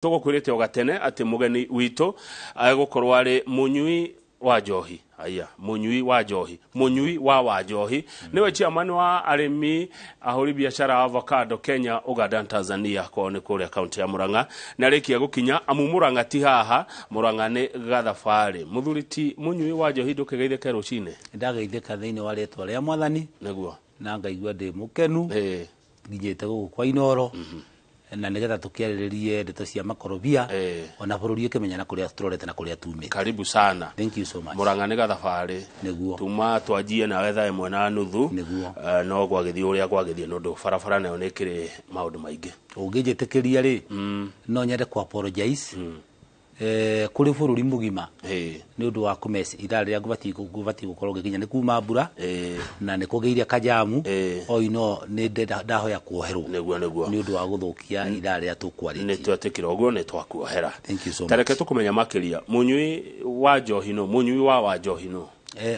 Tũgũkwĩrĩte o gatene atĩ mũgeni witũ agũkorwo arĩ mũnyui wa njohi, aya mũnyui wa njohi, mũnyui wa njohi, nĩwe chairman wa arĩmi ahũri biacara avocado Kenya, Uganda na Tanzania. Kwao nĩ kũrĩa kaunti ya Murang'a. Nĩ arĩkia gũkinya, amu Murang'a ti haha, Murang'a nĩ gathabarĩ. Mũthuri ti mũnyui wa njohi, ndũkĩgeithĩke rũcinĩ. Ndageithĩka thĩinĩ wa rĩtwa rĩa Mwathani. Nĩguo. Na ngaigua ndĩ mũkenu. Nginyĩte gũkũ kwa Inoro na nĩgetha tũkĩarĩrĩrie ndeto cia makorobia ona bũrũri ũkĩmenya na kũrĩa tũrorete na kũrĩa tumĩte. Karibu sana. Thank you so much. Murang'a nĩ gathabarĩ. Nĩguo. Tuma twanjie nawe 1:30. Nĩguo. No gwagĩthiĩ ũrĩa gwagĩthiĩ nĩ ũndũ barabara nayo nĩ ĩkĩrĩ maũndũ maingĩ. Ũngĩnjĩtĩkĩria rĩ, no nyende ku apologize kũrĩ bũrũri mũgima nĩ ũndũ wa kũmeci ithaa rĩrĩa ngũbatiĩ gũkorwo ngĩkinya. Nĩ kuma mbura na nĩ kũgĩire kajamu. O ino nĩ ndahoya kuoherwo Nĩguo, nĩguo. nĩ ũndũ wa gũthũkia ithaa rĩrĩa tũkwarĩtie. Nĩ twetĩkĩra ũguo, nĩ twakuohera. Thank you so much. Tareke tũkũmenya makĩria, mũnyui wa njohi no mũnyui wa njohi no?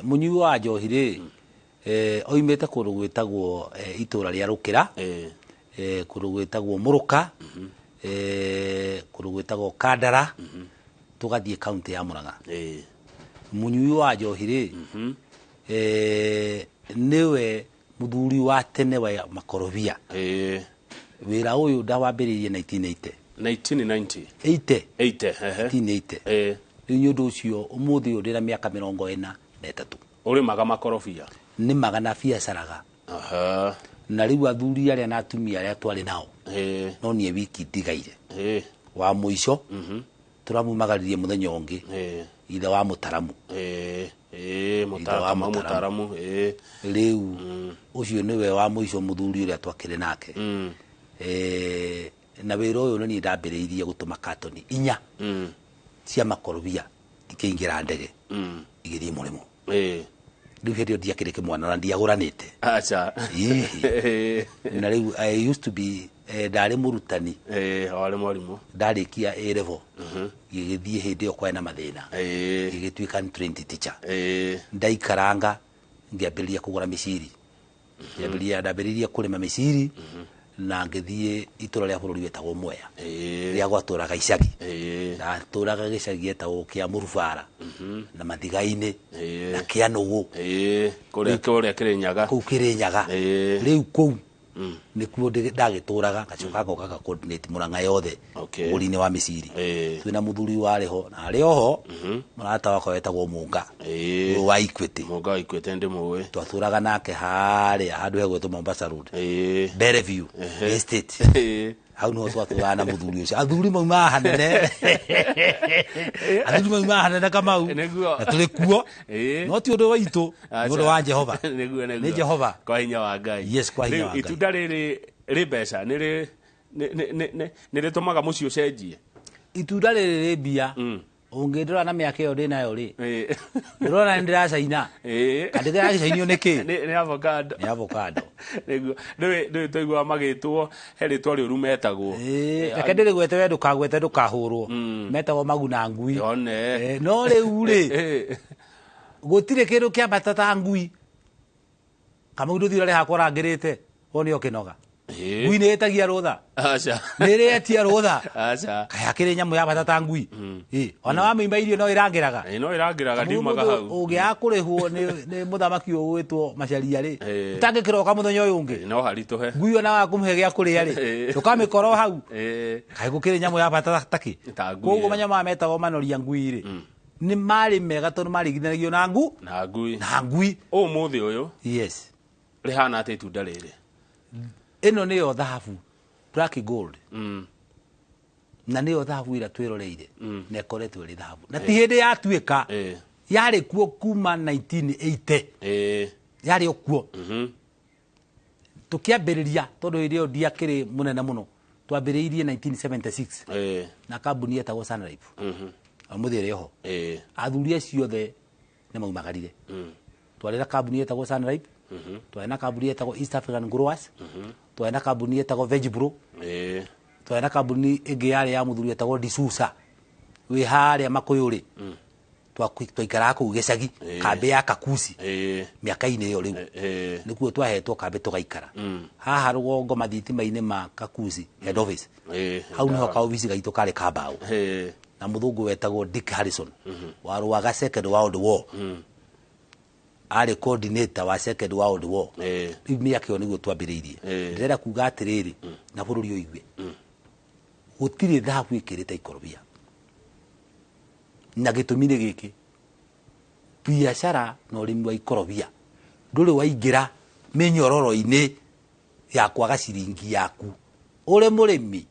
Mũnyui wa njohi rĩ, oimĩte kũndũ gwĩtagwo itũra rĩa Rũkĩra, kũndũ gwĩtagwo Mũrũka, kũndũ gwĩtagwo Kandara, tũgathiĩ kaunti ya Murang'a. Mũnyui wa njohi rĩ, nĩwe mũthuri wa tene wa makorobia. Wĩra ũyũ ndawambĩrĩirie 1980. 1990? 80. 80, ehe. 1980. Rĩu nĩ ũndũ ũcio ũmũthĩ ũyũ ndĩna mĩaka 43. Ũrĩmaga makorobia? Nĩmaga na biacaraga. Na rĩu athuri arĩa na atumia arĩa twarĩ nao, no niĩ wiki ndigaire. Wa mũico tũramumagaririe mũthenya ũngĩ, ithe wa mũtaramu. Ithe wa Kamau. Mũtaramu. Mũtaramu. Rĩu ũcio nĩwe wa mũico mũthuri ũrĩa twakĩrĩ nake. Na wĩra ũyũ nĩ niĩ ndambĩrĩirie gũtũma katoni 4 cia makorobia ikĩingĩra ndege igĩthiĩ mũrĩmo. Rĩu hĩndĩ ĩyo ndiakĩrĩ kĩmwana na ndiagũranĩte. Acha. Ĩĩ. Na rĩu I used to be, ndarĩ mũrutani. Warĩ mwarimũ. Ndarĩkia A level gĩgĩthiĩ, hĩndĩ ĩyo kwarĩ na mathĩna, gĩgĩtuĩka nĩ trained teacher. Ndaikaranga ngĩambĩrĩria kũgũra mĩciri. Ndambĩrĩirie kũrĩma mĩciri na ngĩthiĩ itũra rĩa bũrũri wĩtagwo Mwea, rĩa gwatũraga icagi. Ndatũraga gĩcagi gĩtagwo kĩa Mũrubara na Mathiga-inĩ na Kĩanũgũ. Kũrĩa Kĩrĩnyaga. Kũu Kĩrĩnyaga. Rĩu kũu nĩkuo ndagĩtũraga, ngacoka ngoka nga coordinate Murang'a yothe ũgũri-inĩ wa mĩciri. Twĩna mũthuri warĩ ho na arĩ oho mũrata wakwa wetagwo Mũnga, ũyũ wa Equity. Mũnga wa Equity ndĩmũĩ. Twatũraga nake harĩa handũ hegwĩtwo Mombasa Road, Bellevue Estate. Hau niho twatũraga na mũthuri ũcio. Athuri maumaga hanene, athuri maumaga hanene, Kamau. Nĩguo. Na tũrĩ kuo. No ti ũndũ waitũ, nĩ ũndũ wa Jehova. Nĩguo, nĩguo. Nĩ Jehova. Kwa hinya wa Ngai. Yes, kwa hinya Rĩu wa Ngai. Itunda rĩrĩ rĩ mbeca, nĩ rĩtũmaga mũciĩ ũcenjie? Itunda rĩrĩ rĩ mbia. Ũngĩndora na mĩaka ĩyo ndĩnayo rĩ, ndĩrona nĩ ndĩracaina. Kana ndĩracainio nĩ kĩ? Nĩ avocado. Nĩ avocado. Nĩguo. Ndũĩ twaiguaga magĩtwo, he rĩtwa rĩũru metagwo. Reke ndĩrĩgwete, we ndũkagwete, ndũkahũrwo. Metagwo maguna ngui. One. No rĩu rĩ, gũtirĩ kĩndũ kĩa bata ta ngui. Kamau, ndũthiĩ ũrare hakwa ũrangĩrĩte wone ũkĩnoga. Ngui nĩ ĩtagia rũtha. Aca. Nĩ ĩrĩetia rũtha. Aca. Kaĩ akĩrĩ nyamũ ya bata ta ngui? Ona wamĩima irio no ĩrangĩraga. No ĩrangĩraga, ndiumaga Mũndũ hau. ũngĩaga kũrĩhwo nĩ mũthamaki ũyũ ũgwĩtwo Macharia rĩ, ũtangĩkĩroka mũthenya ũyũ ũngĩ. No haritũhe. Ngui ona waga kũmũhe gĩa kũrĩa rĩ, ndũkamĩkora o hau. Kaĩ gũkĩrĩ nyamũ ya bata takĩ? Ta ngui Koguo ĩyo. manyamũ maya metagwo manoria ngui rĩ, nĩ marĩ mega tondũ marigithanagio na ngu Na ngui. Na ngui. Ũmũthĩ ũyũ rĩhana atĩa itunda rĩrĩ? Ĩno nĩyo thahabu, black gold, na nĩyo thahabu ĩrĩa twĩroreire na ĩkoretwo ĩrĩ thahabu na ti hĩndĩ yatuĩka. Yarĩ kuo kuma 1980. Yarĩ o kuo tũkĩambĩrĩria, tondũ hĩndĩ ĩyo ndiakĩrĩ mũnene mũno. Twambĩrĩirie 1976 na kambuni yetagwo Sunlife. Ũmũthĩ ĩrĩ oho. Athuri acio othe nĩ maumagarire. Twarĩ na kambuni yetagwo Sunlife, twarĩ na kambuni yetagwo East African Growers, twarĩ na kambuni yetagwo Vegpro, twarĩ na kambuni ĩngĩ yarĩ ya mũthuri wetagwo D'Souza wĩ harĩa Makũyũ rĩ. Twaikaraga kũu gĩcagi, kambĩ ya Kakuci. Mĩaka-inĩ ĩyo rĩu nĩkuo twahetwo kambĩ tũgaikara haha rũgongo mathitima-inĩ ma Kakuci head office. Hau nĩho kaobici gaitũ karĩ ka mbaũ na mũthũngũ wetagwo Dick Harrison warũaga Second World War, arĩ coordinator wa Second World War. Rĩu mĩaka ĩyo nĩguo twambĩrĩirie. Ndĩrenda kuga atĩrĩrĩ, na bũrũri ũigue, gũtirĩ thahabu ĩkĩrĩte ikorobia, na gĩtũmi nĩ gĩkĩ: biacara na ũrĩmi wa ikorobia ndũrĩ waingĩra mĩnyororo-inĩ ya kwaga ciringi yaku, ũrĩ mũrĩmi,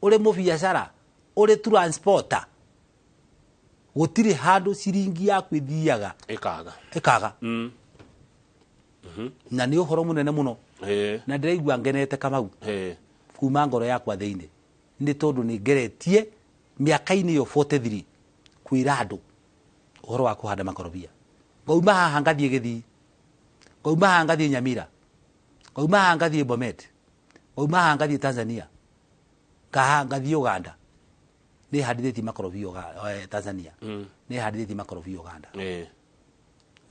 ũrĩ mũbiacara, ũrĩ transporter. Gũtirĩ handũ ciringi yaku ĩthiaga ĩkaga. Ĩkaga. Na nĩ ũhoro mũnene mũno na ndĩraigua ngenete, Kamau, kuma ngoro yakwa thĩinĩ, nĩ tondũ nĩ ngeretie mĩaka-inĩ ĩyo 43 kwĩra andũ ũhoro wa kũhanda makorobia. Ngauma haha ngathiĩ Gĩthii, ngauma haha ngathiĩ Nyamira, ngauma haha ngathiĩ Bomet, ngauma haha ngathiĩ Tanzania, ngaha ngathiĩ Uganda. Nĩ handithĩtie makorobia Tanzania, nĩ handithĩtie makorobia Uganda.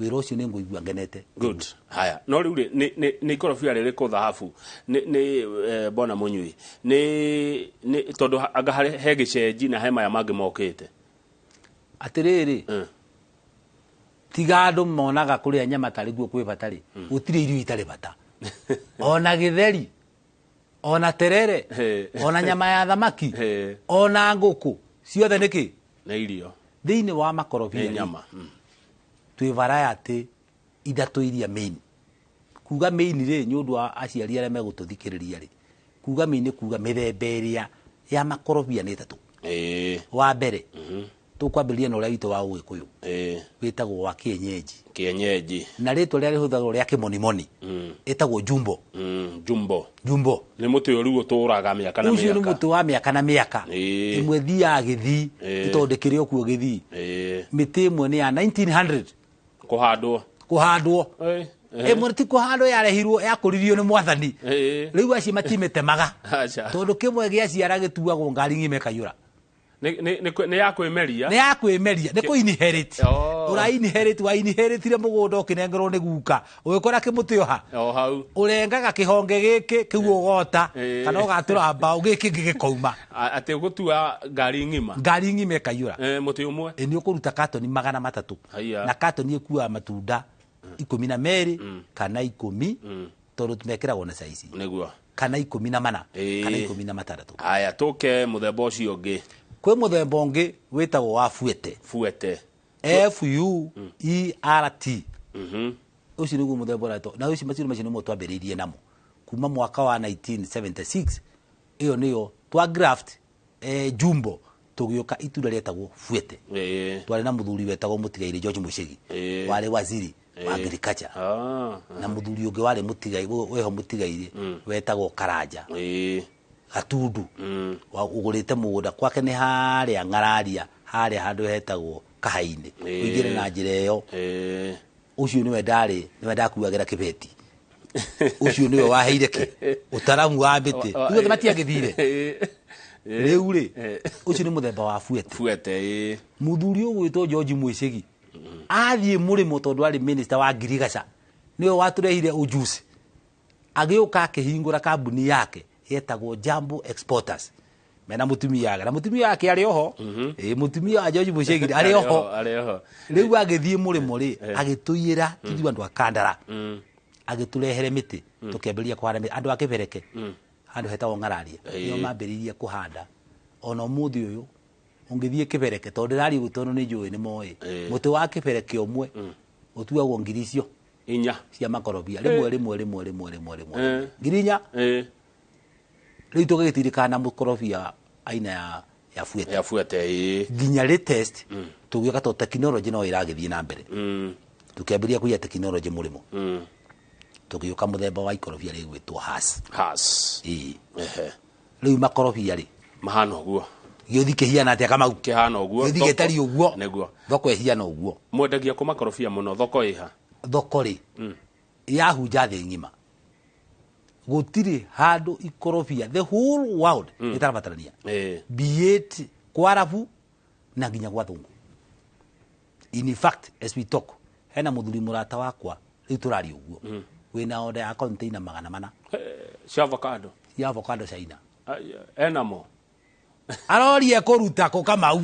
Wĩra ũcio nĩ ngũigua ngenete. Good. Haya, no rĩu rĩ, nĩ ikorobia rĩrĩkũ thahabu nĩ bona mũnyui nĩ tondũ anga harĩ he gĩcenji na he maya mangĩ mokĩte? Atĩrĩrĩ, tiga andũ monaga kũrĩa nyama tarĩ guo kwĩ bata rĩ, gũtirĩ irio itarĩ bata, ona gĩtheri, ona terere, ona nyama ya thamaki, ona ngũkũ, ciothe nĩkĩ? Nĩ irio. Thĩinĩ wa makorobia nĩ rĩ, nyama. Twĩ variety ithatũ iria main. Kuga main rĩ, nĩ ũndũ wa aciari arĩa megũtũthikĩrĩria rĩ, kuga main nĩ kuga mĩthemba ĩrĩa ya makorobia nĩ ĩtatũ. Wa mbere, tũkwambĩrĩria na ũrĩa witũ wa Ũgĩkũyũ, wĩtagwo wa kienyeji. Kienyeji. Na rĩtwa rĩrĩa rĩhũthagĩrwo rĩa kĩmonimoni ĩtagwo jumbo. Jumbo. Jumbo. Nĩ mũtĩ ũyũ rĩu ũtũraga mĩaka na Ũcio nĩ mĩaka. Mũtĩ wa mĩaka na mĩaka. Ĩmwe thiaga Gĩthii, nĩ tondũ ndĩkĩrĩ o kuo Gĩthii. Mĩtĩ ĩmwe nĩ ya 1900 Kũhandwo. Kũhandwo. Ĩmwe ti kũhandwo, yarehirwo, yakũririo nĩ mwathani. Rĩu acio matimĩtemaga. Aca. Tondũ kĩmwe gĩaciara gĩtuagwo ngari ng'ima ĩkaiyũra. Nĩ ya kwĩmeria. Nĩ ya kwĩmeria, nĩ kũ inherit. Oh. Ũra inherit, wa inheritire mũgũnda ũkĩnengerwo nĩ guka, ũgĩkora kĩmũtĩ oha. O hau. Ũrengaga kĩhonge gĩkĩ kĩu ũgota kana ũgatũra mbaũ, gĩkĩ kĩngĩ gĩkauma. Atĩ ũgũtua ngari ng'ima. Ngari ng'ima ĩkaiyũra. Mũtĩ ũmwe. Ĩ, nĩ ũkũruta katoni 300. Haiya. Na katoni ĩkuaga matunda 12 kana 10, tondũ mekĩragwo na caici, kana 14 kana 16. Haya, tũke mũthemba ũcio ũngĩ. Kwĩ mũthemba ũngĩ wĩtagwo wa fuete. Fuete. F U E R T. Ũcio nĩguo mũthemba ũrĩa na ũcio macio nĩmo twambĩrĩirie namo kuma mwaka wa 1976. Ĩyo nĩyo twa graft jumbo, tũgĩũka itunda rĩetagwo fuete. Twarĩ na mũthuri wetagwo mũtigairĩ George Muchegi, warĩ waziri wa agriculture, na mũthuri ũngĩ warĩ mũtigai wĩho mũtigairĩ wetagwo Karanja Gatundu, wa ũgũrĩte mũgũnda kwake nĩ harĩa Ng'araria, harĩa handũ hetagwo Kahainĩ, ũingĩre na njĩra ĩyo. Ũcio nĩwe ndarĩ, nĩwe ndakuagĩra kĩbeti. Ũcio nĩwe waheire kĩ ũtaramu wa mĩtĩ. Rĩu othe matiangĩthire. Rĩu rĩ, ũcio nĩ mũthemba wa fuete. Fuete, ĩĩ. Mũthuri ũgwĩtwo George Mwĩcĩgi athiĩ mũrĩmo, tondũ arĩ minister wa ngirigaca, nĩwe watũrehire ujuzi, agĩũka akĩhingũra kambuni yake yetagwo Jambo Exporters mena mũtumia wake, na mũtumia wake arĩ oho. Ĩĩ, mũtumia wa George Mũcĩgi arĩ oho. Arĩ oho. Rĩu agĩthiĩ mũrĩmo rĩ, agĩtũiyĩra ithuĩ andũ a Kandara, agĩtũrehere mĩtĩ, tũkĩambĩrĩria kũhanda mĩtĩ. Andũ a Kĩbereke, handũ hetagwo Ng'araria, nĩo mambĩrĩirie kũhanda. Ona ũmũthĩ ũyũ ũngĩthiĩ Kĩbereke, tondũ ndĩraria ũguo tondũ nĩ njũĩ nĩ moĩ, mũtĩ wa kĩbereke ũmwe ũtuagwo ngiri icio 4 cia makorobia, rĩmwe rĩmwe rĩmwe rĩmwe rĩmwe rĩmwe, 4000. Rĩu tũgĩgĩtirikana na mũkorobia aina ya fuete. Ya fuete, ĩĩ. Nginya latest tũgĩũka, tondũ technology no ĩragĩthiĩ na mbere, tũkĩambĩrĩria kũiya technology mũrĩmo, tũgĩũka mũthemba wa ikorobia rĩgwĩtwo has. Has. Ĩĩ. Rĩu makorobia rĩ, Mahana ũguo. Gĩũthi kĩhiana atĩa, Kamau? Kĩhana ũguo. Gĩũthi gĩtariĩ ũguo. Thoko ĩhiana ũguo. Mwendagia kũ makorobia mũno? Thoko ĩha? Thoko rĩ, yahunja thĩ ng'ima, gũtirĩ handũ ikorobia, the whole world ĩtarabatarania, be it kwa arabu na nginya gwa thũngũ. In fact, as we talk, hena muthuri murata wakwa riu turaria uguo wina order ya container 400 Cia avocado. Ya avocado China. Aya, enamo. Arorie kuruta kũ Kamau.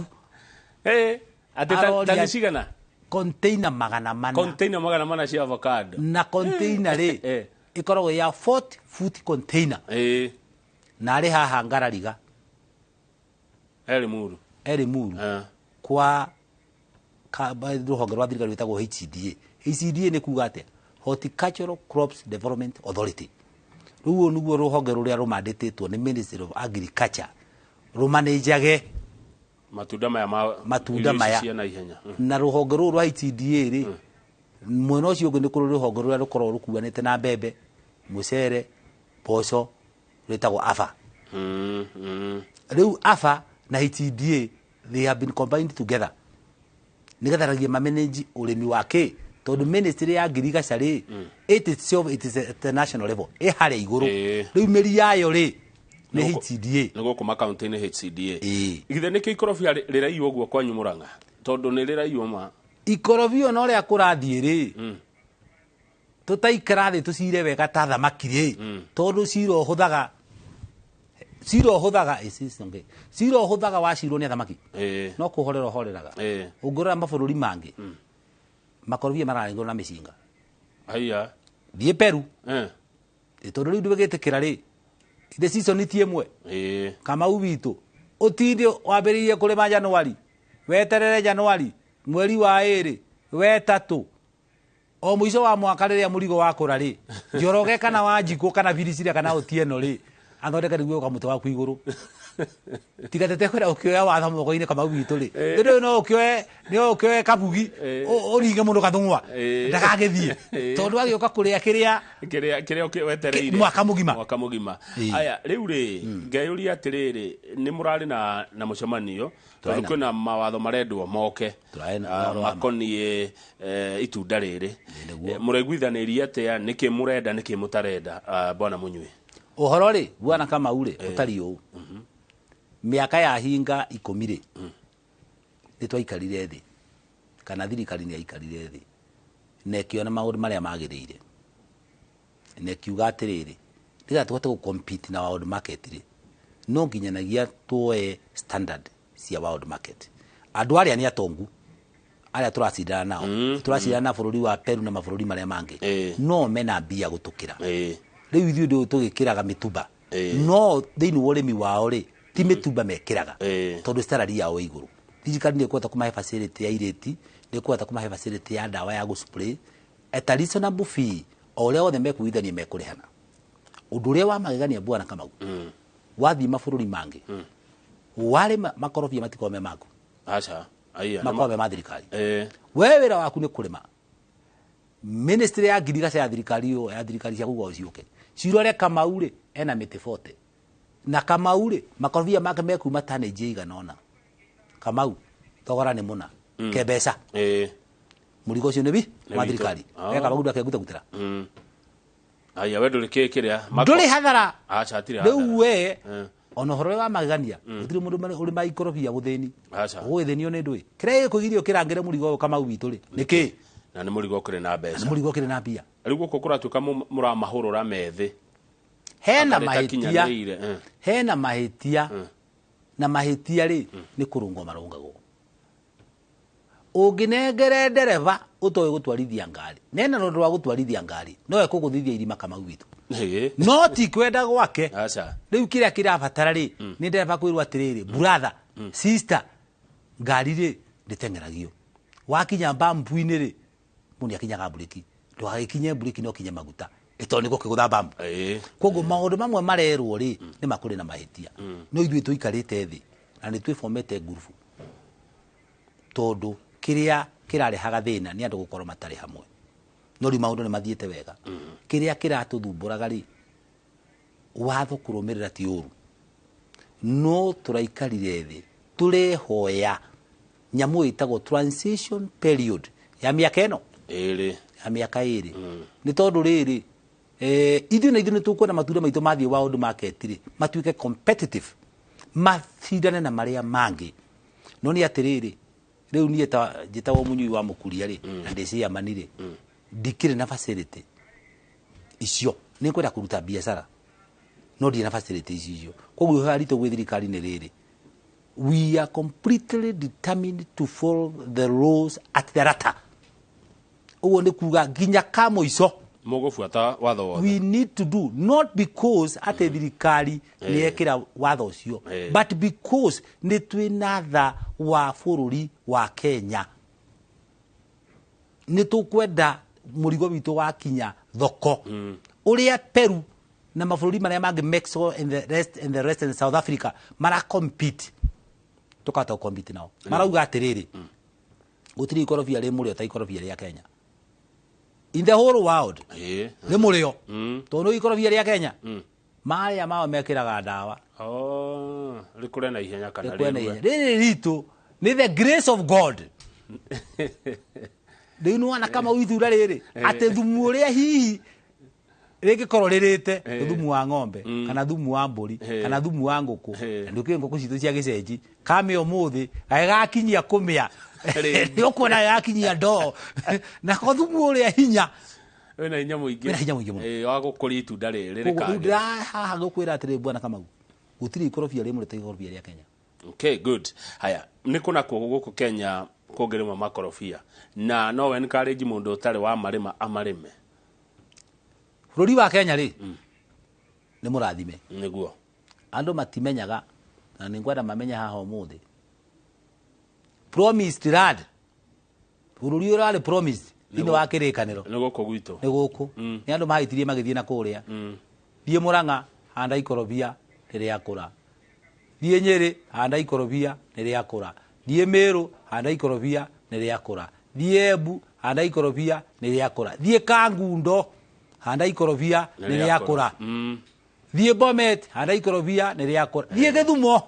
Atĩ tani cigana? Container 400. Container 400 cia avocado. Na container rĩ, ĩkoragwo ya 40 foot container. Na arĩ haha Ngarariga. Eri Muru. Eri Muru. Kwa rũhonge rwa thirikari rwĩtagwo HCDA. HCDA nĩ kuga atĩa? Horticultural Crops Development Authority. Rĩu ũyũ nĩguo rũhonge rũrĩa rũmandĩtĩtwo nĩ Ministry of Agriculture rũmanĩnjage matunda maya ma matunda irio ici maya. cia naihenya. Na rũhonge rũrũ rwa HCDA rĩ, mwena ũcio ũngĩ nĩ kũrĩ rũhonge rũrĩa rũkoragwo rũkuanĩte na mbembe, mũcere, mboco, rwĩtagwo AFA. Rĩu AFA na HCDA, they have been combined together nĩgetha ragia manage ũrĩmi wa kĩ, tondũ ministry ya ngirigaca rĩ, it itself, it is at the national level, ĩ harĩa igũrũ. Rĩu mĩri yayo rĩ nĩ HCDA. Nĩ gũkũ makaunti-inĩ HCDA. Githĩ nĩkĩo ikorobia rĩraiywo ũguo kwanyu Mũrang'a? Tondũ nĩ rĩraiywo ma. Ikorobia ona ũrĩa kũrathiĩ rĩ, tũtaikara thĩ tũcire wega ta thamaki rĩ, tondũ cira ũhũthaga, cira ũhũthaga, cira ũhũthaga wacirwo nĩ athamaki. No kũhorera ũhoreraga. Ũngĩrora mabũrũri mangĩ, makorobia mararengwo na mĩcinga. Haiya. Thiĩ Peru. Tondũ rĩu ndũgĩtĩkĩra rĩ, the season ti ĩmwe. Kamau witũ, ũtinde wambĩrĩirie kũrĩma Januari, weterere Januari, mweri wa 2, wetatũ, o mũico wa mwaka rĩrĩa mũrigo wakũra rĩ, Njoroge kana Wanjikũ kana Biricira kana Otieno rĩ, athondeke nĩguo ũka mũtĩ waku igũrũ. Tiga tete kwenda ũkĩoya watho moko-inĩ Kamau witũ rĩ. Rĩu no ũkĩoe, no ũkĩoe kabugi, ũringe mũndũ gathung'wa. Ndagagĩthiĩ. Tondũ agĩũka kũrĩa kĩrĩa Kĩrĩa, kĩrĩa wetereire. Mwaka mũgima. Mwaka mũgima. Aya, rĩu rĩ, ngeyũria atĩrĩrĩ, nĩ mũrarĩ na mũcemanio, Tũrarĩ tondũ na- kwĩna mawatho marendwo moke, Tũrarĩ na ũhoro wa ma. makoniĩ itunda rĩrĩ. Nĩguo. Mũraiguithanĩria atĩa, nĩkĩ mũrenda, nĩkĩ mũtarenda, bwana Mũnyui? Ũhoro rĩ, bwana Kamau rĩ, ũtariĩ ũũ. Mĩaka ya hinga 10 rĩ, nĩ twaikarire thĩ, kana thirikari nĩ yaikarire thĩ, na ĩkĩona maũndũ marĩa magĩrĩire, na ĩkiuga atĩrĩrĩ, nĩgetha tũhote gũ-compete na world market rĩ, no nginyanagia tuoe standard cia world market. Andũ arĩa nĩ atongu, arĩa tũracindana nao, tũracindana na bũrũri wa Peru na mabũrũri marĩa mangĩ, no mena mbia gũtũkĩra. Rĩu ithuĩ ndũ tũgĩkĩraga mĩtumba. No thĩinĩ wa ũrĩmi wao rĩ, ti mĩtumba mekĩraga, tondũ salary yao ĩ igũrũ. Thirikari nĩ ĩkũhota kũmahe facility ya irĩti, nĩ ĩkũhota kũmahe facility ya ndawa ya gũ-spray at a reasonable fee, o ũrĩa wothe mekuigithania mekũrĩhana. Ũndũ ũrĩa wa magegania bwana Kamau, wathiĩ mabũrũri mangĩ, warĩma makorobia matikoragwo me maku. Aca, aiya. Makoragwo me ma thirikari. We wĩra waku nĩ kũrĩma. Ministry ya ngirigaca ya thirikari ĩyo, ya thirikari cia kũu ciũke. Cirore Kamau rĩ, ena mĩtĩ 40. Na Kamau rĩ, makorobia make mekuma tonnage ĩigana ũna. Kamau, thogora nĩ mũna. Ke mbeca. Mũrigo ũcio nĩ wi? Nĩ Wa witũ. thirikari. We Kamau ndakegutagutĩra. Aya, we ndũrĩ kĩ kĩrĩa? Ndũrĩ hathara. Aca, hatirĩ Rĩu hathara. we, ona ũhoro ũrĩa wa magegania, gũtirĩ mũndũ ũrĩ ma ikorobia gũthĩni. Aca. Ũgũgĩthĩnio nĩ ndũĩ. Kĩrĩa gĩkũgiria ũkĩrangĩre mũrigo ũyũ Kamau witũ rĩ, nĩ kĩ? Na nĩ mũrigo ũkĩrĩ na mbeca. Na nĩ mũrigo ũkĩrĩ na mbia. Rĩu gũkũ kũratuĩka mũramahũrũra methĩ. Hena Atarĩ mahĩtia. takinyanĩire, Hena mahĩtia. Na mahĩtia rĩ, nĩ kũrũngwo marũngagwo. Ũngĩnengere ndereba ũtoĩ gũtwarithia ngari, nena rũndũ rwa gũtwarithia ngari, no ekũgũthithia irima Kamau witũ. No ti kwenda gwake. Aca. Rĩu kĩrĩa kĩrabatara rĩ, nĩ ndereba kwĩrwo atĩrĩrĩ, brother, sister, ngari rĩ, ndĩteng'eragio. Wakinya bambu-inĩ rĩ, mũndũ nĩakinyaga mburĩki. Ndũgagĩkinye mburĩki no ũkinye maguta. Ĩtondũ nĩ gũkĩgũtha bambu. Koguo maũndũ mamwe marerwo rĩ, nĩ makũrĩ na mahĩtia. No ithuĩ tũikarĩte thĩ na nĩ twĩbomete ngurubu. Tondũ kĩrĩa kĩrarehaga thĩna nĩ andũ gũkorwo matarĩ hamwe. No rĩu maũndũ nĩ mathiĩte wega. Kĩrĩa kĩratũthumbũraga rĩ, watho kũrũmĩrĩra ti ũru. No tũraikarire thĩ, tũrehoya nyamũ ĩtagwo transition period ya mĩaka ĩno. Ĩrĩ. Ya mĩaka ĩrĩ. Nĩ tondũ rĩrĩ, ithuĩ na ithuĩ nĩ tũkwenda matunda maitũ mathiĩ world market rĩ, matuĩke competitive, macindane na marĩa mangĩ. No nĩ atĩrĩrĩ, Rĩu niĩ ta njĩtagwo Mũnyui wa Mũkuria rĩ, na ndĩ chairman rĩ, ndikĩrĩ na facility icio. Nĩ ngwenda kũruta biacara no ndirĩ na facility icio. Koguo ihoya ritũ gwĩ thirikari nĩ rĩrĩ: we are completely determined to follow the laws at the letter. Ũguo nĩ kuga nginya ka mũico. Mũgũbuata watho wothe. We need to do, not because atĩ thirikari nĩ yekĩra watho ũcio, but because nĩ twĩna tha wa bũrũri wa Kenya. Nĩ tũkwenda mũrigo witũ wakinya thoko ũrĩa Peru na mabũrũri marĩa mangĩ, Mexico and the rest and South Africa mara compete, tũkahota gũ-compete nao. Marauga atĩrĩrĩ, gũtirĩ ikorobia rĩ mũrĩo ta ikorobia rĩa Kenya in the whole world. Nĩ mũrĩo tondũ ikorobia rĩa Kenya marĩa mao mekĩraga ndawa. Oh, rĩkũre na ihenya kana rĩkũre na rĩrue. Ihenya. Rĩrĩ ritũ nĩ the grace of God. Rĩu nĩ wona kama ithuura rĩrĩ atĩ thumu ũrĩa hihi rĩngĩkorwo rĩrĩte nĩ thumu wa ng'ombe kana thumu wa mbũri kana thumu wa ngũkũ. Na nĩ ũkĩũĩ ngũkũ citũ cia gĩcenji kamĩa ũmũthĩ gagakinyia kũmĩa. Rĩngĩ. Nĩ ũkuona gagakinyia ndoo nako thumu ũrĩa hinya. Wĩna hinya mũingĩ. Wĩna hinya mũingĩ mũno. Wa gũkũria itunda rĩrĩ Koguo rĩu rĩkagĩra. ndĩra haha gũkwĩra atĩrĩ, bwana Kamau, gũtirĩ ikorobia rĩmwe ta ikorobia rĩa Kenya. Okay, good. Haya, nĩ kũna kuo gũkũ Kenya kũngĩrĩmwo makorobia na no encourage mũndũ ũtarĩ wa marĩma amarĩme? Bũrũri wa Kenya rĩ, nĩ mũrathime. Andũ matimenyaga na nĩ ngwenda mamenye haha ũmũthĩ, promised land, bũrũri ũrarĩ promised thĩinĩ wa kĩrĩkanĩro. Nĩ gũkũ gwitũ. Nĩ gũkũ. Nĩ andũ mahĩtirie magĩthiĩ na kũrĩa. Thiĩ Mũrang'a, handa ikorobia, rĩrĩakũra. Thiĩ Nyĩrĩ, handa ikorobia, nĩrĩakũra. Thiĩ Mĩrũ, handa ikorobia, nĩrĩakũra. Thiĩ Embu, handa ikorobia, nĩrĩakũra. Thiĩ Kangundo, handa ikorobia, nĩrĩakũra. Thiĩ Bomet, handa ikorobia, nĩrĩakũra. Thiĩ Gĩthumo,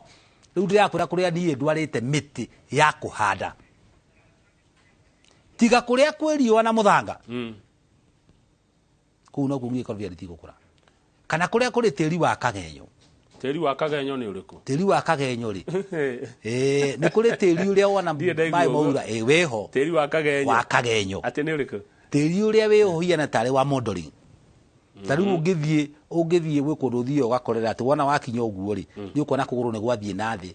rĩu ndĩrakwĩra kũrĩa niĩ ndwarĩte mĩtĩ ya kũhanda, tiga kũrĩa kwĩ riũa na mũthanga, kũu nokuo nginya ikorobia rĩtigũkũra, kana kũrĩa kũrĩ tĩri wa kagenyo. Tĩri wa kagenyo nĩ ũrĩkũ? Tĩri wa kagenyo rĩ, nĩ kũrĩ tĩri ũrĩa wona Ndirĩ ndaigua maĩ ũguo. maura, wĩho. Tĩri wa kagenyo. Wa kagenyo. Atĩ nĩ ũrĩkũ? Tĩri ũrĩa wĩ ũhiana tarĩ wa modeling. Ta rĩu ũngĩthiĩ gwĩ kũndũ ũthiĩ ũgakorera atĩ wona wakinya ũguo rĩ, nĩ ũkuona kũgũrũ nĩ gwathiĩ na thĩ.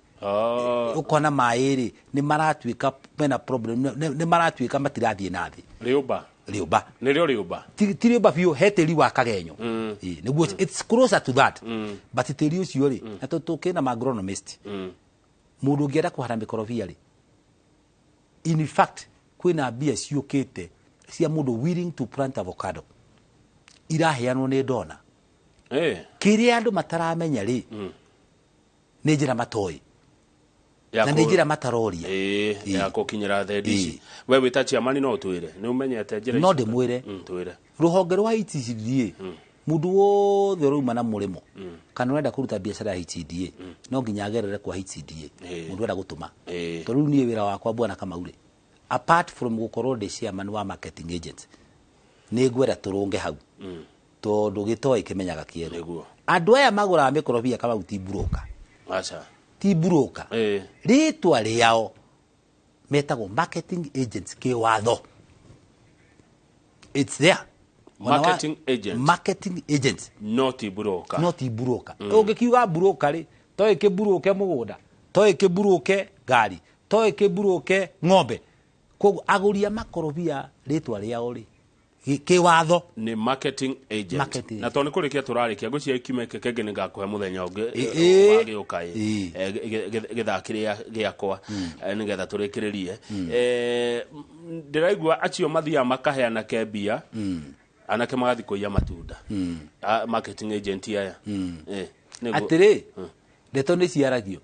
Ũkona maĩ rĩ, nĩ maratuĩka mena problem, nĩ maratuĩka matirathiĩ na thĩ. Rĩũmba. Rĩũmba. Nĩrĩo rĩũmba. Ti rĩũmba biũ, he tĩri wa kagenyo. Ĩ, nĩguo it's closer to that, but tĩri ũcio rĩ, na tũkĩna ma agronomist, mũndũ ũngĩenda kũhanda mĩkorobia rĩ, in fact kwĩna mbia ciũkĩte cia mũndũ willing to plant avocado, iraheanwo nĩ dona. Kĩrĩa andũ mataramenya rĩ, nĩ njĩra matoĩ na nĩ njĩra mataroria. Ya gũkinyĩra thendi ici. We wĩta chairman no ũtwĩre nĩ ũmenyete njĩra No ici? ndĩmwĩre. Twĩre. Rũhonge rwa HCDA, mũndũ wothe ũrauma na mũrĩmo kana ũrenda kũruta biacara ya HCDA no nginya agerere kwa HCDA. Mũndũ ũrenda gũtũma, tondũ rĩu niĩ wĩra wakwa, bwana Kamau rĩ, apart from gũkorwo ndĩ chairman wa marketing agent, nĩ ngwenda tũrũnge hau tondũ gĩtoĩ kĩmenyaga kĩerũ. Andũ aya magũraga mĩkorobia, Kamau, ti broker. Aca. Ti broker. Rĩtwa rĩao metagwo marketing agents kĩwatho. It's there. Marketing agent. Marketing agents. No ti broker. No ti broker. Ũngĩkiuga broker rĩ, to ĩkĩmburuke mũgũnda, to ĩkĩmburuke ngari, to ĩkĩmburuke ng'ombe. Koguo agũri a makorobia, rĩtwa rĩao rĩ, kĩwatho nĩ marketing agent. Marketing. Na tondũ nĩ kũrĩkia tũrarĩkia, ngwĩciria kiumia gĩkĩ kĩngĩ nĩ ngakũhe mũthenya ũngĩ wagĩũka ĩ. Gĩthaa kĩrĩa gĩakwa, nĩgetha tũrĩkĩrĩrie. Ndĩraigua acio mathiaga makahe anake mbia, anake magathiĩ kũiya matunda. Marketing agent aya. Atĩrĩ, ndeto nĩ ciaragio.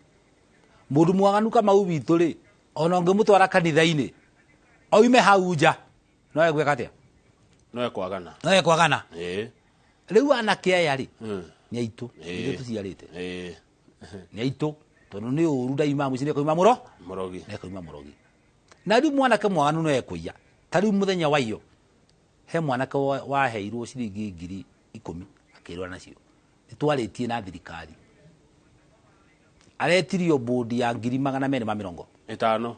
Mũndũ mwaganu Kamau witũ rĩ, ona ũngĩmũtwara kanitha-inĩ oime hau nja, no egwĩka atĩa? No ekwagana. No ekwagana. Rĩu anake aya rĩ, nĩ aitũ, ithuĩ tũciarĩte. Nĩ aitũ, tondũ nĩ ũru ndaima mũciĩ nĩekauma mũro. Mũrogi. Nĩekauma mũrogi. Na rĩu mwanake mwaganu no ekũiya. Ta rĩu mũthenya wa iyo he mwanake waheirwo ciringi 10,000 akĩrwo nacio. Nĩ twarĩtie na thirikari, aretirio bũndi ya 250,000. Ĩtano.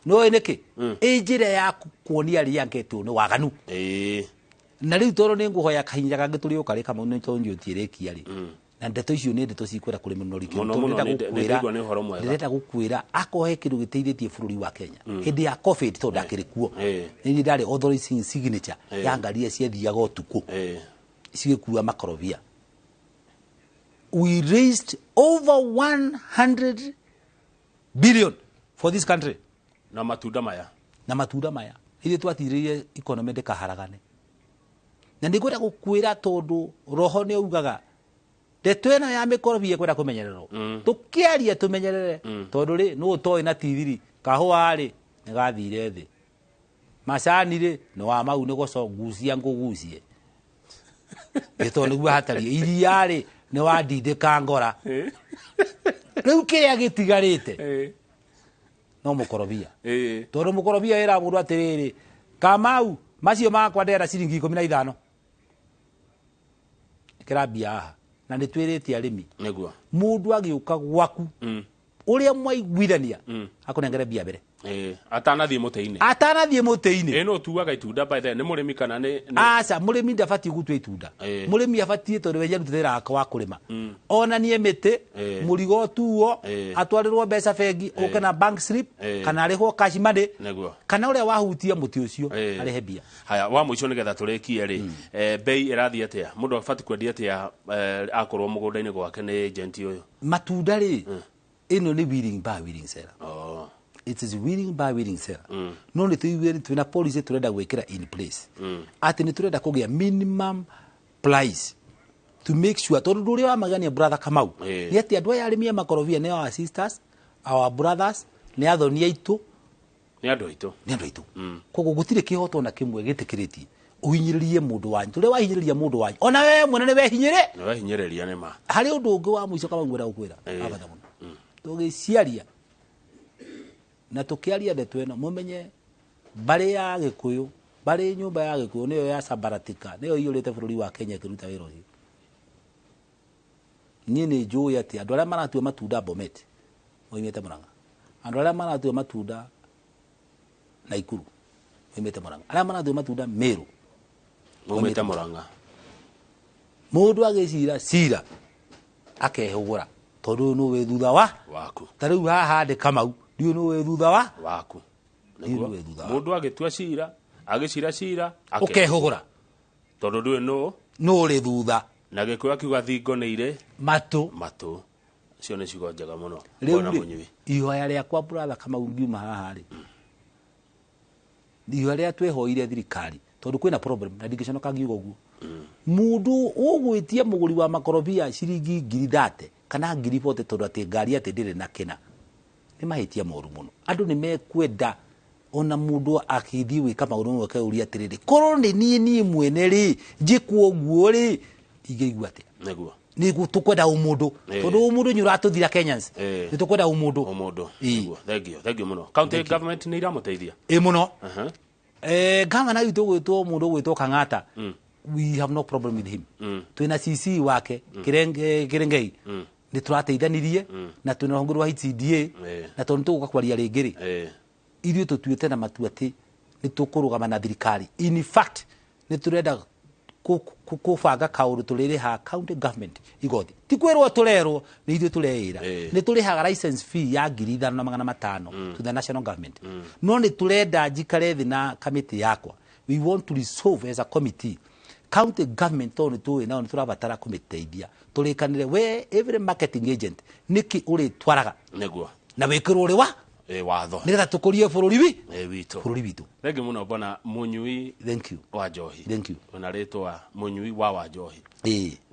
Nĩũĩ nĩkĩ? Ĩ njĩra ya kuonia arĩa angĩ atĩ ũyũ nĩ waganu. Na rĩu tondũ nĩ ngũhoya kahinda kangĩ tũrĩũka rĩ, Kamau, nĩ tondũ njũĩ ũtiĩrĩkia rĩ, na ndeto icio nĩ ndeto cikwenda kũrĩmwo na ũrikĩru. Mũno, Tondũ mũno, ndĩrenda nĩ ndaigua nĩ ũhoro mwega. Ndĩrenda gũkwĩra akorwo he kĩndũ gĩteithĩtie bũrũri wa Kenya hĩndĩ ya COVID, tondũ ndakĩrĩ kuo, nĩ niĩ ndarĩ authorizing signature ya ngari iria ciathiaga ũtukũ cigĩkua makorobia. We raised over 100 billion for this country. Na matunda maya. Na matunda maya ithuĩ twatirĩrie economy ndĩkaharagane. Na nĩ ngwenda gũkwĩra, tondũ roho nĩ augaga ndeto ĩno ya mĩkorobia ĩkwenda kũmenyererwo, tũkĩaria tũmenyerere, tondũ rĩ nũ ũtoĩ na tithiri kahũa rĩ nĩ gathire thĩ, macani rĩ nĩ wa mau nĩ goco ngucia ngũgucie ĩ tondũ nĩguo hatariĩ, iria rĩ nĩ wandindĩka ngora. Rĩu kĩrĩa gĩtigarĩte no mũkorobia, tondũ mũkorobia wĩra mũndũ atĩrĩrĩ, Kamau, macio makwa ndĩrenda ciringi 15, ĩkĩra mbia haha. Na nĩ twĩrĩte arĩmi, mũndũ agĩũka gwaku, ũrĩa mwaiguithania, akũnengere mbia mbere. Atanathiĩ mũtĩ-inĩ. Atanathiĩ mũtĩ-inĩ. Ĩ no tuaga itunda by then nĩ mũrĩmi kana nĩ Aca, mũrĩmi ndabatiĩ gũtua itunda. Mũrĩmi abatiĩ, tondũ we nĩarutĩte wĩra wake wa kũrĩma, onanie mĩtĩ, mũrigo ũtuo, atwarĩrwo mbeca bengi, ũke na bank slip, kana arĩhwo cash money, kana ũrĩa wahutia mũtĩ ũcio arĩhe mbia. Haya, wa mũico nĩgetha tũrĩkie rĩ, bei ĩrathiĩ atĩa? Mũndũ abatiĩ kwendia atĩa, akorwo mũgũnda-inĩ gwake nĩ agent ũyũ? Matunda rĩ, ĩno nĩ willing buyer, willing seller. It is willing buyer, willing seller. No nĩ tũigue twĩna policy tũrenda gwĩkĩra in place atĩ nĩ tũrenda kũgĩa minimum price to make sure, tondũ ũndũ ũrĩa wamagania, brother Kamau, nĩ atĩ andũ aya arĩmi a makorobia nĩ our sisters, our brothers, nĩ athoni aitũ. Nĩ andũ aitũ. Nĩ andũ aitũ. Koguo gũtirĩ kĩhoto na kĩmwe gĩtĩkĩrĩtie ũhinyĩrĩrie mũndũ wanyu. Tũrĩa wahinyĩrĩria mũndũ wanyu, ona we mwene nĩ wehinyĩrĩ. Nĩ wehinyĩrĩria, nĩ ma. Harĩ ũndũ ũngĩ wa mũico, Kamau, ngwenda gũkwĩra wa bata mũno. Tũgĩciaria na tũkĩaria ndeto ĩno, mũmenye mbarĩ ya Gĩkũyũ, mbarĩ nyũmba ya Gĩkũyũ nĩyo ya Sambaratika, nĩyo iyũrĩte bũrũri wa Kenya ĩkĩruta wĩra ũcio. Niĩ nĩ njũĩ atĩ andũ arĩa maratua matunda Bomet moimĩte Murang'a, andũ arĩa maratua matunda Naikuru moimĩte Murang'a, arĩa maratua matunda Meru Maumĩte Mũrang'a. Mũndũ agĩcira cira akehũgũra, tondũ ũyũ nĩ wĩ thutha wa waku. Ta rĩu haha ndĩ Kamau, ndiũĩ nĩ wĩ thutha wa waku. Ndiũĩ nĩ wĩ thutha wa Mũndũ agĩtua cira, agĩcira cira ũkehũgũra, tondũ ndũĩ nũ nũ ũrĩ thutha. Na Gĩkũyũ akiuga thingo nĩ irĩ matũ. Matũ. Icio nĩ ciugo njega mũno. Rĩu Bwana rĩ, Mũnyui. Ihoya rĩakwa, brother Kamau, ngiuma haha rĩ, ihoya rĩrĩa twehoire thirikari, tondũ kwĩna problem na ndingĩconoka ngiuga ũguo, mũndũ ũgwĩtia mũgũri wa makorobia ciringi 30,000 kana 40,000 tondũ atĩ ngari atĩ ndĩrĩ na kĩna, nĩ mahĩtia moru mũno. Andũ nĩ mekwenda ona mũndũ akĩthiĩ gwĩka maũndũ mamwe akeuria atĩrĩrĩ, korwo nĩ niĩ mwene rĩ, njĩkwo ũguo rĩ, ingĩigua atĩa? Nĩguo tũkwenda ũmũndũ, tondũ ũmũndũ nĩ ũratũthira Kenyans. Nĩ tũkwenda ũmũndũ. Ũmũndũ. Ĩĩ. Nĩguo. Thank you, thank you mũno. County government nĩ iramũteithia? Ĩ mũno. Gavana witũ gwĩtwo mũndũ gwĩtwo Kang'ata, we have no problem with him. Twĩna CC wake Kĩrengei, nĩ tũrateithanirie, na twĩna rũhonge rwa HCDA, na tondũ nĩ tũgũka kwaria rĩngĩ rĩ, ithuĩ tũtuĩte na matua atĩ nĩ tũkũrũgama na thirikari. In fact, nĩ tũrenda kũbanga kaũndũ tũrĩrĩhaga county government igoti, ti kwĩrwo tũrerwo, nĩ ithuĩ tũreĩra. Nĩ tũrĩhaga license fee ya 5,500 to the national government, no nĩ tũrenda njikare thĩ na kamĩtĩ yakwa. We want to resolve as a committee county government, tondũ nĩ tũĩ nao nĩ tũrabatara kũmĩteithia. Tũrĩkanĩre we every marketing agent nĩkĩ ũrĩtwaraga na wĩkĩrwo ũrĩ wa Watho. Nĩgetha tũkũrie bũrũri wi Witũ. Bũrũri witũ. Thank you mũno, bwana Mũnyui Thank you. wa njohi. Thank you. Wĩna rĩtwa Mũnyui wa Njohi.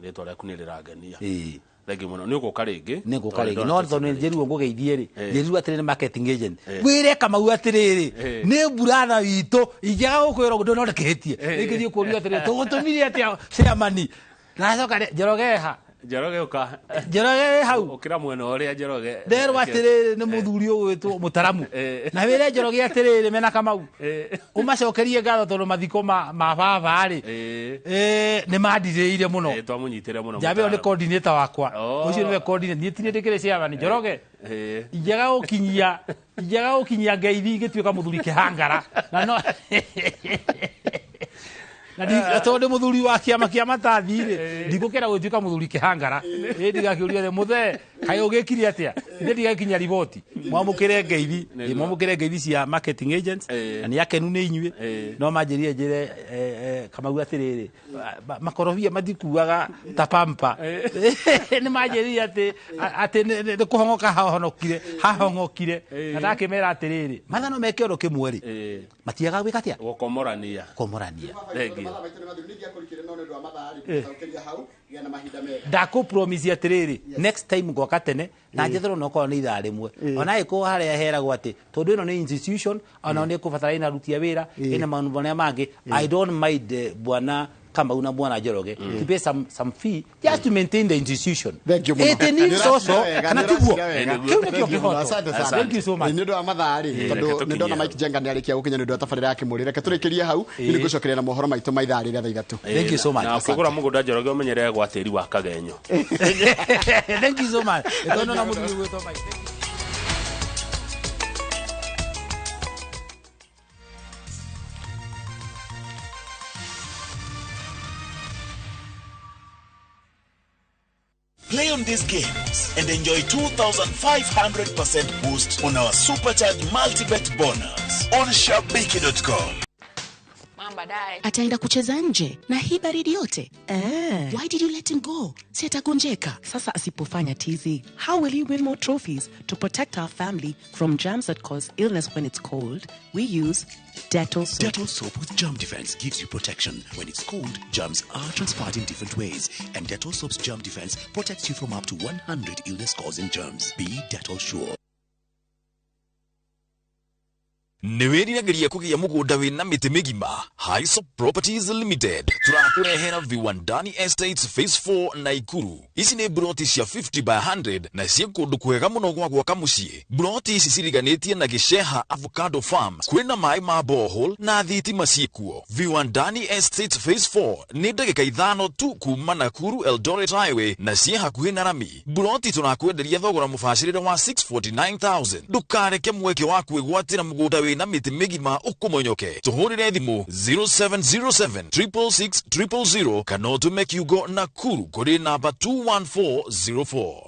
Rĩtwa rĩaku nĩ rĩrangenia. Thank you mũno, nĩ ũgũka rĩngĩ. Nĩ ngũka Tondũ rĩngĩ, ndona no tondũ nĩ njĩrirwo ngũgeithie rĩ, njĩrirwo atĩrĩ nĩ marketing agent, wĩre Kamau atĩrĩrĩ, nĩ brother witũ, ingĩaga gũkwĩra ũguo no ndĩkĩhĩtie. Rĩngĩ thiĩ kũũrio atĩrĩ, tũgũtũmire atĩa chairman? Nacoka Njoroge ha. Njoroge uka Njoroge hau ukira mwena uria Njoroge nderwo atiriri ni muthuri ugwitwo Mutaramu na wire Njoroge atiriri mena Kamau umacokerie ngatho tondu mathiko ma baba ri ni mandirĩire mũno twamunyitire mũno njambe ni coordinator wakwa ucio niwe coordinator niĩ tini ndikĩrĩ chairman Njoroge injaga gũkinyia ngeithi ngĩtuĩka mũthuri kĩhangara na no na tondu ndi muthuri wa kiama kia matathi ri ndigukira gwituika muthuri kihangara ĩ ndigakĩũria the muthe kaĩ ũgĩkire atĩa nĩ ndigakinya riboti mwamũkĩre ngeithi mwamũkĩre ngeithi cia marketing agents na nĩ akenu nĩ inyuĩ no manjĩrire njĩre Kamau atĩrĩrĩ makorobia matikuaga ta pampa nĩ manjĩrire atĩ atĩ nĩ kũhong'oka hahong'okire na ndakĩmera atĩrĩrĩ mathano meke ũndũ kĩmwe rĩ matiagaga gwĩka atĩa gũkomorania komorania ndakå promise atiriri next time ngwaka tene na njethero no korwo nĩ ithaa rĩmwe ona ĩkorwo harĩa heragwo atĩ tondũ ĩno nĩ institution ona nĩ kũbatara ĩna aruti a wĩra ĩna maũndũ marĩa mangĩ. I don't mind bwana Kamau na bwana Njoroge to pay some fee just to maintain the institution. Thank you. It needs also kana tiguo kiu nĩkĩo kĩhoto. Thank you so much. Nĩ ũndũ wa mathaa rĩ tondũ nĩ ndona Mike Jenga nĩ arĩkia gũkinya nĩ ũndũ wa tabarĩra ya Kĩmũrĩ. Reke tũrĩkĩrie hau nĩ ngũcokeria na mohoro maitũ ma ithaa rĩrĩa thaa 3. Thank you so much. Na kũgũra mũgũnda Njoroge ũmenyerere gwa tĩri wa Kagenyo. Thank you so much. Tondũ na mũthuri gwĩtwo Mike. Play on these games and enjoy 2,500% boost on our supercharged multibet bonus on Shabiki.com. Ataenda kucheza nje na hii baridi yote. Why did you let him go? Si atagonjeka. Sasa asipofanya tizi, how will he win more trophies? To protect our family from germs that cause illness when it's cold, we use Dettol soap. Dettol soap with germ defense gives you protection. When it's cold, germs are transferred in different ways. And Dettol soap's germ defense protects you from up to 100 illness-causing germs. Be Dettol sure. Nĩ wĩriragĩria kũgĩa mũgũnda wĩna mĩtĩ mĩgima? Highsop Properties Limited tũrakũrehera Viwandani Estates Phase 4 Naikuru. Ici nĩ broti cia 50 by 100 na ciĩ kũndũ kwega mũno gwa gwaka mũciĩ. Broti ici ciriganĩtie na Gĩceha Avocado Farm, kwĩna maĩ ma borehole na thitima ciĩkuo. Viwandani Estates Phase 4 nĩ ndagĩka 5 tu kuma Nakuru Eldoret Highway na ciĩ hakuhĩ na rami. Broti tũrakwenderia thogora mũbacĩrĩre wa 649,000. Ndũkareke mweke wa kwĩgwatĩra mũgũnda wĩna mĩtĩ mĩgima ũkũmonyoke. Tũhũrĩre thimũ 0707 666 000 kana ũtũme kiugo Nakuru kũrĩ namba 21404.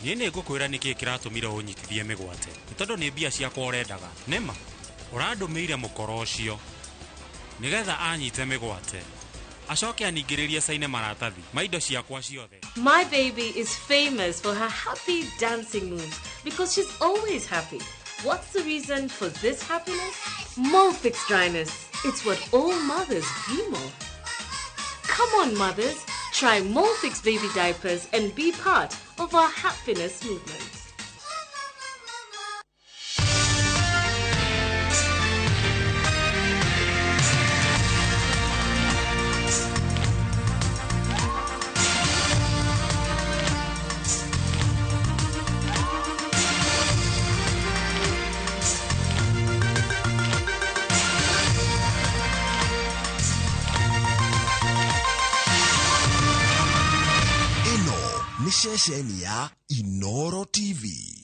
Niĩ nĩ ngũkwĩra nĩkĩ kĩratũmire ũnyitithie mĩgwate nĩ tondũ nĩ mbia ciakwa ũrendaga nĩma ũrandũmĩire mũkoro ũcio nĩgetha anyite mĩgwate acoke aningĩrĩrie caine maratathi ma indo ciakwa ciothe. My baby is famous for her happy dancing moves because she's always happy. What's the reason for this happiness? Molfix dryness. It's what all mothers dream of. Come on, mothers. Try Molfix baby diapers and be part of our happiness movement. Ceceni ya Inoro TV.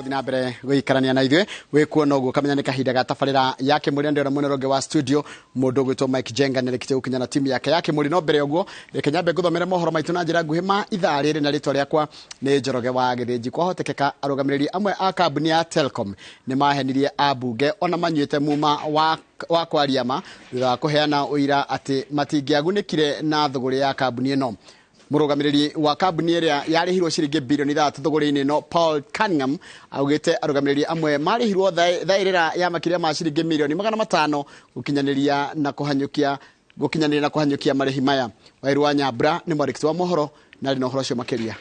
Guthi na mbere guikarania na ithuĩ wĩ kuona ũguo kamenya nĩ kahinda ga tabarĩra ya Kĩmũrĩ ndĩrona mwena ũrĩa ũngĩ wa studio mũndũ ũgwĩtwo Mike Jenga nĩarĩkĩtie gũkinya na timu yake ya Kĩmũrĩ. No mbere ũguo reke nyambe ngũthomere mohoro maitũ na njĩra nguhĩ ma ithaa rĩrĩ, na rĩtwa rĩakwa nĩ Njoroge wa Gĩthĩnji. Kwahotekeka arũgamĩrĩri amwe a kambuni ya Telcom nĩ mahenirie ambunge ona manyuĩte muma wa kwaria ma thutha wa kũheana ũira atĩ matingĩagunĩkire na thũgũrĩ ya kambuni ĩno. Mũrũgamĩrĩri wa kambuni ĩrĩa yarĩhirwo ciringi bilioni 6 thũgũrĩ-inĩ ĩno Paul Cunningham augĩte arũgamĩrĩri amwe marĩhirwo thaĩrĩra ya makĩria ma ciringi milioni 500 gũkinyanĩria na kũhanyũkia marĩhi maya. Wairu wa Nyambura nĩ mwandĩki wa mohoro na arĩ na ũhoro ũcio makĩria.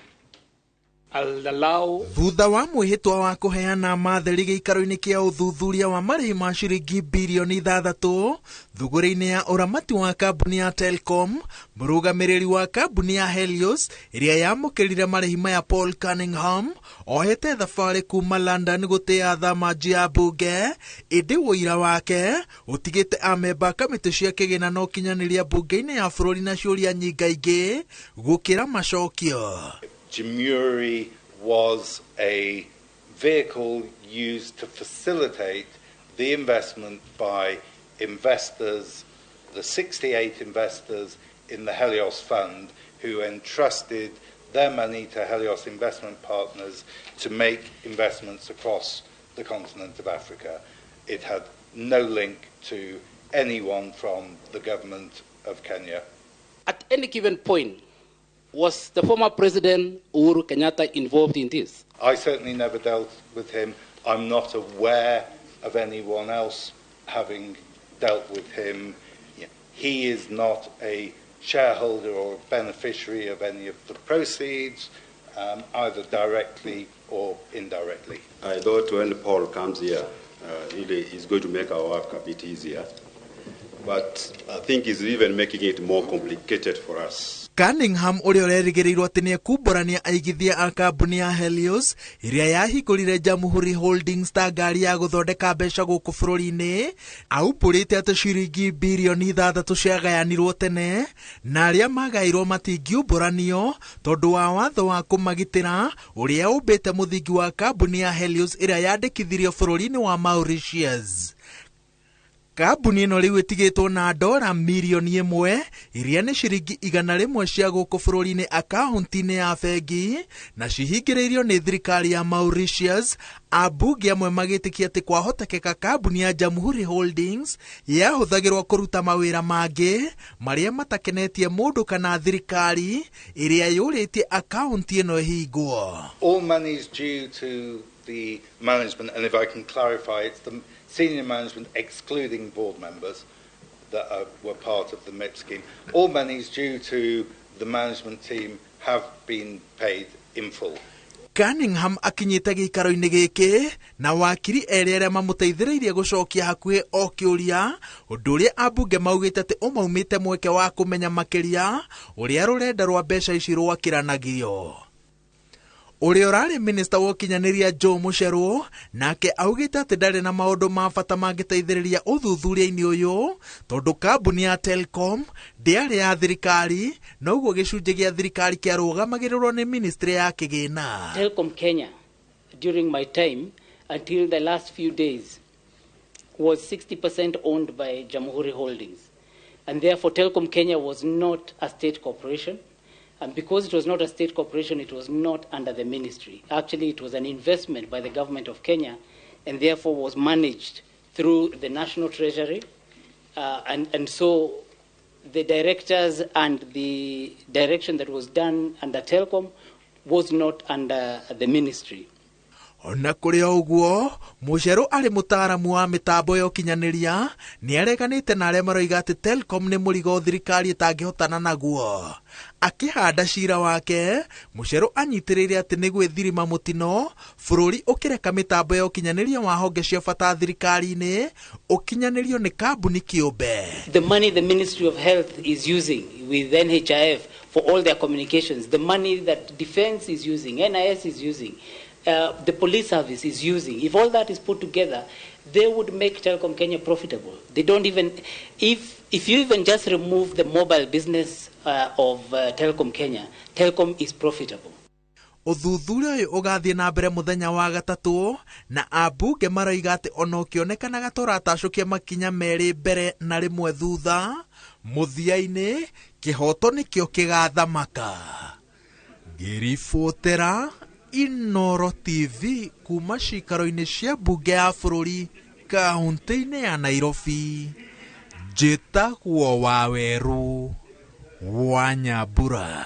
Thutha wa mwĩhĩtwa wa kũheana matheri gĩikaro-inĩ kĩa ũthuthuria wa marĩhi ma ciringi bilioni 6 thũgũrĩ-inĩ ya ũramati wa kambuni ya Telcom, mũrũgamĩrĩri wa kambuni ya Helios ĩrĩa yamũkĩrire marĩhi maya Paul Cunningham ohete thabarĩ kuma London gũtĩa thamanji ya mbunge, ĩndĩ ũira wake ũtigĩte amemba a kamĩtĩ cia kĩgĩna na ũkinyanĩria mbunge-inĩ ya bũrũri na ciũria nyingaingĩ gũkĩra macokio. Jamhuri was a vehicle used to facilitate the investment by investors, the 68 investors in the Helios Fund, who entrusted their money to Helios Investment Partners to make investments across the continent of Africa. It had no link to anyone from the government of Kenya. At any given point, was the former president Uhuru Kenyatta involved in this? I certainly never dealt with him. I'm not aware of anyone else having dealt with him. He is not a shareholder or beneficiary of any of the proceeds, either directly or indirectly. I thought when Paul comes here, really he's going to make our work a bit easier. But I think he's even making it more complicated for us. Cunningham ũrĩa ũrerĩgĩrĩirwo atĩ nĩekumbũrania aigithia a kambuni ya Helios ĩrĩa yahingũrire Jamhuri Holdings ta ngari ya gũthondeka mbeca gũkũ bũrũri-inĩ aumbũrĩte atĩ ciringi bilioni 6 ciagayanirwo tene na arĩa magairwo matingiumbũranio tondũ wa watho wa kũmagitĩra ũrĩa ũmbĩte mũthingi wa kambuni ya Helios ĩrĩa yandĩkithirio bũrũri-inĩ wa Mauritius. Kambuni ĩno rĩu ĩtigĩtwo na dora milioni 1 iria nĩ ciringi 100 cia gũkũ bũrũri-inĩ akaunti-inĩ ya bengi na cihingĩrĩirio nĩ thirikari ya Mauritius. Ambunge amwe magĩtĩkia atĩ kwahotekeka kambuni ya Jamhuri Holdings yahũthagĩrwo kũruta mawĩra mangĩ marĩa matakenetie mũndũ kana thirikari ĩrĩa yũrĩtie akaunti ĩno ĩhingwo. All monies due to the management, and if I can clarify, it's the senior management excluding board members that were part of the MIP scheme. All monies due to the management team have been paid in full. Cunningham akinyĩte gĩikaro-inĩ gĩkĩ na wakiri erĩ arĩa mamũteithĩrĩirie gũcokia hakuhĩ o kĩũria, ũndũ ũrĩa ambunge maugĩte atĩ ũmaumĩte mweke wa kũmenya makĩria ũrĩa rũrenda rwa mbeca ici rwakĩranagio. Ũrĩa ũrarĩ minista wa ũkinyanĩria Joe Mucheru nake augĩte atĩ ndarĩ na maũndũ ma bata mangĩteithĩrĩria ũthuthuria-inĩ ũyũ tondũ kambuni ya Telcom ndĩarĩ ya thirikari noguo gĩcunjĩ gĩa thirikari kĩarũgamagĩrĩrwo nĩ ministry ya kĩgĩna. Telcom Kenya during my time until the last few days was 60% owned by Jamhuri Holdings, and therefore Telcom Kenya was not a state corporation. And because it was not a state corporation, it was not under the ministry. Actually, it was an investment by the government of Kenya and therefore was managed through the National Treasury. And so the directors and the direction that was done under Telcom was not under the ministry. Ona kũrĩ o ũguo, Mucheru arĩ mũtaaramu wa mĩtambo ya ũkinyanĩria nĩareganĩte na arĩa maroiga atĩ Telcom nĩ mũrigo thirikari ĩtangĩhotana naguo. Akĩhanda cira wake, Mucheru anyitĩrĩire atĩ nĩ gwĩthirima mũtino bũrũri ũkĩreka mĩtambo ya ũkinyanĩria wa honge cia bata thirikari-inĩ ũkinyanĩrio nĩ kambuni kĩũmbe. The money the Ministry of Health is using with NHIF for all their communications, the money that Defense is using, NIS is using, the police service is using, if all that is put together, they would make Telcom Kenya profitable. They don't even, if you even just remove the mobile business of Telcom Kenya, Telcom is profitable. Ũthuthuria ũyũ ũgathiĩ na mbere mũthenya wa gatatũ, na ambunge maroiga atĩ ona ũkĩonekanaga ta ũratacũkia makinya 2 mbere na 1 thutha, mũthia-inĩ kĩhoto nĩkĩo kĩgathamaka. Ngĩribotera Inooro TV kuma cikaro-inĩ cia mbunge ya bũrũri kaunti-inĩ ya Nairobi, njĩtagwo Wawerũ wa Nyambura.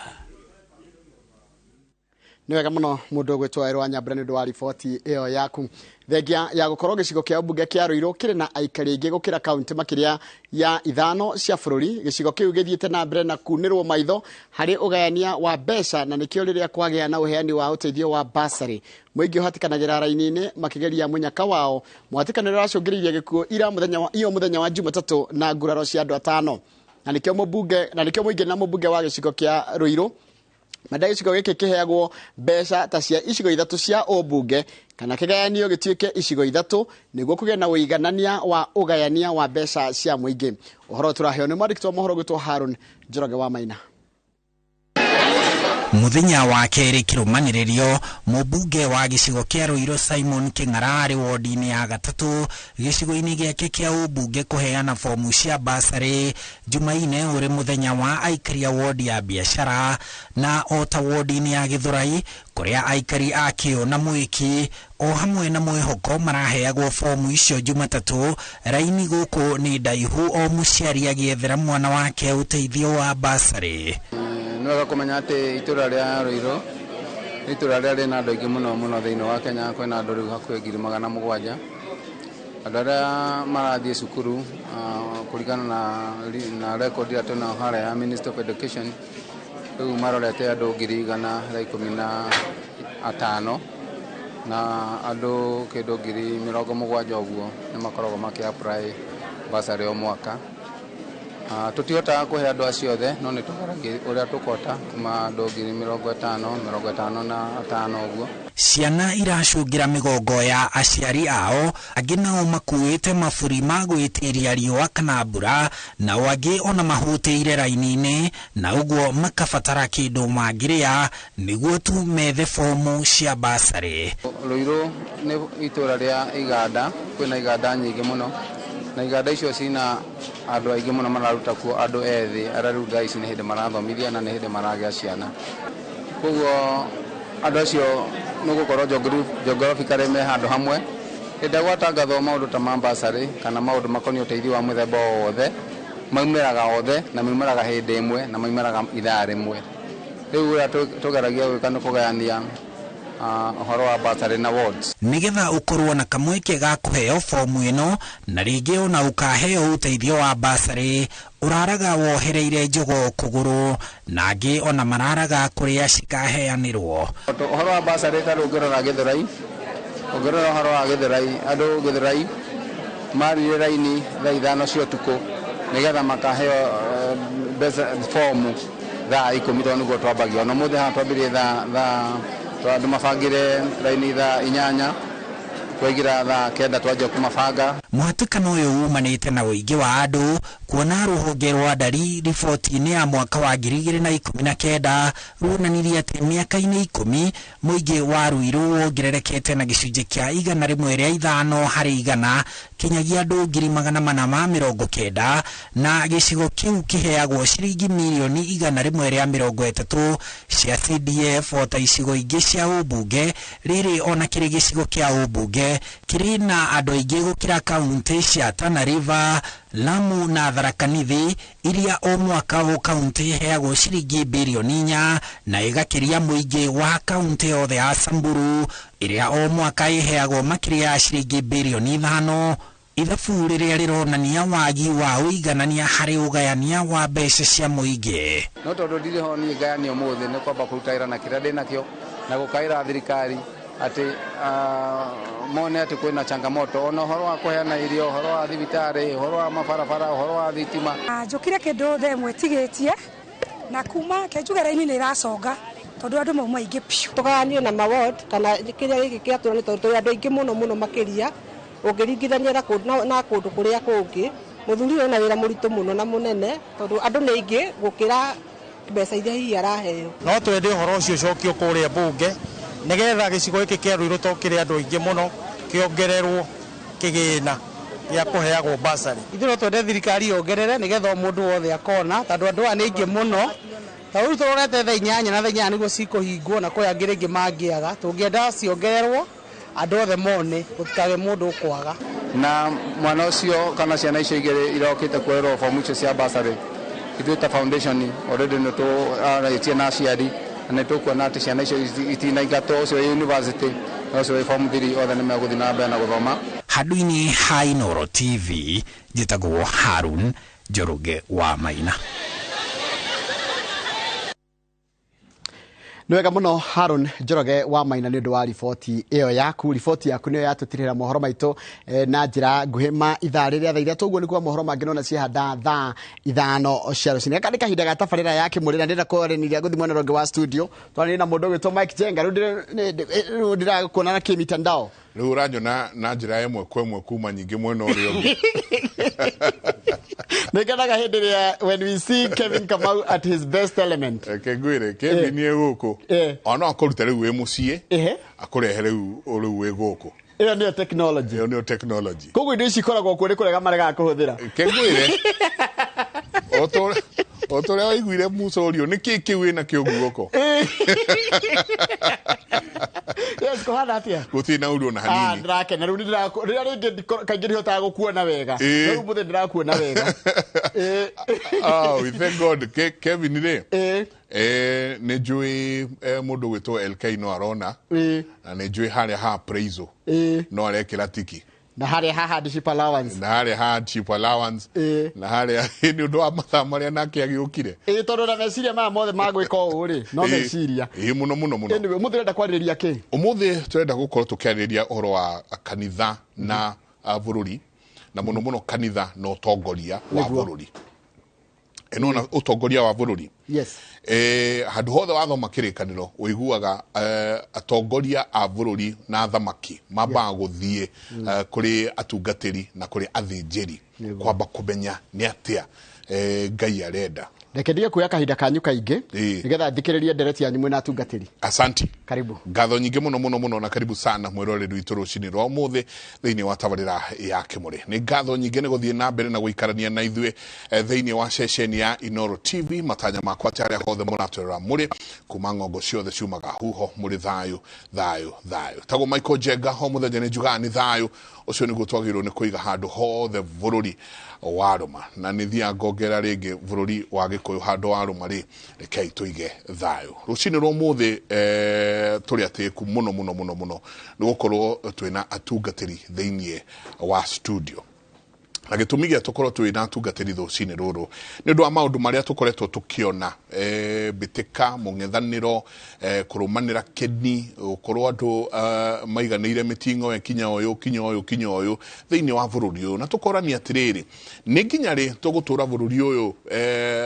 Nĩ wega mũno mũndũ ũgwĩtwo Wawerũ wa Nyambura nĩ ũndũ wa riboti ĩyo yaku. Thengia ya gũkorwo gĩcigo kĩa mbunge kĩa Ruiru kĩrĩ na aikari aingĩ gũkĩra kaunti makĩria ya 5 cia bũrũri, gĩcigo kĩu gĩthiĩte na mbere na kunĩrwo maitho harĩ ũgayania wa mbeca, na nĩkĩo rĩrĩa kwagĩa na ũheani wa ũteithio wa basarĩ mũingĩ ũhatĩkanagĩra raini-inĩ makĩgeria mũnyaka wao. Mũhatĩkano ũrĩa ũracũngĩrĩirie gĩkuũ ira mũthenya wa Jumatatũ na nguraro cia andũ 5, na nĩkĩo mũmbunge, na nĩkĩo mũingĩ na mũmbunge wa gĩcigo kĩa Ruiru menda gĩcigo gĩkĩ kĩheagwo mbeca ta cia icigo 3 cia ũmbunge kana kĩgayanio gĩtuĩke icigo 3 nĩguo kũgĩe na ũiganania wa ũgayania wa mbeca cia mũingĩ. Ũhoro tũraheo nĩ mwandĩki wa mohoro gwĩtwo Harun Njoroge wa Maina. Mũthenya wa kerĩ kĩrũmanĩrĩrio, mũmbunge wa gĩcigo kĩa Ruiru Simon Kĩng'ara arĩ wodi-inĩ ya gatatũ gĩcigo-inĩ gĩake kĩa ũmbunge kũheana fomu cia basarĩ Jumaine ũrĩ mũthenya wa aikari a wodi ya biacara, na o ta wodi-inĩ ya Gĩthũrai kũrĩa aikari a Kĩũ na Mwĩki o hamwe na Mwĩhoko maraheagwo fomu icio Jumatatũ. Raini gũkũ nĩ ndaihu, o mũciari agĩethera mwana wake ũteithio wa basarĩ. Nĩ wega kũmenya atĩ itũra rĩa Ruiru nĩ itũra rĩrĩa rĩna andũ aingĩ mũno mũno thĩinĩ wa Kenya. Kwĩna andũ rĩu hakuhĩ 700,000. Andũ arĩa marathiĩ cukuru kũringana na record ĩrĩa twĩnayo harĩa ya Ministry of Education, rĩu marorete andũ 115,000 na andũ kĩndũ 70,000 ũguo nĩ makoragwo makĩ apply bursary o mwaka. Tũtihotaga kũhe andũ acio othe, no nĩ tũgeragia ũrĩa tũkũhota kuma andũ 50,000, 55 ũguo. Ciana iracũngĩra mĩgongo ya aciari ao, angĩ nao makuĩte maburi ma gwĩtiria riũa kana mbura, nao angĩ ona mahũtĩire raini-inĩ, na ũguo makabatara kĩndũ mangĩrĩa nĩguo tu methe fomu cia basarĩ. Ruiru nĩ itũra rĩa iganda, kwĩna iganda nyingĩ mũno, na iganda icio cina andũ aingĩ mũno mararuta kuo andũ ethĩ arĩa rĩu thaa ici nĩ hĩndĩ marathomithia na nĩ hĩndĩ maragĩa ciana. Koguo andũ acio nĩ gũkorwo geographically me handũ hamwe. Hĩndĩ ĩrĩa gwatangathwo maũndũ ta ma bursary kana maũndũ makoniĩ ũteithio wa mũthemba o wothe, maumĩraga othe na maumĩraga hĩndĩ ĩmwe na maumĩraga ithaa rĩmwe. Rĩu ũrĩa tũgeragia gwĩka nĩ kũgayania ũhoro wa bursary na wards. Nĩgetha ũkorwo na kamweke ga kũheo fomu ĩno na rĩngĩ ona ũkaheo ũteithio wa bursary, ũraraga wohereire njogoo kũgũrũ na angĩ ona mararaga kũrĩa cikaheanĩrwo. Ũhoro wa bursary ta rĩu ũngĩrora Gĩthũrai, ũngĩrora ũhoro wa Gĩthũrai, andũ Gĩthũrai marire raini thaa 5 cia ũtukũ nĩgetha makaheo mbeca fomu thaa 10 tondũ nĩguo twambagia. Ona ũmũthĩ haha twambirie thaa andũ mabangire raini thaa 8, twaingĩra thaa 9 twanjia kũmabanga. Mũhatĩkano ũyũ umanĩte na ũingĩ wa andũ kuona rũhonge rwa ndari riboti-inĩ ya mwaka wa 2019 ruonanirie atĩ mĩaka-inĩ 10 mũingĩ wa Ruiru wongererekete na gĩcunjĩ kĩa 105 harĩ 100 kinyagia andũ 490,000 na gĩcigo kĩu kĩheagwo ciringi mirioni 130 cia CDF o ta icigo ingĩ cia ũmbunge. Rĩrĩ ona kĩrĩ gĩcigo kĩa ũmbunge kĩrĩ na andũ aingĩ gũkĩra kaunti cia Tana River, Lamu na Tharaka Nithi iria o mwaka o kaunti iheagwo ciringi birioni 4 na ĩgakĩria mũingĩ wa kaunti yothe ya Samburu ĩrĩa o mwaka iheagwo makĩria ya ciringi birioni 5. Ithabu rĩrĩa rĩronania wagi wa ũiganania harĩ ũgayania wa mbeca cia mũingĩ. No tondũ ndirĩ ho niĩ ngayania ũmũthĩ nĩ kwamba kũruta wĩra na kĩrĩa ndĩnakĩo na gũkaĩra thirikari atĩ mone atĩ kwĩna changamoto ona ũhoro wa kũheana irio, ũhoro wa thibitarĩ, ũhoro wa mabarabara, ũhoro wa thitima. Njũkire kĩndũ thaa 1 tigĩtie na kuma kenjuge raini nĩ ĩraconga tondũ andũ mauma aingĩ biũ. Tũgayanio na maward kana kĩrĩa gĩkĩ kĩatũra nĩ tondũ tũrĩ andũ aingĩ mũno mũno makĩria ũngĩringithania na kũndũ kũrĩa kũngĩ. Mũthuri ũyũ ena wĩra mũritũ mũno na mũnene tondũ andũ nĩ aingĩ gũkĩra mbeca iria hihi araheo. No twende ũhoro ũcio ũcokio kũrĩa mbunge Nĩgetha gĩcigo gĩkĩ kĩa Ruiru to kĩrĩ andũ aingĩ mũno kĩongererwo kĩgĩna gĩa kũheagwo basarĩ. Ithuĩ no twende thirikari yongerere nĩgetha o mũndũ wothe akona, tondũ andũ aya nĩ aingĩ mũno. Ta rĩu tũrorete thaa 8 na thaa 8 nĩguo cikũhingwo, na kwĩ angĩ rĩngĩ mangĩaga. Tũngĩenda ciongererwo andũ othe mone, gũtikage mũndũ ũkwaga. Na mwana ũcio kana ciana icio igĩrĩ irokĩte kuoerwo fomu icio cia basarĩ, ithuĩ ta foundation already nĩ tũarĩtie na aciari na nĩ tũkuona atĩ ciana icio itinaingatwo, ũcio wĩ university na ũcio wĩ form 3 othe nĩ megũthiĩ na mbere na gũthoma. Handũ-inĩ ha Inooro TV njĩtagwo Harun Njoroge wa Maina. Nĩ wega mũno Harun Njoroge wa Maina nĩ ũndũ wa riboti ĩyo yaku. Riboti yaku nĩyo yatũtirĩra mohoro maitũ na njĩra nguhĩ ma ithaa rĩrĩa thaa 3 ũguo nĩkuo mohoro mangĩ nona ciahanda thaa 5 cia rũcinĩ. Gaka nĩ kahinda ga tabarĩra ya Kĩmũrĩ na ndĩrenda kwaranĩria gũthiĩ mwena ũrĩa ũngĩ wa studio twaranĩrie na mũndũ ũgwĩtwo Mike Jenga. Rĩu ndĩrakuona na kĩmitandao. Rĩu ũranyona na njĩra ĩmwe kwa ĩmwe kuma nyingĩ mwena ũrĩa ũngĩ. Nĩngenaga hĩndĩ ĩrĩa when we see Kevin Kamau at his best element. Reke ngwĩre, Kevin nĩ gũkũ. Ona akũruta rĩu wĩ mũciĩ, akũrehe rĩu wĩ gũkũ. Ĩyo nĩyo technology. Ĩyo nĩyo technology. Koguo indo ici ikoragwo kuo nĩ kũrega maregaga kũhũthĩra. Reke ngwĩre. O ta ũrĩa waiguire Musa ũrio, nĩ kĩĩ kĩu wĩna kĩo guoko? Yes, kũhana atĩa? Gũtirĩ na ũru ona hanini. Ndĩrakena. Rĩu rĩrĩa rĩngĩ kaingĩ ndihotaga gũkuona wega. Rĩu ũmũthĩ ndĩrakuona wega. We thank God. Kevin rĩ, nĩ njũĩ mũndũ ũgwĩtwo LK no arona. Na nĩ njũĩ harĩa ha appraisal. No arekĩra tiki. Na harĩa ha hardship allowance. Na harĩa ha hardship allowance. Na harĩa nĩ ũndũ wa mathaa marĩa nake agĩũkire. Tondũ na meciria maya mothe ma gwĩka ũũ rĩ, no meciria. Mũno mũno mũno. Anyway, ũmũthĩ ũrenda kwarĩrĩria kĩ? Ũmũthĩ tũrenda gũkorwo tũkĩarĩrĩria ũhoro wa kanitha na bũrũri, na mũno mũno kanitha na ũtongoria wa bũrũri. Ĩno na ũtongoria wa bũrũri. Yes. Handũ hothe wathoma kĩrĩkanĩro ũiguaga atongoria a bũrũri na athamaki mambaga gũthiĩ kũrĩ atungatĩri na kũrĩ athĩnjĩri kwamba kũmenya nĩ atĩa Ngai arenda. Reke ndige kuoya kahinda kanyu kaingĩ nĩgetha thikĩrĩrie ndereti yanyu mwĩna atungatĩri. Asanti. Karibu. Ngatho nyingĩ mũno mũno mũno na karibu sana mwĩroreri witũ rũcinĩ rwa ũmũthĩ thĩinĩ wa tabarĩra ya Kĩmũrĩ. Nĩ ngatho nyingĩ nĩ gũthiĩ na mbere na gũikarania na ithuĩ thĩinĩ wa ceceni ya Inooro TV. Matanya makwa atĩ harĩa hothe mũratwĩrora mũrĩ kuma ng'ongo ciothe ciumaga huho mũrĩ thayũ thayũ thayũ. Tagwo Michael Jenga ho mũthenya nĩ njugaga nĩ thayũ ũcio nĩguo twagĩrĩirwo nĩ kũiga handũ hothe bũrũri wa Rũma, na nĩ thiaga ngongera rĩngĩ bũrũri wa Gĩkũyũ handũ wa Rũma rĩ, rekei tũige thayũ. Rũcinĩ rwa ũmũthĩ tũrĩ atĩĩku mũno mũno mũno mũno nĩ gũkorwo twĩna atungatĩri thĩinĩ wa studio. Na gĩtũmi gĩa tũkorwo twĩna atungatĩri rũcinĩ rũrũ nĩ ũndũ wa maũndũ marĩa tũkoretwo tũkĩona, mbĩtĩka, mũng'ethanĩro, kũrũmanĩra kĩni, gũkorwo andũ maiganĩire mĩting'oe kinya ũyũ kinya ũyũ kinya ũyũ thĩinĩ wa bũrũri ũyũ, na tũkorania atĩrĩrĩ, nĩ nginya rĩ tũgũtũra bũrũri ũyũ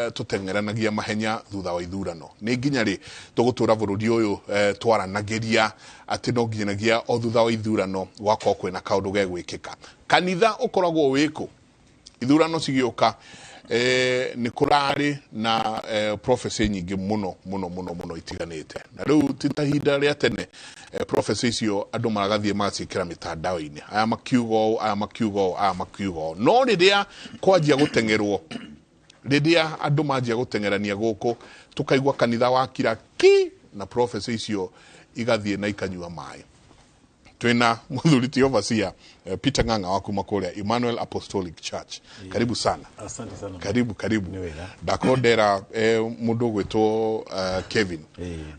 tũteng'eranagia mahenya thutha wa ithurano? Nĩ nginya rĩ tũgũtũra bũrũri ũyũ twaranagĩria atĩ no nginyagia o thutha wa ithurano gwakorwo kwĩna kaũndũ gegwĩkĩka? Kanitha ũkoragwo wĩkũ? Ithurano cigĩũka nĩ kũrarĩ na prophecy nyingĩ mũno mũno mũno mũno itiganĩte, na rĩu ti ta ihinda rĩa tene prophecy icio andũ magathiĩ magaciĩkĩra mĩtandao-inĩ, aya makiuga ũũ, aya makiuga ũũ, aya makiuga ũũ. No rĩrĩa kwanjia gũteng'erwo, rĩrĩa andũ manjia gũteng'erania gũkũ, tũkaigua kanitha wakira ki na prophecy icio igathiĩ na ikanyua maĩ. Twina muthuri ti overseer Peter Ng'ang'a wa kuma kũrĩa Emmanuel Apostolic Church. Karibu sana. Asante sana. Karibu karibu. Ndakondera mũndũ ũgwĩtwo Kevin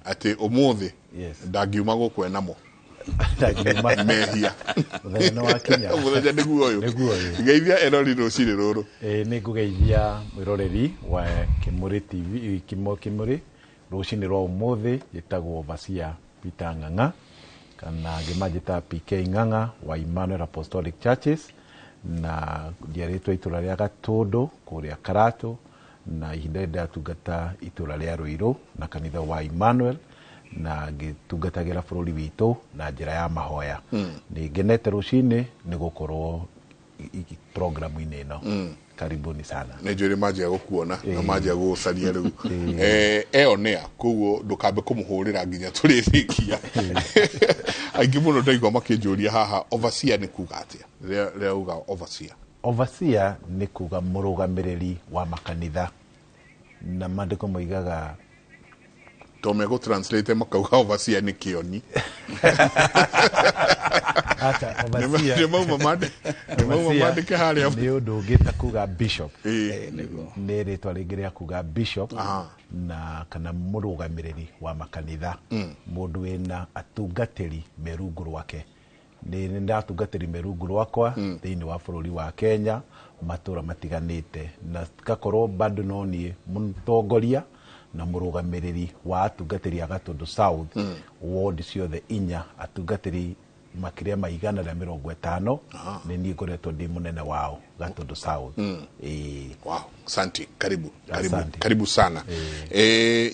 atĩ ũmũthĩ ndangiuma gũkũ enamo. Ndangiuma. Mehia. Mũthenya nĩ wakinya. Mũthenya nĩguo ũyũ. Nĩguo ũyũ. Geithia erori rũcinĩ rũrũ. Nĩ ngũgeithia mwĩroreri wa Kĩmũrĩ TV, Kĩmũrĩ rũcinĩ rwa ũmũthĩ. Njĩtagwo Overseer Peter Ng'ang'a kana ngĩmanjĩta PK Ng'ang'a wa Emmanuel Apostolic Churches, na njiarĩtwo itũra rĩa Gatũndũ kũrĩa Karatũ, na ihinda rĩrĩ ndĩratungata itũra rĩa Ruiru na kanitha wa Emmanuel, na ngĩtungatagĩra bũrũri witũ na njĩra ya mahoya. Nĩ ngenete rũcinĩ nĩ gũkorwo programu-inĩ ĩno. Karibuni sana. Nä njå rä manjia gå kuona na manjia gå caria rä u eonea koguo ndå kambe kå må hå rä ra nginya tå rä rä kia aingä må no ndaigua makä njå ria haha overseer nä kuga atä a rä a uga overseer. Overseer nä kuga må rå gamä rä ri wa makanitha na mandĩko moigaga to megå translate makauga overseer nä kä oni. Acha, overseer nä mauma mandä ke harä a nä å ndå å ngä ta kuga bishop, nä rä twa rä ngä rä a kuga bishop na kana må rå gamä rä ri wa makanitha, må ndå wä na atungatä ri me rungu rwake. Nä ndatungatä ri me rungu rwakwa thä inä wa bå rå ri wa Kenya matå matiganä te na ngakorwo bado no niä må tongoria na må rå ri wa atungatä ri a Gatũndũ South, ward ciothe inya, atungatä ri makiria ma 150 nä niä ngoretwo ndä må nene wao Gatũndũ South. Wow, asante, karibu karibu. Asante. Karibu sana.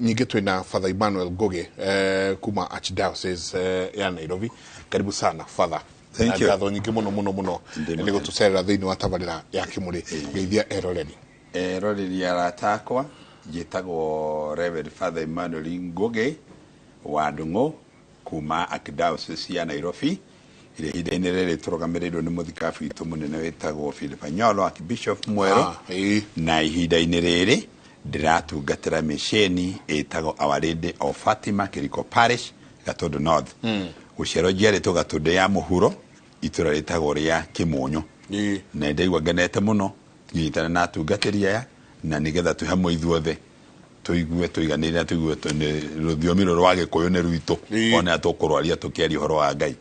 Nyingä twä Father Emmanuel Ngugi kuma Archdiocese ya Nairobi. Karibu sana Father. Thank you. Ngatho nyingä må no må no må no nä gå tå cerera thä inä wa tabarä ra ya kä må rä. Geithia eroreri. Eroreri arata akwa, njĩtagwo Reverend Father Emmanuel Ngugi wa Ndung'u kuma Archdiocese ya Nairobi, ĩrĩa ihinda-inĩ rĩrĩ tũrũgamĩrĩirwo nĩ mũthikabu witũ mũnene wĩtagwo Philip Anyolo, Archbishop Mwerũ. Na ihinda-inĩ rĩrĩ ndĩratungatĩra mĩcĩni ĩtagwo Our Lady of Fatima Kiriko Parish, Gatũndũ North. Gũciarwo njiarĩtwo Gatũndũ ya mũhuro, itũra rĩtagwo rĩa Kĩmũnyũ. Na ndaigua ngenete mũno nyiitana na atungatĩri aya, na nĩgetha twĩ hamwe ithuothe tũigue tũiganĩire na tũigue rũthiomi rũrũ rwa Gĩkũyũ nĩ rwitũ, ona tũkũrwaria tũkĩaria ũhoro wa Ngai.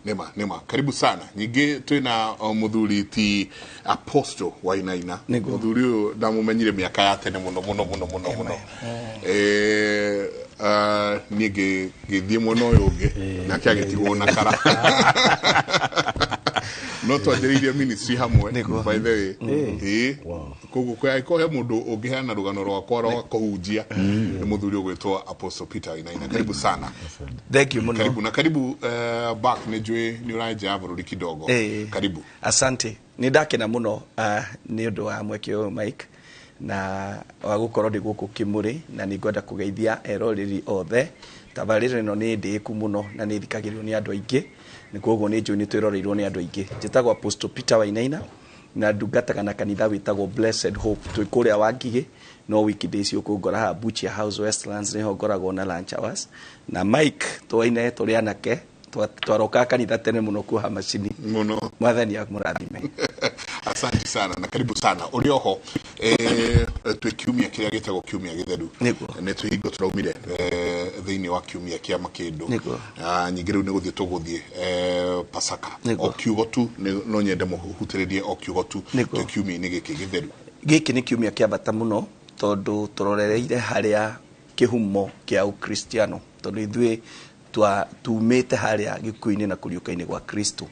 Nema nema, karibu sana. Nyingĩ twĩna mũthuri ti Apostle Wainaina. Mũthuri ũyũ ndamũmenyire mĩaka ya tene mũno mũno mũno mũno mũno. Niĩ ngĩthiĩ mwena ũyũ ũngĩ nake agĩtigwo na kara. No twanjĩrĩirie ministry hamwe by the way. Koguo angĩkorwo he mũndũ ũngĩheana rũgano rwakwa rwa kũhunjia nĩ mũthuri ũgwĩtwo Apostle Peter Wainaina. Karibu sana. Thank you mũno. Karibu na karibu back. Nĩ njũĩ nĩ ũraĩ ya bũrũri kidogo. Karibu. Asante. Nĩ ndakena mũno nĩ ũndũ wa mweke ũyũ Mike, na wa gũkorwo ndĩ gũkũ Kĩmũrĩ, na nĩ ngwenda kũgeithia eroreri othe. Tabarĩra ĩno nĩ ndĩĩku mũno na nĩ ĩthikagĩrĩrio nĩ andũ aingĩ, nĩ koguo nĩ njũĩ nĩ twĩroreirwo nĩ andũ aingĩ. Njĩtagwo Apostle Peter Wainaina na ndungataga na kanitha wĩtagwo Blessed Hope. Twĩ kũrĩa Wangigĩ, no weekdays ũkũngora haha Butcher House Westlands, nĩho ngoragwo na lunch hours. Na Mike twaine tũrĩ anake twarokaga kanitha tene mũno kuoha macini mũno. Mwathani amũrathime. Asante sana na karibu sana. Ũrĩ oho twĩ kiumia kĩrĩa gĩtagwo kiumia gĩtheru, nĩ twĩhingo tũraumire thĩinĩ wa kiumia kĩa makĩndũ. Nyingĩ rĩu nĩ gũthiĩ tũgũthiĩ Pasaka. O kiugo tu no nyende mũhutĩrĩrie o kiugo tu twĩ kiumia-inĩ gĩkĩ gĩtheru. Gĩkĩ nĩ kiumia kĩa bata mũno tondũ tũrorereire harĩa kĩhumo kĩa Ũkristiano, tondũ ithuĩ tumĩte harĩa gĩkuũ-inĩ na kũriũka-inĩ gwa Kristo.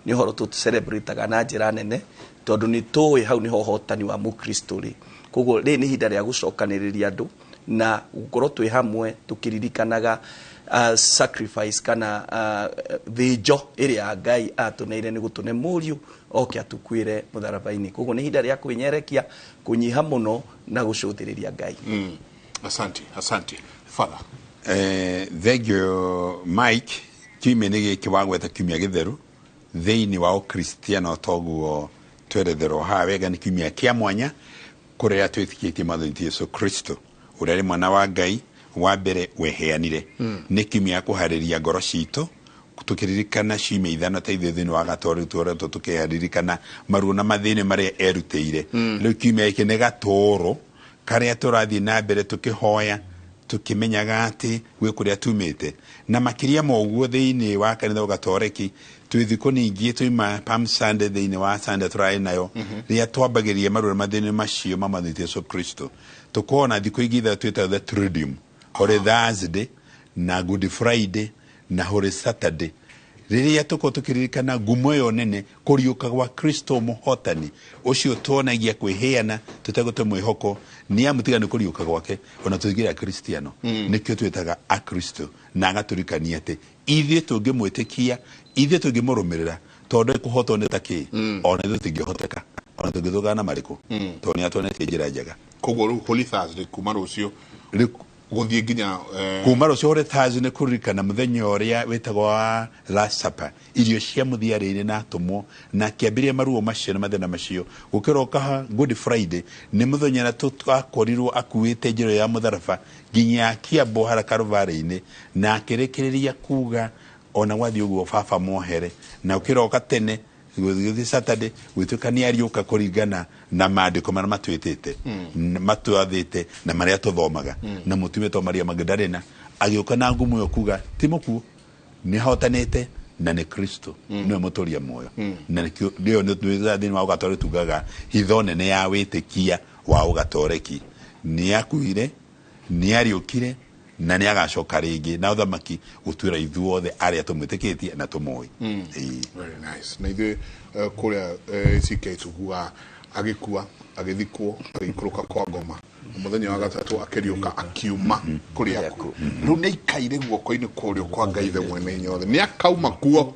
Nĩ ũhoro tũcelebrataga na njĩra nene tondũ nĩ tũĩ hau nĩho ũhotani wa mũkristo rĩ. Koguo rĩrĩ nĩ ihinda rĩa gũcokanĩrĩria andũ na gũkorwo twĩ hamwe tũkĩririkanaga sacrifice kana thĩnjo ĩrĩa Ngai atũneire nĩ gũtũne mũriũ oke atukuĩre mũtharaba-inĩ. Koguo nĩ ihinda rĩa kwĩnyerekia, kũnyiha mũno na gũcũthĩrĩria Ngai. Asante, asante. Father. Thank you Mike. Kiumia nĩ gĩkĩ wagweta kiumia gĩtheru thĩinĩ wa Ũkristiano, toguo tweretherwo haha wega nĩ kiumia kĩa mwanya kũrĩa twĩtĩkĩtie Mwathani Jesũ Kristo ũrĩa arĩ mwana wa Ngai wa mbere weheanire. Nĩ kiumia kũharĩria ngoro citũ tũkĩririkana ciumia ithano ta ithuĩ thĩinĩ wa Gatoreki tũkoretwo tũkĩririkana maruo na mathĩna marĩa erutĩire. Rĩu kiumia gĩkĩ nĩ gatũũrũ karĩa tũrathiĩ na mbere tũkĩhoya tũkĩmenyaga atĩ gwĩ kũrĩa tumĩte, na makĩria ma ũguo thĩinĩ wa kanitha wa Gatoreki twĩ thikũ ningĩ twaima Palm Sunday thĩinĩ wa Sunday tũrarĩ nayo rĩrĩa twambagĩrĩria maruo na mathĩna macio ma Mwathani Jesũ Kristo. Tũkona thikũ ingĩ ithatũ twĩtaga the Triduum, Holy Thursday na Good Friday na Holy Saturday, rĩrĩa tũkorwo tũkĩririkana ngumo ĩyo nene kũriũka gwa Kristo mũhotani ũcio tuonagia kwĩheana tũtegũte mwĩhoko nĩ amũtiga nĩ kũriũka gwake ona tũingĩra Akristiano. Nĩkĩo twĩtaga Akristo, na agatũrikania atĩ ithuĩ tũngĩmwĩtĩkia, ithuĩ tũngĩmũrũmĩrĩra, tondũ kũhotwo nĩ ta kĩ ona ithuĩ tũtingĩhoteka Ona tũngĩthũkana na marĩkũ, tondũ nĩ atuonetie njĩra njega. Koguo rĩu Holy Thursday kuma rũciũ gũthiĩ nginya kuma rũciũ Holy Thursday nĩ kũririkana mũthenya ũrĩa wĩtagwo wa Last Supper, irio cia mũthia rĩrĩ na atũmwo, na akĩambĩrĩria maruo macio na mathĩna macio. Gũkĩroka Good Friday nĩ mũthenya ũrĩa twakorirwo akuĩte njĩra ya mũtharaba nginya akĩambwo hara Kalvarĩ-inĩ, na akĩrĩkĩrĩria kuga ona gwathiĩ ũguo baba mohere. Na ũkĩroka tene gũthiĩ Saturday gwĩtuĩka nĩ ariũka kũringana na maandĩko marĩa matwĩtĩte, matwathĩte na marĩa tũthomaga. Na mũtumia ta Maria Magdalena agĩũka na ngumo ĩyo kuga ti mũkuũ, nĩ ahotanĩte na nĩ Kristo, nĩwe mũtũria muoyo. Na nĩkĩo nĩyo nĩ thĩinĩ wa ũgatoreki tugaga hitho nene ya wĩtĩkia wa ũgatoreki, nĩ akuire, nĩ ariũkire, na nĩ agacoka rĩngĩ na ũthamaki gũtuĩra ithuothe arĩa tũmwĩtĩkĩtie na tũmũĩ. Very nice. Na ithuĩ kũrĩa CK tuguga agĩkua, agĩthikwo, agĩikũrũka kwa ngoma, mũthenya wa gatatũ akĩriũka akiuma kũrĩa akuũ. Rĩu nĩ aikaire guoko-inĩ kwa ũrĩo kwa Ngai Ithe mwene hinya wothe, nĩ akauma kuo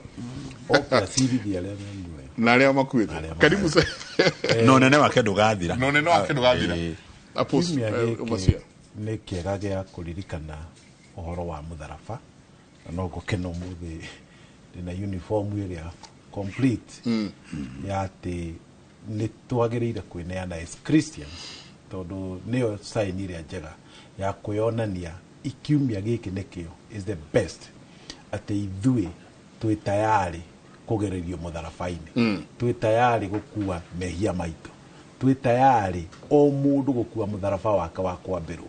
acirithia arĩa me muoyo na arĩa makuĩte. Karibu na ũnene wake ndũgathira. Na ũnene wake ndũgathira. Apostle, Kiumia gĩkĩ Overseer. nĩ kĩega gĩa kũririkana ũhoro wa mũtharaba, na no ngũkena ũmũthĩ ndĩna uniform ĩrĩa complete ya atĩ nĩ twagĩrĩire kwĩneana as Christians, tondũ nĩyo sign ĩrĩa njega ya kwĩonania ikiumia gĩkĩ nĩkĩo is the best, atĩ ithuĩ twĩ tayarĩ kũgererio mũtharaba-inĩ, twĩ tayarĩ gũkua mehia maitũ, twĩ tayarĩ o mũndũ gũkua mũtharaba wake wa kwambĩrwo,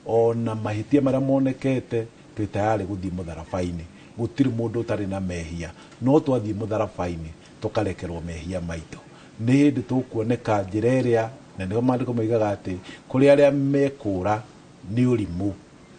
ona mahĩtia marĩa monekete twĩ tayarĩ gũthiĩ mũtharaba-inĩ. Gũtirĩ mũndũ ũtarĩ na mehia, no twathiĩ mũtharaba-inĩ tũkarekerwo mehia maitũ. Nĩ hĩndĩ tũkuoneka njĩra ĩrĩa, na nĩho maandĩko moigaga atĩ kũrĩ arĩa mekũra nĩ ũrimũ,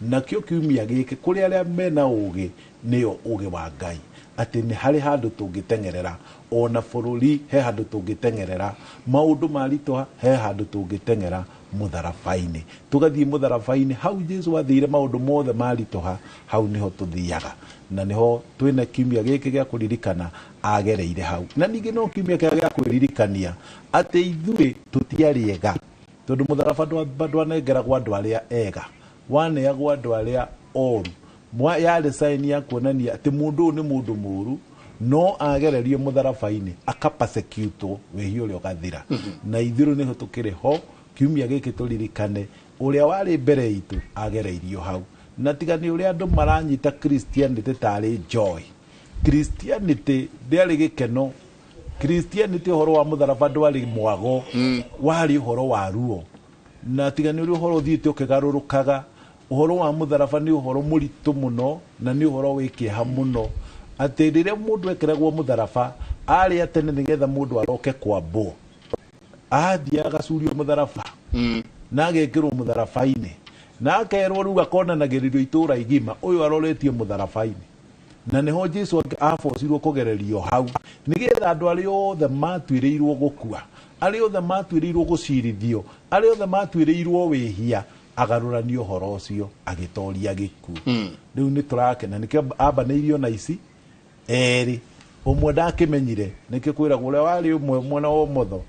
nakĩo kiumia gĩkĩ kũrĩ arĩa mena ũgĩ nĩyo ũgĩ wa Ngai, atĩ nĩ harĩ handũ tũngĩteng'erera, ona bũrũri he handũ tũngĩteng'erera, maũndũ maritũha he handũ tũngĩteng'era mũtharaba-inĩ. Tũgathiĩ mũtharaba-inĩ hau Jesu athire maũndũ mothe maritũha, hau nĩho tũthiaga, na nĩho twĩna kiumia gĩkĩ gĩa kũririkana agereire hau. Na ningĩ no kiumia kĩrĩa gĩa kwĩririkania atĩ ithuĩ tũtiarĩ ega, tondũ mũtharaba ndwanengeragwo andũ arĩa ega, waneagwo andũ arĩa oru. Yarĩ sign ya kuonania atĩ mũndũ ũyũ nĩ mũndũ mũũru, no agererio mũtharaba-inĩ akapersecutwo wĩhia ũrĩa ũgathira. Na ithuĩ rĩu nĩho tũkĩrĩ ho kiumia gĩkĩ tũririkane ũrĩa warĩ mbere itũ agereirio hau. Na tiga nĩ ũrĩa andũ maranyita Christianity tarĩ joy, Christianity ndĩarĩ gĩkeno, Christianity ũhoro wa mũtharaba ndwarĩ mwago, warĩ ũhoro wa ruo. Na tiga nĩ ũrĩa ũhoro ũthiĩte ũkĩgarũrũkaga, ũhoro wa mũtharaba nĩ ũhoro mũritũ mũno na nĩ ũhoro wĩ kĩeha mũno, atĩ rĩrĩa mũndũ ekeragwo mũtharaba arĩ atene nĩgetha mũndũ aroke kwambwo, athiĩ agacurio mũtharaba na agekĩrwo mũtharaba-inĩ, na akerwo rĩu akonanagĩrĩrio itũũra igima, ũyũ aroretio mũtharaba-inĩ. Na nĩho Jesu abocirwo kũgererio hau nĩgetha andũ arĩa othe matuĩrĩirwo gũkua, arĩa othe matuĩrĩirwo gũcirithio, arĩa othe matuĩrĩirwo wĩhia, agarũranie ũhoro ũcio agĩtoria gĩkuũ. Rĩu nĩ tũrakena nĩkĩo ambanĩirio na ici erĩ, ũmwe ndakĩmenyire, nĩkĩo kwĩragwo ũrĩa warĩ ũmwe mwena wa ũmotho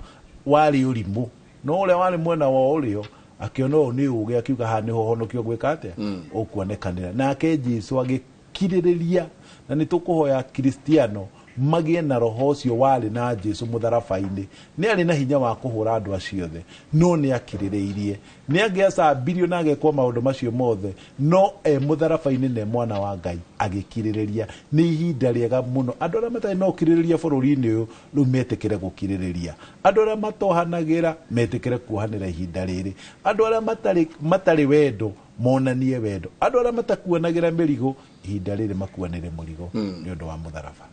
warĩ ũrimũ, no ũrĩa warĩ mwena wa ũrĩo akĩona ũyũ nĩ ũgĩ, akiuga haha nĩho ũhonokio gwĩka atĩa, ũkuonekanĩra. Nake Jesu agĩkirĩrĩria, na nĩ tũkũhoya Kristiano magĩe na roho ũcio warĩ na Jesu mũtharaba-inĩ. Nĩ arĩ na hinya wa kũhũra andũ acio othe, no nĩ akirĩrĩirie, nĩ angĩacambirio na agekwo maũndũ macio mothe, no e mũtharaba-inĩ na e mwana wa Ngai agĩkirĩrĩria. Nĩ ihinda rĩega mũno andũ arĩa matarĩ na ũkirĩrĩria bũrũri-inĩ ũyũ rĩu metĩkĩre gũkirĩrĩria, andũ arĩa matohanagĩra metĩkĩre kuohanĩra ihinda rĩrĩ, andũ arĩa matarĩ wendo monanie wendo, andũ arĩa matakuanagĩra mĩrigo ihinda rĩrĩ makuanĩre mũrigo nĩ ũndũ wa mũtharaba.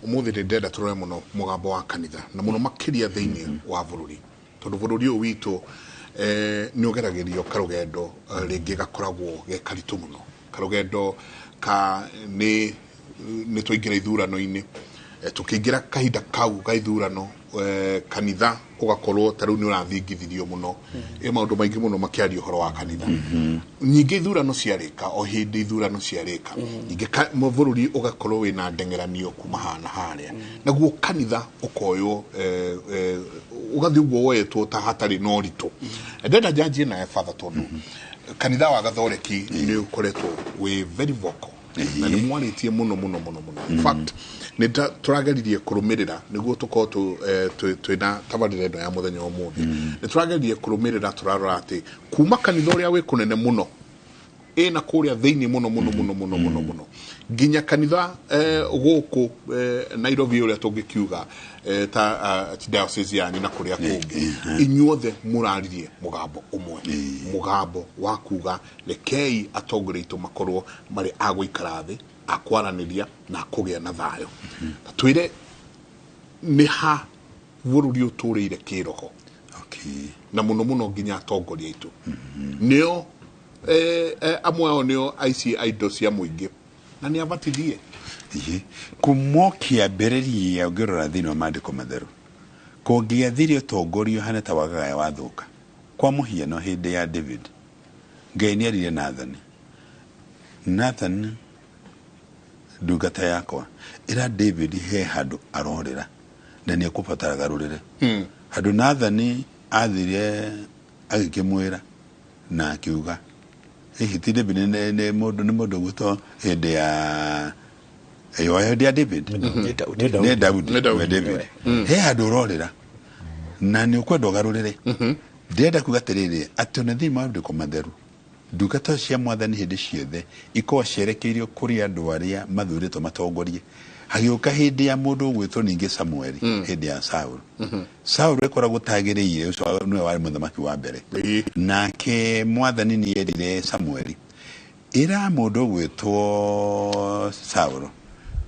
Ũmũthĩ nĩ ndĩrenda tũrore mũno mũgambo wa kanitha na mũno makĩria thĩinĩ wa bũrũri, tondũ bũrũri ũyũ witũ nĩ ũgeragĩrio karũgendo rĩngĩ gakoragwo ge karitũ mũno, karũgendo ka nĩ twaingĩra ithurano-inĩ, tũkĩingĩra kahinda kau ga ithurano, kanitha ũgakorwo ta rĩu nĩ ũrathingithirio mũno, ĩ maũndũ maingĩ mũno makĩaria ũhoro wa kanitha. Nyingĩ ithurano ciarĩka, o hĩndĩ ithurano ciarĩka, nyingĩ bũrũri ũgakorwo wĩna ndeng'eranio kuma haha na harĩa, naguo kanitha ũkoywo Ũgathiĩ ũguo woetwo ta hatarĩ na ũritũ. Ndenda njanjie nawe Father, tondũ kanitha wa Gathoreki nĩ ũkoretwo wĩ very vocal na nĩ mwarĩtie mũno mũno mũno mũno. In fact, nĩ tũrageririe kũrũmĩrĩra nĩguo tũkorwo twĩna tabarĩra ĩno ya mũthenya wa ũmũthĩ. Nĩ tũrageririe kũrũmĩrĩra, tũrarora atĩ kuma kanitha ũrĩa wĩ kũnene mũno ĩna kũrĩa thĩinĩ mũno mũno mũno mũno mũno mũno nginya kanitha gũkũ Nairobi, ũrĩa tũngĩkiuga ta diocese yanyu na kũrĩa kũngĩ, inyuothe mũraririe mũgambo ũmwe, mũgambo wa kuga rekei atongoria aitũ makorwo marĩ a gũikara thĩ, a kwaranĩria na kũgĩa na thayũ. Ta twĩre nĩ ha bũrũri ũtũrĩire kĩroho, na mũno mũno nginya atongoria aitũ nĩo amwe ao nĩo aici a indo cia mũingĩ na nĩ abatithie. Ĩĩ. Kuma kĩambĩrĩria, ũngĩrora thĩinĩ wa maandĩko matheru, kũngĩathire ũtongoria ũhane ta wagagaya wathũka. Kwa mũhiano, hĩndĩ ya David, Ngai nĩ erire Nathan, "Nathan, ndungata yakwa, ĩra David he handũ arorĩra na nĩ ekũbatara garũrĩre." Handũ Nathan athire agĩkĩmwĩra na akiuga hihi ti David, nĩ mũndũ, nĩ mũndũ ũgwĩtwo hĩndĩ ya ĩyo, hĩndĩ ya David, nĩ Daudi. Nĩ Daudi. Nĩ David, he handũ ũrorĩra na nĩ ũkwenda ũgarũrĩre. Ndĩrenda kuga atĩrĩrĩ, atĩ ona thĩinĩ wa maandĩko matheru, ndungata cia mwathani hĩndĩ ciothe ikoragwo cierekeirio kũrĩ andũ arĩa mathurĩtwo matongorie. Hagĩũka hĩndĩ ya mũndũ ũgwĩtwo ningĩ Samueli, hĩndĩ ya Saul. Saul ĩkoragwo tagĩrĩire, ũcio nĩwe warĩ mũthamaki wa mbere. Nake mwathani nĩ erire Samueli, "Ĩra mũndũ ũgwĩtwo Saul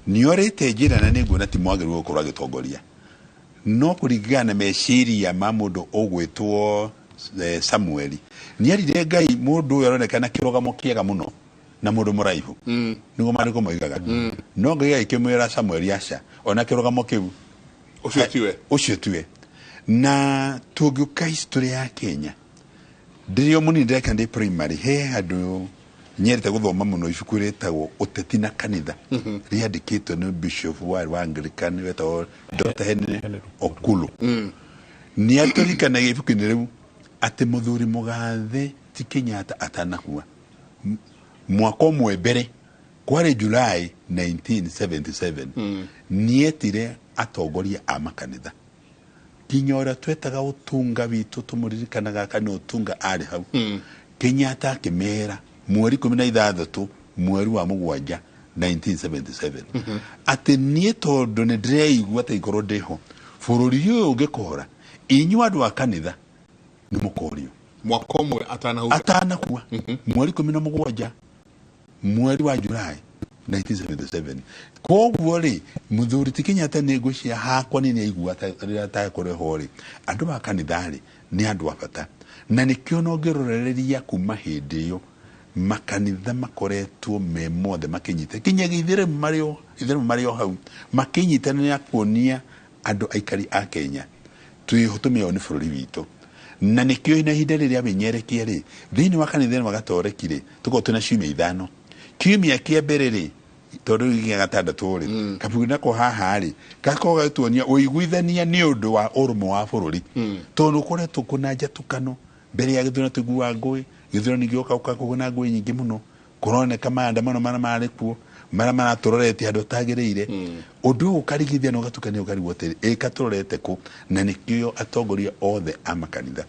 nĩorĩte njĩra na nĩnguona ti mwagĩrĩirwo gũkorwo agĩtongoria." No kũringana na meciria ma mũndũ ũgwĩtwo Samueli, nĩerire Ngai, mũndũ ũyũ aronekana kĩrũgamo kĩega mũno na mũndũ mũraihu, nĩguo maandĩko moigaga. No Ngai agĩkĩmwĩra Samueli, aca, ona kĩrũgamo kĩu ũcio tiwe. Ũcio tiwe. Na tũngĩũka history ya Kenya, ndĩrĩ o mũnini, ndĩreka ndĩ primary, he handũ nyendete gũthoma mũno ibuku rĩtagwo Ũteti na Kanitha, rĩandĩkĩtwo nĩ bishop warĩ wa Anglican wetagwo Dr. Henry Okulu. Nĩ atũririkanagia ibuku-inĩ rĩu atĩ mũthuri mũgathe ti Kenyatta atanakua, mwaka ũmwe mbere, kwarĩ July 1977, nĩetire atongoria a makanitha nginya ũrĩa twetaga ũtunga witũ, tũmũririkanaga kana ũtunga arĩ hau. Kenyatta akĩmera mweri 16 mweri wa mũgwanja 1977 atĩ niĩ tondũ nĩ ndĩreigua atĩ ingorwo ndĩho bũrũri ũyũ ũngĩkora, inyuĩ andũ a kanitha nĩ mũkorio. Mwaka ũmwe atanahurũka. Atanakua, mweri 17 mweri wa Julai 1977. Koguo rĩ, mũthuri ti Kenyatta, nĩ ngwĩciria hakwa nĩ aigua rĩrĩa atakũrĩho rĩ, andũ a kanitha rĩ nĩ andũ a bata, na nĩkĩo no ngĩrorereria kuma hĩndĩ ĩyo makanitha makoretwo me mothe makĩnyita nginyagia itheramu, marĩ o itheramu, marĩ o hau makĩnyitanĩra kuonia andũ aikari a Kenya twĩho tũmĩo nĩ bũrũri witũ. Na nĩkĩo na ihinda rĩrĩa wĩnyerekia rĩ, thĩinĩ wa kanitha ĩno wa Gatoreki rĩ, tũkoragwo twĩna ciumia 5. Kiumia kĩa mbere rĩ, tondũ rĩu gĩa gatandatũ rĩ, kabuku nako haha rĩ gakoragwo gagĩtuonia ũiguithania nĩ ũndũ wa ũrũmwe wa bũrũri, tondũ ũkoretwo kũna njatũkano mbere ya gĩthurano. Tũiguaga ngũĩ gĩthurano gĩoka, gũkakorwo na ngũĩ nyingĩ mũno, kũroneka maandamano marĩa marĩ kuo marĩa maratũroretie handũ hatagĩrĩire. Ũndũ ũyũ ũkarigithia na ũgatukania, ũkarigwo atĩrĩ, ĩka tũrorete kũ? Na nĩkĩo atongoria othe a makanitha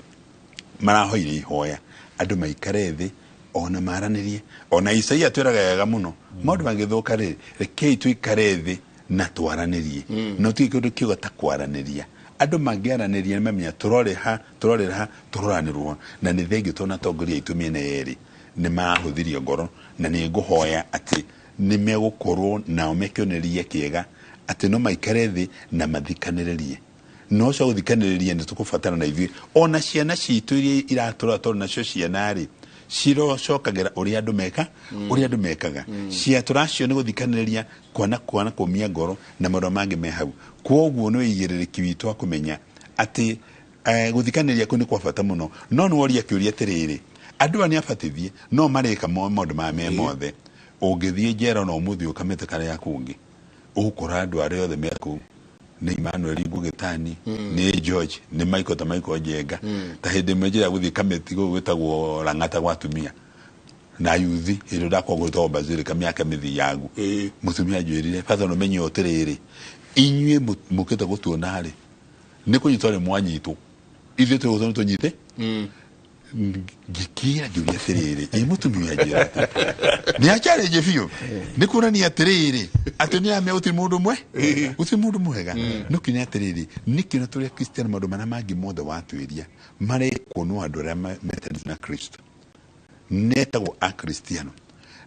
marahoire ihoya andũ maikare thĩ ona maranĩrie. Ona Isaia twĩraga wega mũno, maũndũ mangĩthũka rĩ, rekei tũikare thĩ na twaranĩrie. No tige kĩndũ kiuga ta kwaranĩria. Andũ mangĩaranĩria nĩ mamenya tũrore ha, tũrorera ha, tũroranĩrwo. Na nĩ thengio tondũ atongoria aitũ mĩena yerĩ nĩ marahũthirie ngoro, na nĩ ngũhoya atĩ nĩ megũkorwo nao mekĩonereria kĩega atĩ no maikare thĩ na mathikanĩrĩrie. No ũcio gũthikanĩrĩria nĩ tũkũbatara na ithuĩ ona ciana citũ iria iratũra, tondũ nacio ciana rĩ cirocokagĩra ũrĩa andũ meka, ũrĩa andũ mekaga. Cia tũracio nĩ gũthikanĩrĩria, kwana kũmia ngoro na maũndũ mangĩ me hau. Kwoguo nĩ ũigĩrĩrĩki witũ wa kũmenya atĩ gũthikanĩrĩria kũu nĩ kwa bata mũno. No nĩ woria kĩũria atĩrĩrĩ, andũ aya nĩ abatithie no marĩka maũndũ maya me mothe? Ũngĩthiĩ njera na ũmũthĩ ũkamĩte karĩa kũngĩ, ũgũkora andũ arĩa othe me kũu Nĩ Emmanuel Ngũgĩtani, nĩ George, nĩ Michael, ta Michael Njenga. Ta hĩndĩ ĩmwe njĩra gũthiĩ kamĩtĩ gũkũ gwĩtagwo Lang'ata gwa atumia na yuthi, hĩndĩ ndakwa gwĩtagwo Basilica mĩaka mĩthiangu, mũtumia anjwĩrire, "Father, ũmenye atĩrĩrĩ, inyuĩ mũkĩte gũtuona rĩ, nĩ kũnyitwo rĩ mwanyitwo, ithuĩ twĩgũtwo nĩ tũnyite." Ngĩkĩra ngĩũria atĩrĩrĩ, ĩ mũtumia anjĩra atĩ nĩ achallenge biũ, nĩ kuonania atĩrĩrĩ atĩ nĩ amĩa gũtirĩ mũndũ ũmwe, gũtirĩ mũndũ mwega. No kinya atĩrĩrĩ, nĩkĩ na tũrĩ Akristiano maũndũ marĩa mangĩ mothe watwĩria marekwo no andũ arĩa metanĩtio na Kristo netagwo Akristiano,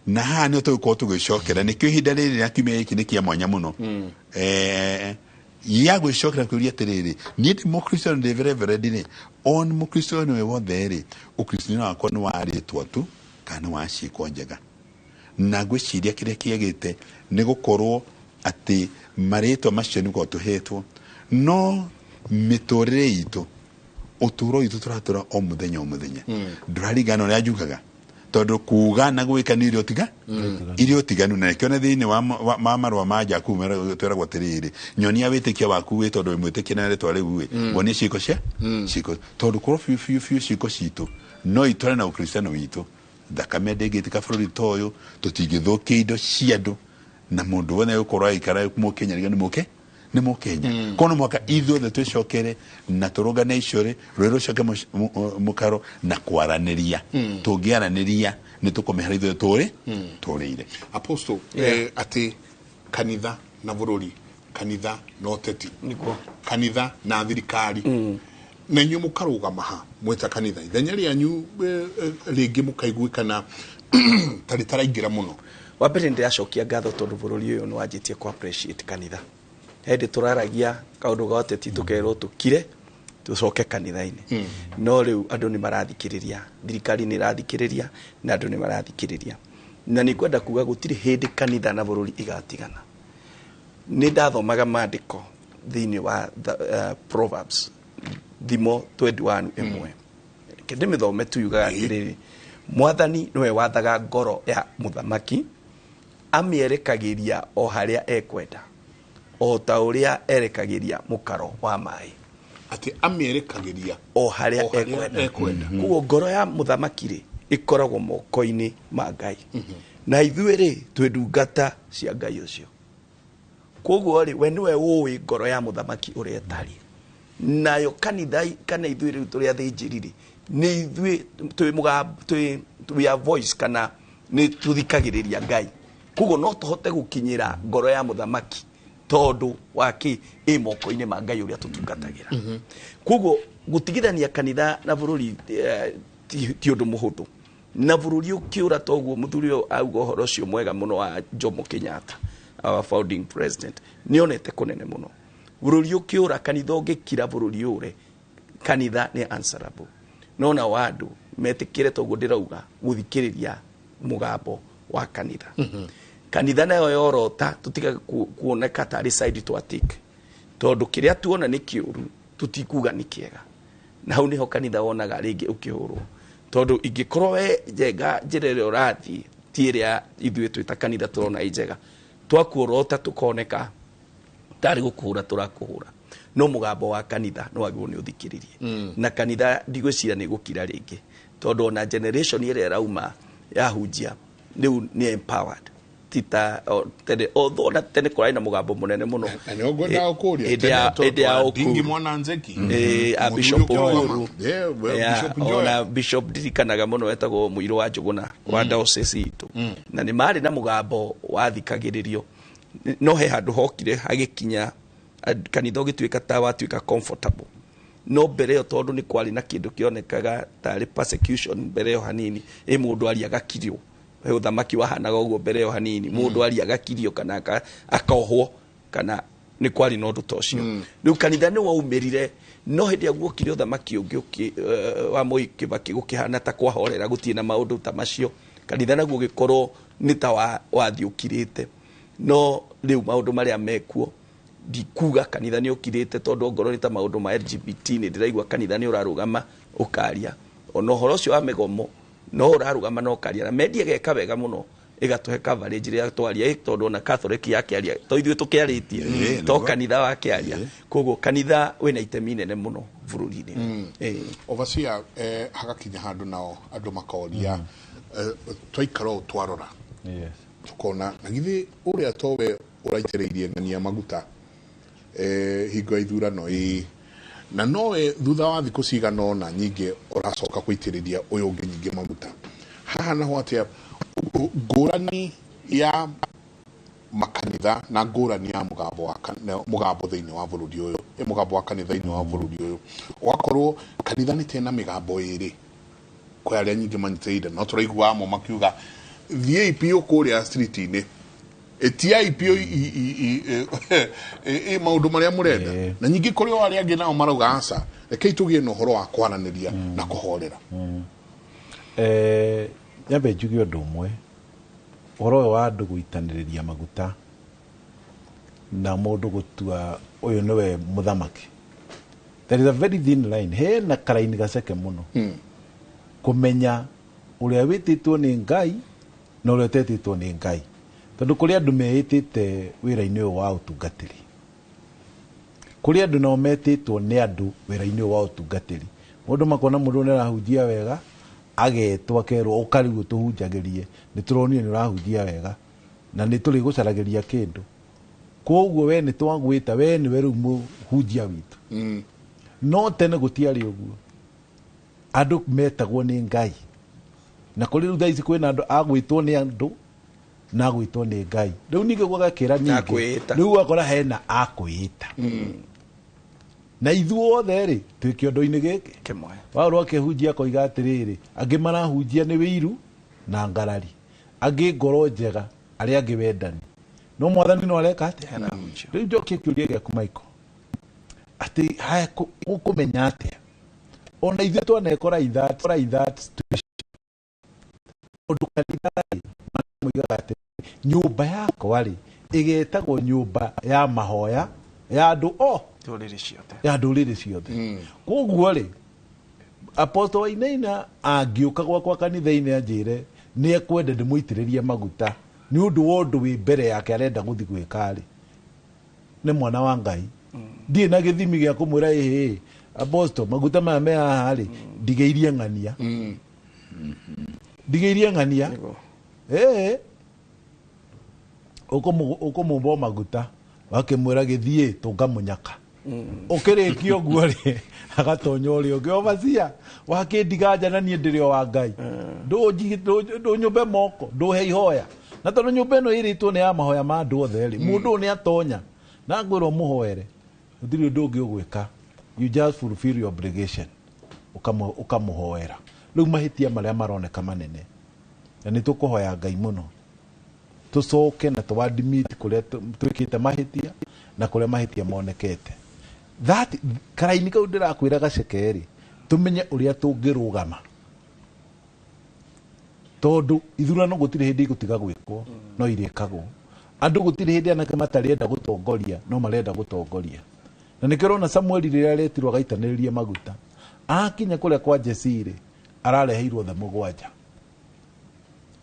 na haha nĩho tũgũkorwo tũgĩcokera. Nĩkĩo ihinda rĩrĩ rĩa kiumia gĩkĩ nĩ kĩa mwanya mũno ya gwĩcokera kũria atĩrĩrĩ, niĩ ndĩ mũkristiano, ndĩ reverend rĩ, on mũkristiano we wothe rĩ, ũkristiano wakwa nĩ wa rĩtwa tu kana nĩ wa ciĩko njega? Na ngwĩciria kĩrĩa kĩagĩte nĩ gũkorwo atĩ marĩtwa macio nĩ gũkorwo tũhetwo, no mĩtũrĩre itũ, ũtũũro witũ tũratũra o mũthenya o mũthenya ndũraringana na ũrĩa njugaga, tondũ kuga na gwĩka nĩ irio tiga irio tiganu. Na nĩkĩo na thĩinĩ wa marũa ma Jakubu twĩragwo atĩrĩrĩ, nyonia wĩtĩkio waku wĩ tondũ wĩ mwĩtĩkia na rĩtwa rĩu ĩ, wonie ciĩko cia ciĩko, tondũ korwo biũ biũ biũ ciĩko citũ no itware na ũkristiano witũ, thakame ndĩngĩtĩka bũrũri ta ũyũ, tũtingĩthũkia indo cia andũ, na mũndũ wothe egũkorwo agĩikara mũkenya rĩga nĩ mũke nĩ mũkenya. Koguo no mũhaka ithuothe twĩcokere na tũrũngane icorĩ rũĩ rũcoke mũkaro na kwaranĩria. Tũngĩaranĩria nĩ tũkũmehera ithuothe tũrĩ tũrĩire. Apostle, atĩ kanitha na bũrũri, kanitha na ũteti, kanitha na thirikari, na inyuĩ mũkarũgama ha mwĩta kanitha ithenya rĩanyu, rĩngĩ mũkaiguĩkana tarĩ taraingĩra mũno? Wa mbere, nĩndĩracokia ngatho tondũ bũrũri ũyũ nĩ wanjĩtie ku appreciate kanitha. Hĩndĩ tũraragia kaũndũ ga ũteti tũkerwo tũkire tũcoke kanitha-inĩ, no rĩu andũ nĩ marathikĩrĩria, thirikari nĩ ĩrathikĩrĩria na andũ nĩ marathikĩrĩria. Na nĩ ngwenda kuga gũtirĩ hĩndĩ kanitha na bũrũri igatigana. Nĩ ndathomaga maandĩko thĩinĩ wa Proverbs, thimo 21 ĩmwe. Reke ndĩmĩthome tu. Yugaga atĩrĩrĩ, "Mwathani nĩwe wathaga ngoro ya mũthamaki, amĩerekagĩria o harĩa ekwenda, o ta ũrĩa erekagĩria mũkaro wa maĩ." Atĩ amĩerekagĩria o harĩa o harĩa ekwenda. Ekwenda. Koguo ngoro ya mũthamaki rĩ, ĩkoragwo moko-inĩ ma Ngai, na ithuĩ rĩ, twĩ ndungata cia Ngai ũcio. Koguo rĩ, we nĩwe ũĩ ngoro ya mũthamaki ũrĩa ĩtariĩ. Nayo kanitha kana ithuĩ rĩu tũrĩ athĩnjĩri rĩ, nĩ ithuĩ twĩ twĩ we are voice kana nĩ tũthikagĩrĩria Ngai. Koguo no tũhote gũkinyĩra ngoro ya mũthamaki tondũ wa kĩ ĩ moko-inĩ ma Ngai ũrĩa tũtungatagĩra. Koguo gũtigithania kanitha na bũrũri ti ũndũ mũhũthũ. Na bũrũri ũkĩũra toguo mũthuri ũyũ auga ũhoro ũcio mwega mũno wa Jomo Kenyatta, our founding president, nĩ onete kũnene mũno. Bũrũri ũkĩũra, kanitha ũngĩkira bũrũri ũre, kanitha nĩ answerable. No nao andũ metĩkĩre toguo ndĩrauga gũthikĩrĩria mũgambo wa kanitha. Kanitha nayo yorota tũtiga kuoneka tarĩ side twatake, tondũ kĩrĩa tuona nĩ kĩũru tũtikuga nĩ kĩega. Na hau nĩho kanitha wonaga rĩngĩ ũkĩhũrwo, tondũ ingĩkorwo we Njenga njĩra ĩrĩa ũrathiĩ ti ĩrĩa ithuĩ twĩta kanitha tũrona ĩ njega, twakuorota tũkoneka tarĩ gũkũhũra tũrakũhũra. No mũgambo wa kanitha nĩ wagĩrĩirwo nĩ ũthikĩrĩrie. Na kanitha ndigwĩciria nĩ gũkira rĩngĩ, tondũ ona generation ĩrĩa ĩrauma yahunjia rĩu nĩ empowered, ti ta tene, although na tene kũrarĩ na mũgambo mũnene mũno. Na nĩho ngwendaga gũkũria. Hĩndĩ ya Ndingi Ũkuru. Mwana Nzeki. A Mũthuri Bishop ũkĩrũgama. Ũkuru. Yeah, well, Yeah, Bishop Njoya. ona Bishop ndirikanaga mũno etagwo Mũirũ wa Njũgũna wa diocese itũ, na nĩ marĩ na mũgambo wathikagĩrĩrio. No he handũ hokire hagĩkinya kanitha ũgĩtuĩka ta watuĩka comfortable. No mbere ĩyo, tondũ nĩ kwarĩ na kĩndũ kĩonekaga tarĩ persecution mbere ĩyo hanini, ĩ mũndũ aria agakirio. He ũthamaki wahanaga ũguo mbere ĩyo hanini, mũndũ aria agakirio kana akohwo, kana nĩ kwarĩ na ũndũ ta ũcio. Rĩu kanitha nĩ waumĩrire, no hĩndĩ ĩrĩa guokire ũthamaki ũngĩ wa Moi Kibaki, gũkĩhana ta kwahorera, gũtirĩ na maũndũ ta macio. Kanitha naguo ũgĩkorwo nĩ ta wathiũkirĩte. No rĩu maũndũ marĩa mekuo, ndikuga kanitha nĩ ũkirĩte, tondũ ongorwo nĩ ta maũndũ ma LGBT, nĩ ndĩraigua kanitha nĩ ũrarũgama ũkaria. Ona ũhoro ũcio wa mĩgomo no ũrarũgama na ũkaria, na media geka wega mũno. Ĩgatũhe coverage rĩrĩa twaria, tondũ ona Catholic yakĩaria to ithuĩ tũkĩarĩtie, to nĩguo. Kanitha wakĩaria. Koguo kanitha wĩna itemi inene mũno bũrũri-inĩ. Overseer, hagakinya handũ nao andũ makoria, twaikara ũũ twarora, tukona na githĩ ũrĩa towe ũraitĩrĩirie ng'ania maguta, hingo ya ithurano ĩ, na nowe thutha wa thikũ cigana ũna nyingĩ ũracoka kũitĩrĩria ũyũ ũngĩ nyingĩ maguta haha, naho atĩa ngũrani ya makanitha na ngũrani ya mũgambo wa mũgambo thĩinĩ wa bũrũri ũyũ, mũgambo wa kanitha thĩinĩ wa bũrũri ũyũ, ũgakorwo kanitha nĩ tena mĩgambo ĩrĩ, kwĩ arĩa nyingĩ manyitĩrĩire, no tũraigua amwe makiuga thiĩi biũ kũrĩa street-inĩ, ĩtiai biũ i maũndũ marĩa mũrenda, na nyingĩ kũrĩ o arĩa angĩ nao marauga aca, rekei tũgĩe na ũhoro wa kwaranĩria na kũhorera. Nyambe njuge ũndũ ũmwe, ũhoro ũyũ wa andũ gũitanĩrĩria maguta na mũndũ gũtua ũyũ nĩwe mũthamaki, there is a very thin line, hena karaini gaceke mũno kũmenya ũrĩa wĩtĩtwo nĩ Ngai na ũrĩa ũtetĩtwo nĩ Ngai, tondũ kũrĩ andũ meĩtĩte wĩra-inĩ ũyũ wa ũtungatĩri, kũrĩ andũ nao metĩtwo nĩ andũ wĩra-inĩ ũyũ wa ũtungatĩri. Mũndũ makona mũndũ nĩ arahunjia wega, agetwo akerwo, ũka rĩu ũtũhunjagĩrie, nĩ tũronire nĩ ũrahunjia wega na nĩ tũrĩgũcaragĩria kĩndũ, koguo we nĩ twagwĩta, we nĩwe rĩu mũhunjia witũ. No tene gũtiarĩ ũguo, andũ metagwo nĩ Ngai, na kũrĩ rĩu thaa ici kwĩna andũ agwĩtwo nĩ andũ na agwĩtwo nĩ Ngai. Rĩu ningĩ gũgakĩra ningĩ Akwĩĩta. Rĩu ũgakora hena akwĩĩta, na ithuothe rĩ twĩ kĩondo-inĩ gĩkĩ kĩmwe. Paulo akĩhunjia akoiga atĩrĩrĩ, angĩ marahunjia nĩ wĩiru na ngarari, angĩ ngoro njega, arĩa angĩ wendani, no Mwathani no areka atĩa? Rĩu njokie kĩũria gĩaku, Michael, atĩ haya, ũkũmenya atĩa? Ona ithuĩ twanekora in that situation, tondũ kanitha rĩ, moigaga atĩ nyũmba yakwa rĩ ĩgetagwo nyũmba ya mahoya ya andũ o ndũrĩrĩ ciothe, ya ndũrĩrĩ ciothe. Koguo rĩ, Apostle Wainaina angĩũka gwakwa kanitha-inĩ anjĩre nĩ ekwenda ndĩmũitĩrĩrie maguta nĩ ũndũ wa ũndũ wĩ mbere yake arenda gũthiĩ gwĩka rĩ, nĩ mwana wa Ngai, ndirĩ na gĩthimi gĩa kũmwĩra, ĩhĩ Apostle, maguta maya me haha rĩ, ndigĩirie ng'ania, ndigĩirie ng'ania. Ĩĩ, ũkũmũmba o maguta, wakĩmwĩra gĩthiĩ tũngamũnyaka, ũkĩrĩkia ũguo rĩ, agatonya ũrĩa ũngĩ, obacia wakĩndiga nja, na niĩ ndĩrĩ o wa Ngai, ndũnyũmbe moko, ndũhe ihoya, na tondũ nyũmba ĩno ĩrĩtwo nĩ ya mahoya ma andũ othe rĩ, mũndũ ũyũ nĩ atonya na ngwĩrwo mũhoere, gũtirĩ ũndũ ũngĩ ũgwĩka, you just fulfill your obligation, ũkamũhoera. Rĩu mahĩtia marĩa maroneka manene, na nĩ tũkũhoya Ngai mũno tũcoke na tũadmit kũrĩa twĩkĩte mahĩtia na kũrĩa mahĩtia monekete, that karaini kau ndĩrakwĩra gaceke rĩ, tũmenye ũrĩa tũngĩrũgama, tondũ ithurano gũtirĩ hĩndĩ igũtiga gwĩkwo, no irĩkagwo. Andũ gũtirĩ hĩndĩ anake matarenda gũtongoria, no marenda gũtongoria, na nĩkĩo ũrona Samueli rĩrĩa aretirwo agaitanĩrĩrie maguta, akinya kũrĩa kwa Jesii rĩ, arareheirwo the mũgwanja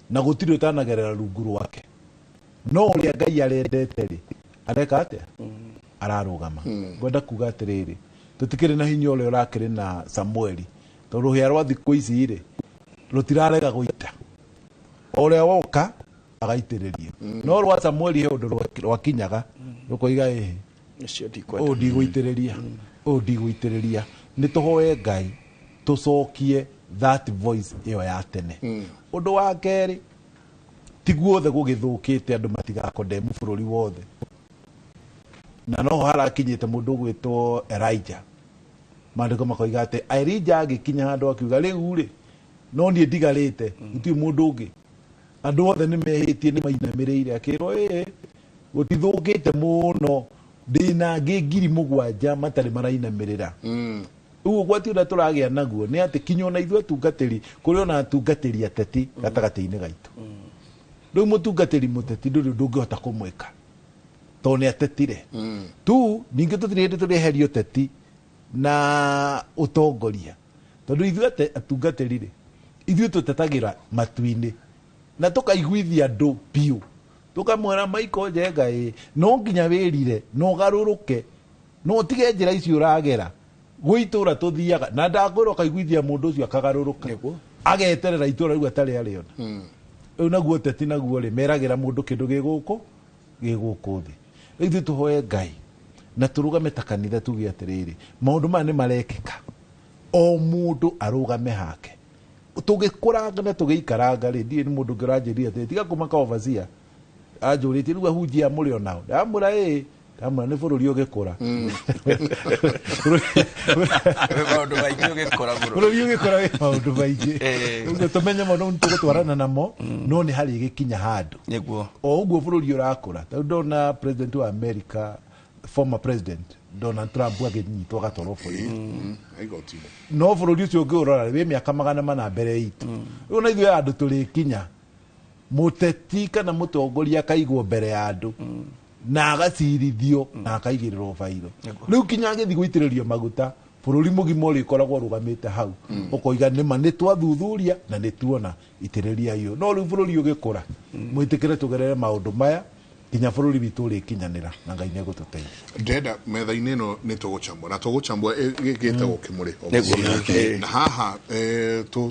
na gũtirĩ ũtanagerera rungu rwake, no ũrĩa Ngai arendete rĩ, areka atĩa? Ararũgama. Ngwenda kuga atĩrĩrĩ, tũtikĩrĩ na hinya ũrĩa ũrakĩrĩ na Samueli, tondũ rũhĩa rwa thikũ ici rĩ, rũtirarega gũita, o ũrĩa woka agaitĩrĩria, no rwa Samueli he ũndũ rwakinyaga rũkoiga, ĩhĩ, ũcio ndikwenda, ũũ ndigũitĩrĩria, ũũ ndigũitĩrĩria. Nĩ tũhoe Ngai tũcokie that voice ĩyo ya tene. Ũndũ wa kerĩ, ti guothe gũgĩthũkĩte andũ matigakondemu bũrũri wothe, na noho harakinyĩte mũndũ ũgwĩtwo Elijah. Maandĩko makoiga atĩ Elijah agĩkinya handũ akiuga, rĩu rĩ, no niĩ ndigarĩte, gũtirĩ mũndũ ũngĩ, andũ othe nĩ mehĩtie, nĩ mainamĩrĩire. Akĩrwo, ĩĩ, gũtithũkĩte mũno, ndĩna angĩ 7,000 matarĩ marainamĩrĩra. Rĩu ũgwati ũrĩa tũragĩa naguo nĩ atĩ kinya ona ithuĩ atungatĩri, kũrĩ ona atungatĩri ateti gatagatĩ-inĩ gaitũ. Rĩu mũtungatĩri mũteti ndũrĩ ũndũ ũngĩhota kũmwĩka tondũ nĩ atetire tu. Ningĩ tũtirĩ hĩndĩ tũrĩeheria ũteti na ũtongoria, tondũ ithuĩ atungatĩri rĩ, ithuĩ tũtetagĩra matu-inĩ. Na tũkaiguithia andũ biũ, tũkamwĩra Michael Njenga, ĩ no nginya wĩrire na ũgarũrũke no ũtige njĩra icio ũragera gwĩ itũra tũthiaga na ndakwĩra ũkaiguithia mũndũ ũcio akagarũrũka ageterera itũra rĩu atarĩ arĩona. Rĩu naguo ũteti naguo rĩ meragĩra mũndũ kĩndũ gĩ gũkũ gĩ gũkũ thĩ. Rĩu ithuĩ tũhoe Ngai na tũrũgame ta kanitha tuge atĩrĩrĩ, maũndũ maya nĩ marekĩka, o mũndũ arũgame hake. Tũgĩkũranga na tũgĩikaranga rĩ, ndiĩ nĩ mũndũ ũngĩ ũranjĩrire atĩrĩ, tiga kũmaka overseer anjũrĩtie rĩu ahunjia mũrĩ onao, ndamwĩra ĩĩ, ndamwĩra nĩ bũrũri ũgĩkũra. Maũndũ maingĩ ũgĩkũra mũno. Bũrũri ũgĩkũra wĩ maũndũ maingĩ. Ũguo tũmenye maũndũ nĩ tũgũtwarana namo, no nĩ harĩ gĩkinya handũ nĩguo o ũguo bũrũri ũrakũra. Tarĩu ndona president wa America, former president Donald Trump, agĩnyitwo agatwarwo borithi, no bũrũri ũcio ũngĩũrora wĩ mĩaka 400 mbere itũ. Rĩu na ithuĩ andũ tũrĩkinya mũteti kana mũtongoria akaigwo mbere ya andũ na agacirithio na akaigĩrĩrwo bairo. Rĩu kinya agĩthiĩ gũitĩrĩrio maguta, bũrũri mũgima ũrĩkoragwo ũrũgamĩte hau ũkoiga nĩma nĩ twathuthuria na nĩ tuona itĩrĩria iyo. No rĩu bũrũri ũgĩkũra, mwĩtĩkĩre tũgerere maũndũ maya nginya bũrũri witũ ũrĩkinyanĩra na Ngai nĩegũtũteithia. Ndĩrenda metha-inĩ ĩno nĩ tũgũchambua na tũgũchambua gĩtagwo kĩmũrĩ. Nĩguo. Na haha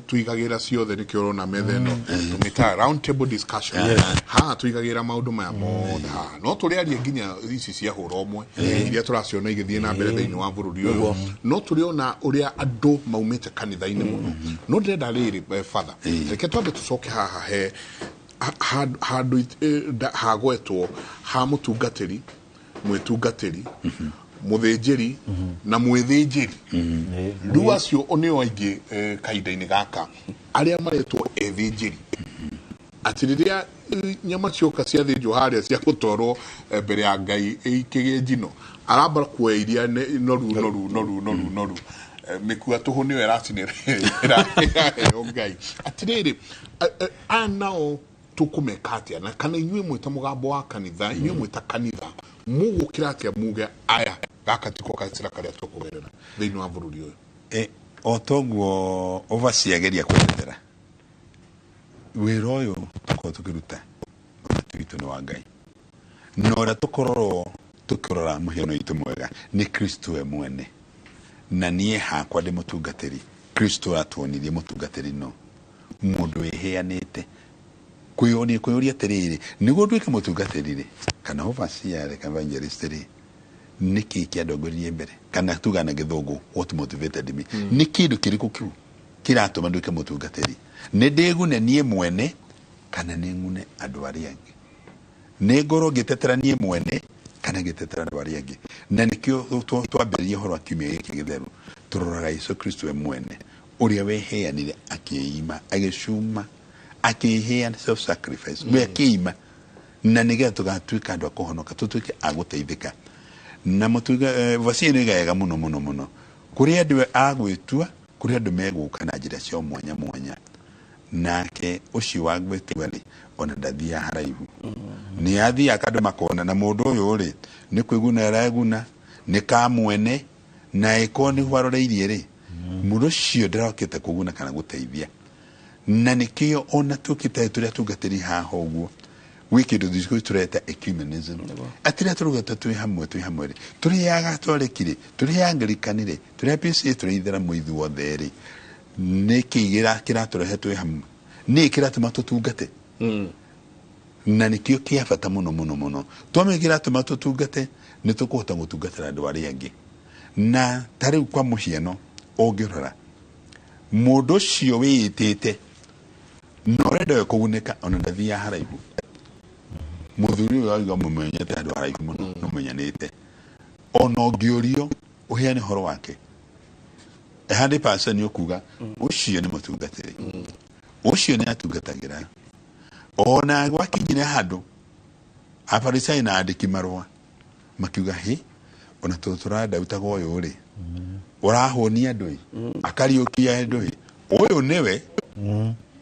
tuigagĩra ciothe, nĩkĩo ũrona metha ĩno tũmĩtaga round table discussion. Haha tuigagĩra maũndũ maya mothe haha, no tũrĩarie nginya ici cia hũra ũmwe iria tũraciona igĩthiĩ na mbere thĩinĩ wa bũrũri ũyũ, no tũrĩona ũrĩa andũ maumĩte kanitha-inĩ mũno. No ndĩrenda rĩrĩ, father, reke twambe tũcoke haha he handũ hagwetwo ha mũtungatĩri, mwĩtungatĩri, mũthĩnjĩri na mwĩthĩnjĩri. Rĩu acio nĩo aingĩ kahinda-inĩ gaka arĩa maretwo ethĩnjĩri, atĩ rĩrĩa nyama cioka ciathĩnjwo harĩa cia gũtwarwo mbere ya Ngai ikĩgĩe njino, aramba kuoya iria noru noru noru noru noru, mĩkua tũhũ nĩyo ĩracinĩra ĩraheo Ngai. Atĩrĩrĩ, aya nao tũkũmeka atĩa? Na kana inyuĩ mwĩta mũgambo wa kanitha, inyuĩ mwĩta kanitha mũgũkĩra atĩa muge aya gaka tiko gacĩra karĩa tũkũgerera thĩinĩ wa bũrũri ũyũ? O toguo overseer kwerethera wĩra ũyũ tũkorwo tũkĩruta ũteti witũ nĩ wa Ngai, na ũrĩa tũkororwo tũkĩrora mũhiano witũ mwega nĩ Kristo we mwene. Na niĩ hakwa ndĩ mũtungatĩri, Kristo atuonirie mũtungatĩri no mũndũ wĩheanĩte kwĩyonia kwĩyũria atĩrĩrĩ, nĩguo nduĩke mũtungatĩri rĩ, kana overseer rĩ, kana evangelist rĩ, nĩkĩ kĩandongoririe mbere? Kana tuga na gĩthũngũ, what motivated me? Nĩ kĩndũ kĩrĩkũ kĩu kĩratũma nduĩke mũtungatĩri? Nĩ ndĩgune niĩ mwene kana nĩ ng'une andũ arĩa angĩ? Nĩ ngorwo ngĩtetera niĩ mwene kana ngĩtetera andũ arĩa angĩ? Na nĩkĩo twambĩrĩria ũhoro wa kiumia gĩkĩ gĩtheru, tũroraga Jesũ Kristo we mwene ũrĩa weheanire akĩima agĩcuma akĩheana self sacrifice, we akĩima, na nĩgetha tũgatuĩka andũ a kũhonoka, tũtuĩke a gũteithĩka. Na mũtuga vaci ĩno ĩgayaga mũno mũno mũno kũrĩ andũ a gwĩtua, kũrĩ andũ megũka na njĩra cia mwanya mwanya. Nake ũcio wa gwĩtua rĩ, ona ndathiaga haraihu, nĩ athiaga andũ makona na mũndũ ũyũ rĩ nĩ kwĩguna areguna, nĩ kamwene, na ĩkorwo nĩguo aroreirie rĩ, mũndũ ũcio ndarokĩte kũguna kana gũteithia. Na nĩkĩo ona tũkĩte tũrĩa atungatĩri haha ũguo gwĩ kĩndũ thikũ ici tũreta ecumenism, atĩrĩa tũrugĩte twĩ hamwe, twĩ hamwe rĩ, tũrĩ a Gatoreki rĩ, tũrĩ a Anglican rĩ, tũrĩ a PCA, tũrĩ Ithĩramu, ithuothe rĩ, nĩkĩ kĩratũrehe twĩ hamwe? Nĩkĩ kĩratũma tũtungate? Na nĩkĩo kĩa bata mũno mũno mũno. Twamenya kĩratũma tũtungate, nĩ tũkũhota gũtungatĩra andũ arĩa angĩ. Na ta rĩu kwa mũhiano ũngĩrora mũndũ ũcio wĩĩtĩte na ũrenda we kũgunĩka, ona ndathiaga haraihu. Mũthuri ũyũ auga mũmenyete handũ haraihu mũno, nĩũmenyanĩte, ona ũngĩũrio ũheane ũhoro wake 100% nĩ ũkuga ũcio nĩ mũtungatĩri, ũcio nĩ atungatagĩra. Ona gwakinyire handũ Afarisai na andĩki marũa makiuga, hĩ, ona tũ tũrenda utaga ũyũ rĩ, ũrahũnia andũ ĩ, akariũkia andũ ĩ, ũyũ nĩwe.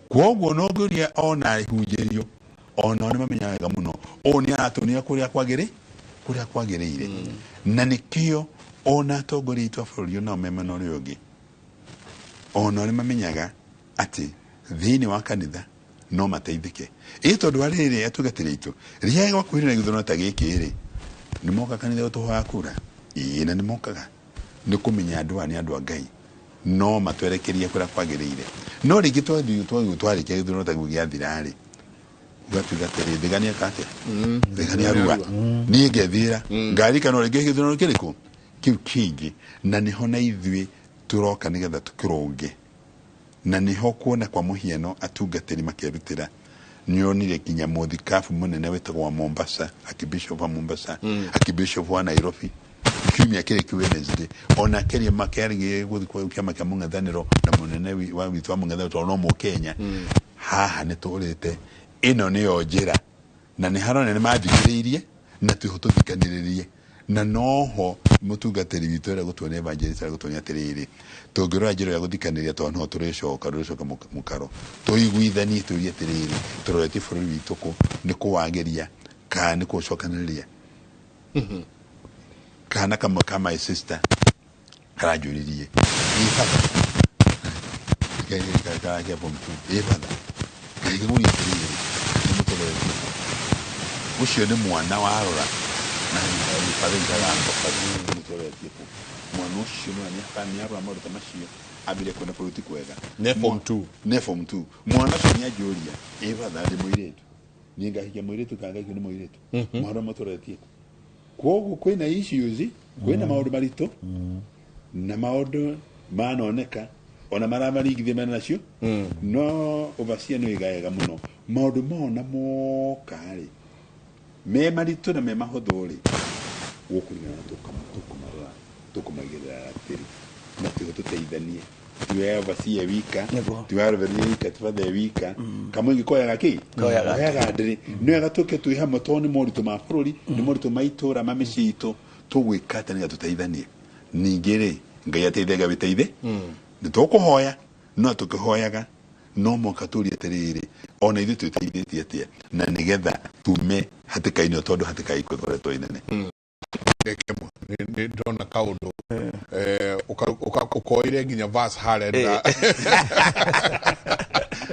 Kwoguo no ngũria ona ihunjĩrio ona nĩ mamenya wega mũno ũũ nĩ aratuonia kũrĩa kwagĩrĩ kũrĩa kwagĩrĩire. Na nĩkĩo ona atongoria aitũ a bũrũri nao me mwena ũrĩa ũngĩ, ona nĩ mamenyaga atĩ thĩinĩ wa kanitha No mateithĩke ĩ tondũ wa rĩrĩ atungatĩri aitũ rĩrĩa gwakuhĩrĩria na gĩthurano ta gĩkĩ rĩ, nĩ moka kanitha gũtũhoya kura? Ĩĩ, na nĩ mokaga nĩ kũmenya andũ aya nĩ andũ a Ngai, no matwerekerie kũrĩa kwagĩrĩire. No rĩngĩ twathiĩ twarĩkia gĩthurano ta kĩu gĩathira rĩ, ũgatuĩka atĩrĩ, thigani eka atĩa, thigani arua, niĩ ngethira ngari kana rĩngĩ gĩthurano kĩrĩkũ kĩu kĩngĩ. Na nĩho na ithuĩ tũroka nĩgetha tũkĩrũnge, na nĩho kuona kwa mũhiano atungatĩri makerutĩra. Nĩonire nginya mũthikabu mũnene wĩtagwo wa Mombasa, Archbishop wa Mombasa, Archbishop wa Nairobi, kiumia kĩrĩ kĩ Wednesday ona keria makĩarĩgie gũthiĩ kwa kĩama kĩa mũng'ethanĩro na mũnene wa witũ wa mũng'ethanĩro tondũ no mũkenya. Haha nĩ tũrĩte ĩno nĩyo njĩra, na nĩ harona nĩ mathikĩrĩirie na twĩho tũthikanĩrĩrie. Na noho mũtungatĩri witũ ũrĩa gũtuonia evangelist arĩa gũtuonia atĩrĩrĩ, tũngĩrora njĩra ya gũthikanĩrĩria tondũ no tũrĩcoka rũrĩcoka mũkaro tũiguithanie, tũrie atĩrĩrĩ, tũroretie bũrũri witũ kũ, nĩ kũwagĩria kana nĩ kũũcokanĩrĩria. Kana kamwe ka my sister karanjũririe, ĩ baba karakia form 2, ĩ baba ngĩkĩmũria atĩrĩrĩ, nĩ mũtũroretie kũ? Ũcio nĩ mwana warora na batha ikaraga mũtũroretie kũ? Mwana ũcio nĩ arora maũndũ ta macio, ambire kuona bũrũri ti kwega. Ne form 2. Ne form 2. Mwana ũcio nĩ anjũria, ĩ batha ndĩ mũirĩtu, niĩ ngahikia mũirĩtu kana ngahikio nĩ mũirĩtu? Maũndũ matũroretie kũ? Koguo kwĩna issues, kwĩna maũndũ maritũ na maũndũ manoneka ona maramaringithia mena nacio, no overseer nĩ wĩgayaga mũno maũndũ mona moka rĩ, me maritũ na me mahũthũ rĩ, gũkũringana na tũkũmarora, tũkũmaigĩrĩra ratiri na tiho tũteithanie. Ti we overseer wika, ti we reverend wika, ti father wika, kamũingĩ koyaga kĩ? Koyaga. Koyaga ndĩrĩ. Nĩ wega tũke twĩ hamwe tondũ nĩ moritũ ma bũrũri, nĩ moritũ ma itũra, ma mĩciĩ itũ, tũgwĩka atĩa nĩgetha tũteithanie. Ningĩ rĩ, Ngai ateithagia wĩteithe, nĩ tũkũhoya, no tũkĩhoyaga no mũhaka tũrie atĩrĩrĩ, ona ithuĩ twĩteithĩtie atĩa na nĩgetha tume hatĩka-inĩ ĩyo, tondũ hatĩka ĩko ĩkoretwo ĩ nene. Nĩ ndona kaũndũ ũkoire nginya verse harĩa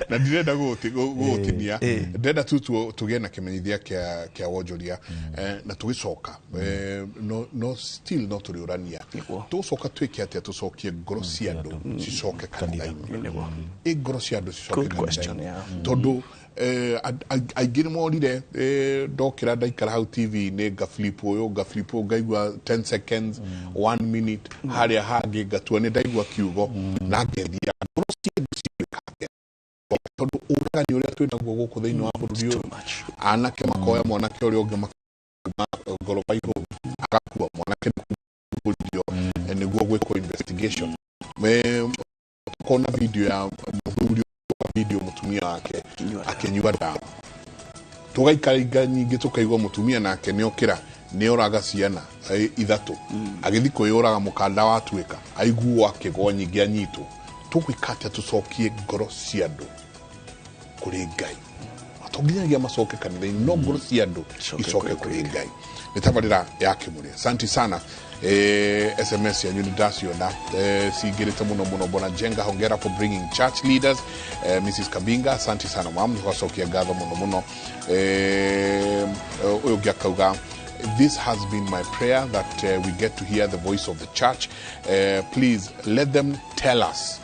na ndirenda gũgũtinia, ndĩrenda tu tũgĩe na kĩmenyithia kĩa wonjoria na tũgĩcoka no still no tũrĩũrania tũgũcoka twĩke atĩa tũcokie ngoro cia andũ cicoke kanitha-inĩ. Ĩ ngoro cia andũ cicoke kanitha-inĩ tondũ aingĩ nĩ morire ndokĩra ndaikara hau TV-inĩ ngaflip ũyũ ngaflip ũyũ ngaigua 10 seconds 1 minute harĩa hangĩ ngatua nĩ ndaigua kiugo na ngethia ngoro cia andũ ciĩkaga tondũ ũragani ũrĩa twĩ naguo gũkũ thĩinĩ wa bũrũri ũyũ, anake makoya mwanake ũrĩa ũngĩ makuma ngoroba igũrũ agakua, mwanake nĩ kumbũririo nĩguo gwĩkwo investigation. Tukona video ya mũthuri wa video mũtumia wake akĩnyua ndawa, tũgaikara inga nyingĩ tũkaigua mũtumia nake nĩokĩra nĩoraga ciana ithatũ, agĩthiĩ kwĩyũraga mũkanda watuĩka aiguo akĩgwa nyingĩ anyitwo. Tũgwĩka atĩa tũcokie ngoro cia andũ kũrĩ Ngai? To nginyagia macoke kanitha-inĩ, no ngoro cia andũ icoke kũrĩ Ngai. Nĩ tabarĩra ya Kĩmũrĩ. Asante sana. SMS yanyu nĩ ndaciona cingĩrĩte mũno mũno. Bwana Jenga, hongera for bringing church leaders. Mrs Kabinga, asante sana mam, nĩ ngatho mũno mũno. Ũyũ ũngĩ akauga, this has been my prayer that we get to hear the voice of the church. Please let them tell us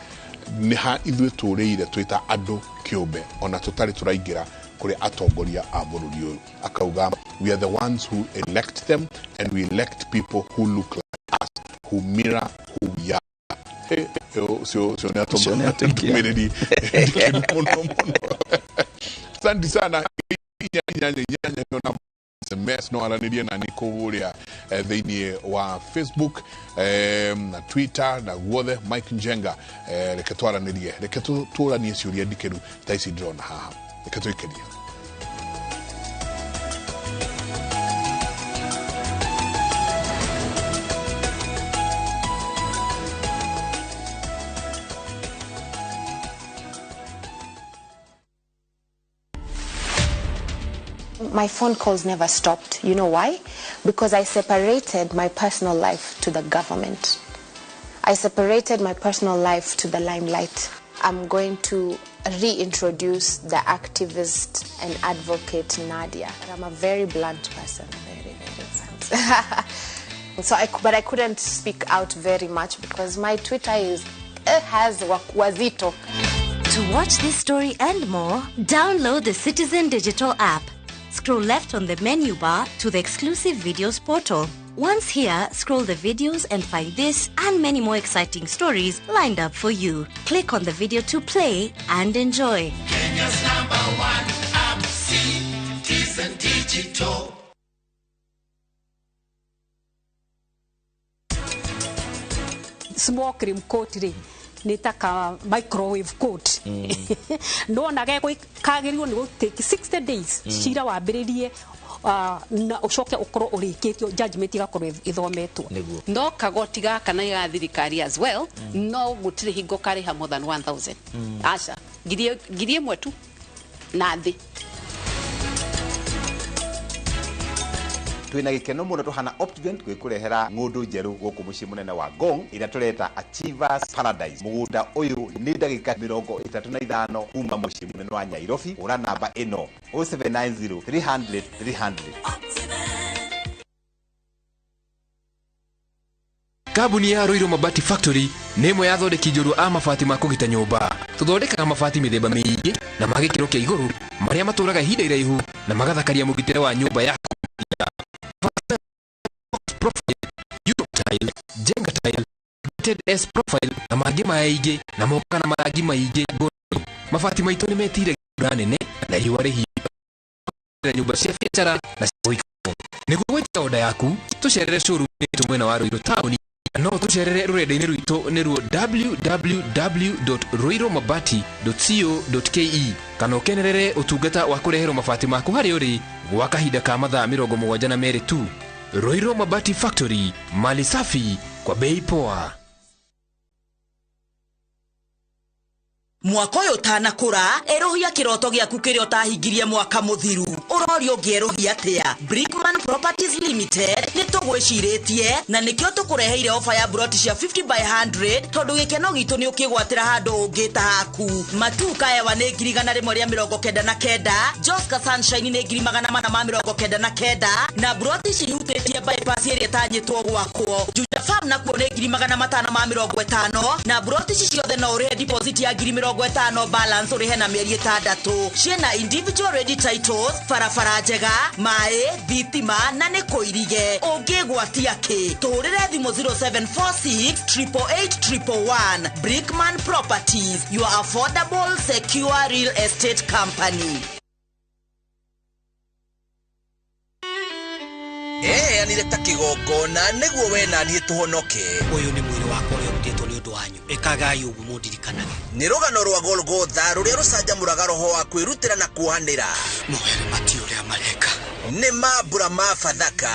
nĩ ha ithuĩ tũrĩire twĩta andũ kĩũmbe ona tũtarĩ tũraingĩra kũrĩ atongoria a bũrũri ũyũ. Akauga we are the ones who elect them and we elect people who look like us, who mirror who we are. Ũcio nĩ atũmĩrĩri ndikĩru mũno mũno. Asante sana. 888 nĩ namba SMS no aranĩrie nani kũrĩa thĩinĩ wa Facebook na Twitter na guothe Mike Njenga. Reke twaranĩrie, reke tũranie ciũria ndikĩru ta ici ndĩrona haha, reke twĩkerie. My phone calls never stopped. You know why? Because I separated my personal life to the government. I separated my personal life to the limelight. I'm going to reintroduce the activist and advocate Nadia. But I'm a very blunt person, very, very blunt. So but I couldn't speak out very much because my Twitter is has wazito. To watch this story and more, download the Citizen Digital app. Scroll left on the menu bar to the exclusive videos portal. Once here, scroll the videos and find this and many more exciting stories lined up for you. Click on the video to play and enjoy. Kenya's number one app, Citizen Digital. Small cream coat rĩ nĩ ta ka microwave coat no na kagĩrĩirwo nĩ gũtake 60 days cira wambĩrĩrie na ũcoke ũkorwo ũrĩkĩtio judgment igakorwo ithometwo. No kagoti gaka na ga thirikari as well no gũtirĩ hingo karĩha more than 1000 aca 1000 tu na thĩ. Twina gikeno muno tuhana Optivent gwikurehera ng'undu njeru guku mucii munene wa Ngong ira tureta Achievers Paradise. Mugunda uyu ni ndagika 35 kuma mucii munene wa Nairobi. Ura namba ino 0790 300 300. Kambuni ya Ruiru Mabati Factory nĩ ĩmwe ya athondeki njorua a mabati ma kũgita nyũmba. Tũthondekaga mabati mĩthemba mĩingĩ na ma gĩkĩro kĩa igũrũ marĩa matũraga ihinda iraihu na magathakaria mũgitĩre wa nyũmba yaku. Profile, Europe tile, Jenga tile, Rated S profile na mangĩ maingĩ na mokaga na marangi maingĩ. Mabati maitũ nĩ metire mbura nene na riũa rĩhiũ na nyũmba cia biacara na cia gũikarwo. Nĩguo gwĩtia oda yaku tũcerere showroom itũ mwena wa Ruiru taũni no tũcerere rũrenda-inĩ rwitũ nĩruo www.ruirumabati.co.ke kana ũkenerere ũtungata wa kũreherwo mabati maku harĩa ũrĩ gwa kahinda ka mathaa 72 tu. Ruiru Mabati Factory, mali safi kwa bei poa. Mwaka ũyũ ũtanakũra erũhia kĩroto gĩaku kĩrĩa ũtahingirie mwaka mũthiru. Ũroria ũngĩerũhia atĩa? Brickman Properties Limited nĩ tũgwĩcirĩtie na nĩkĩo tũkũreheire ofa ya broti cia 50 by 100 tondũ gĩkeno gitũ nĩ ũkĩgwatĩra handũ ũngĩta haku. Matuka Ewa nĩ 199, Joska Sunshine nĩ 499 na broti cihutĩtie bypass ĩrĩa ĩtanyĩtwo gwakwo. Juja Farm nakuo nĩ 550 na broti ici ciothe no ũrĩhe deposit ya 50 balance ũrĩhe na mĩeri 6. Ciĩna individual ready titles, barabara njega, maĩ, thitima na nĩ kũirige. Ũngĩgwatia kĩ? Tũhũrĩre thimũ 0746 888 111. Brickman Properties, your affordable, secure real estate company. Eheanire ta kĩgongona nĩguo we na niĩ tũhonoke. Ũyũ nĩ mwĩrĩ wakwa ũrĩa ũrutĩtwo nĩ ũndũ wanyu, ĩkagai ũguo mũndirikanage. Nĩ rũgano rwa Golgotha rũrĩa rũcanjamũraga roho wa kwĩrutĩra na kuohanĩra. Mohere mati ũrĩa mareka. Nĩ mambura ma Bathaka.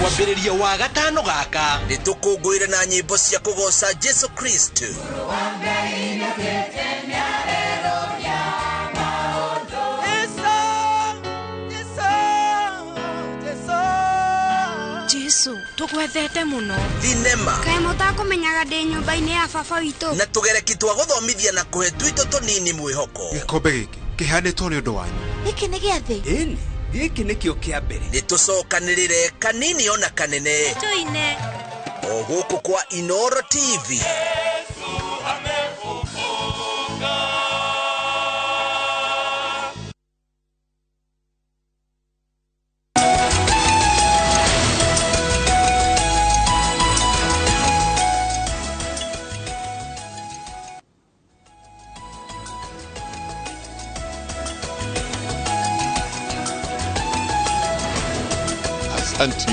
Kwambĩrĩria wa gatano gaka nĩ tũkũngũĩre na nyĩmbo cia kũgoca Jesu Kristo. Jesu tũgwethete mũno. Thinema kaĩ mũtakũmenyaga ndĩ nyũmba-inĩ ya baba witũ. Na tũgereki twa gũthomithia na kũhe twitũ tũnini mwĩhoko. Gĩkombe gĩkĩ kĩheanĩtwo nĩ ũndũ wanyu. Gĩkĩ nĩ gĩa thĩ. Ĩni, gĩkĩ nĩkĩo kĩa mbere. Nĩ tũcokanĩrĩre kanini ona kanene tũine o gũkũ kwa Inoro TV. Asanti.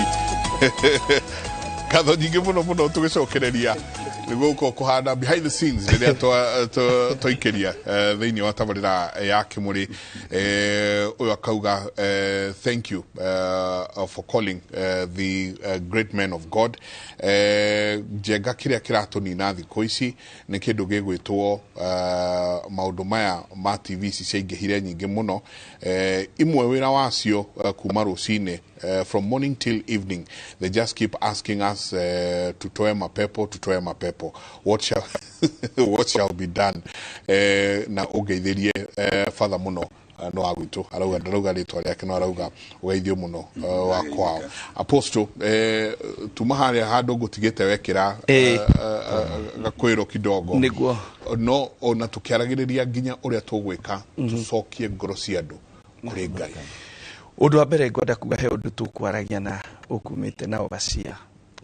Ngatho nyingĩ mũno mũno tũgĩcokereria nĩguo gũkorwo kũhana behind the scenes rĩrĩa twaikĩria thĩinĩ wa tabarĩra ya Kĩmũrĩ. Ũyũ akauga thank you for calling the great man of God. Njenga kĩrĩa kĩratũnina thikũ ici nĩ kĩndũ gĩgwĩtwo maũndũ maya ma TV ici ciaingĩhire nyingĩ mũno. Imwe wĩra wacio kuma rũcinĩ From morning till evening they just keep asking us tutoe mapepo, tutoe mapepo. What shall, what shall be done? Na ũngeithĩrie father mũno, no agwitũ arauga, ndarauga rĩtwa rĩake, no arauga ũgeithio mũno wa kwao. Apostle, tuma harĩa handũ ngũtigĩte wekĩra gakwĩro kidogo. Nĩguo. No ona tũkĩaragĩrĩria nginya ũrĩa tũgwĩka tũcokie ngoro cia andũ kũrĩ Ngai. Ũndũ wa mbere ngwenda kuga, he ũndũ tũkwaragia na ũkumĩte na Obacia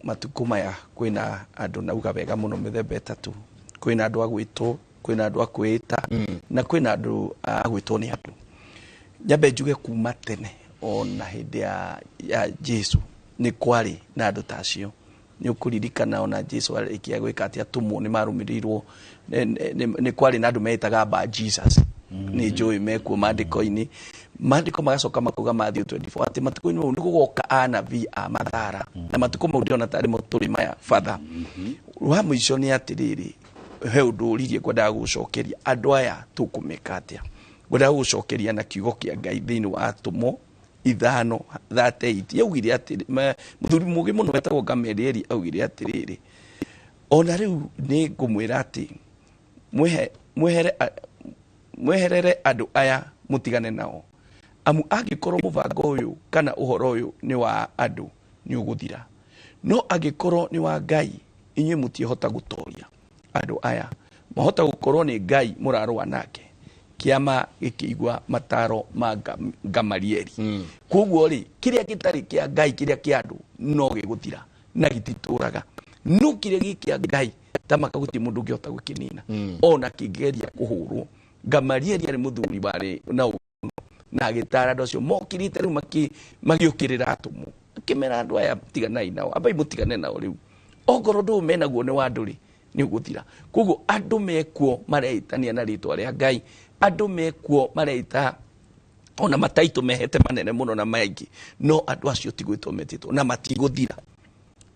matukũ maya. Kwĩna andũ nauga wega mũno mĩthemba ĩtatũ: kwĩna andũ a gwĩtwo, kwĩna andũ a kwĩĩta, na kwĩna andũ a gwĩtwo nĩ andũ. Nyambe njuge kuma tene, ona hĩndĩ ya Jesu nĩ kwarĩ na andũ ta acio. Nĩ ũkũririkana ona Jesu arĩkia gwĩka atĩ atũmwo nĩ marũmĩrĩirwo, nĩ kwarĩ na andũ meĩtaga ba Jesus. Nĩ njũĩ mekuo maandĩko-inĩ. Maandĩko magacoka makauga, Matthew 24, atĩ matukũ-inĩ mau nĩ gũgoka anabii a mathara, na matukũ mau ndĩrona tarĩ mo tũrĩ maya. Batha wa mũico nĩ atĩrĩrĩ, he ũndũ ũririe ngwendaga gũcokeria andũ aya, tũkũmĩka atĩa? Ngwendaga gũcokeria na kiugo kĩa Ngai thĩinĩ wa Atũmwo 5:38. Yaugire atĩrĩ, mũthuri mũgĩ mũno wetagwo Gamalieli augire atĩrĩrĩ, ona rĩu nĩ ngũmwĩra atĩ mweherere andũ aya, mũtigane nao, amu angĩkorwo mũbango ũyũ kana ũhoro ũyũ nĩ wa andũ, nĩ ũgũthira, no angĩkorwo nĩ wa Ngai, inyuĩ mũtiĩhota gũtoria andũ aya, mahota gũkorwo nĩ Ngai mũrarũa nake. Kĩama gĩkĩigua mataro ma Gamalieli. Koguo rĩ, kĩrĩa gĩtarĩ kĩa Ngai, kĩrĩa kĩa andũ, no gĩgũthira na gĩtitũraga, no kĩrĩa gĩ kĩa Ngai ta makagũtirĩ mũndũ ũngĩhota gũkĩnina ona kĩngĩgeria kũhũrwo. Gamalieli arĩ mũthuri warĩ na ũũgĩ na agĩtara andũ acio mokĩrĩte rĩu magĩũkĩrĩra atũmwo, akĩmera, andũ aya tiganai nao, ambai mũtigane nao rĩu, ongorwo ndũ menaguo nĩ wa andũ rĩ, nĩ ũgũthira. Koguo andũ mekuo mareitania na rĩtwa rĩa Ngai, andũ mekuo mareita ona mataitũ mehete manene mũno na maingĩ, no andũ acio ti gwĩtwo metĩtwo na matigũthira,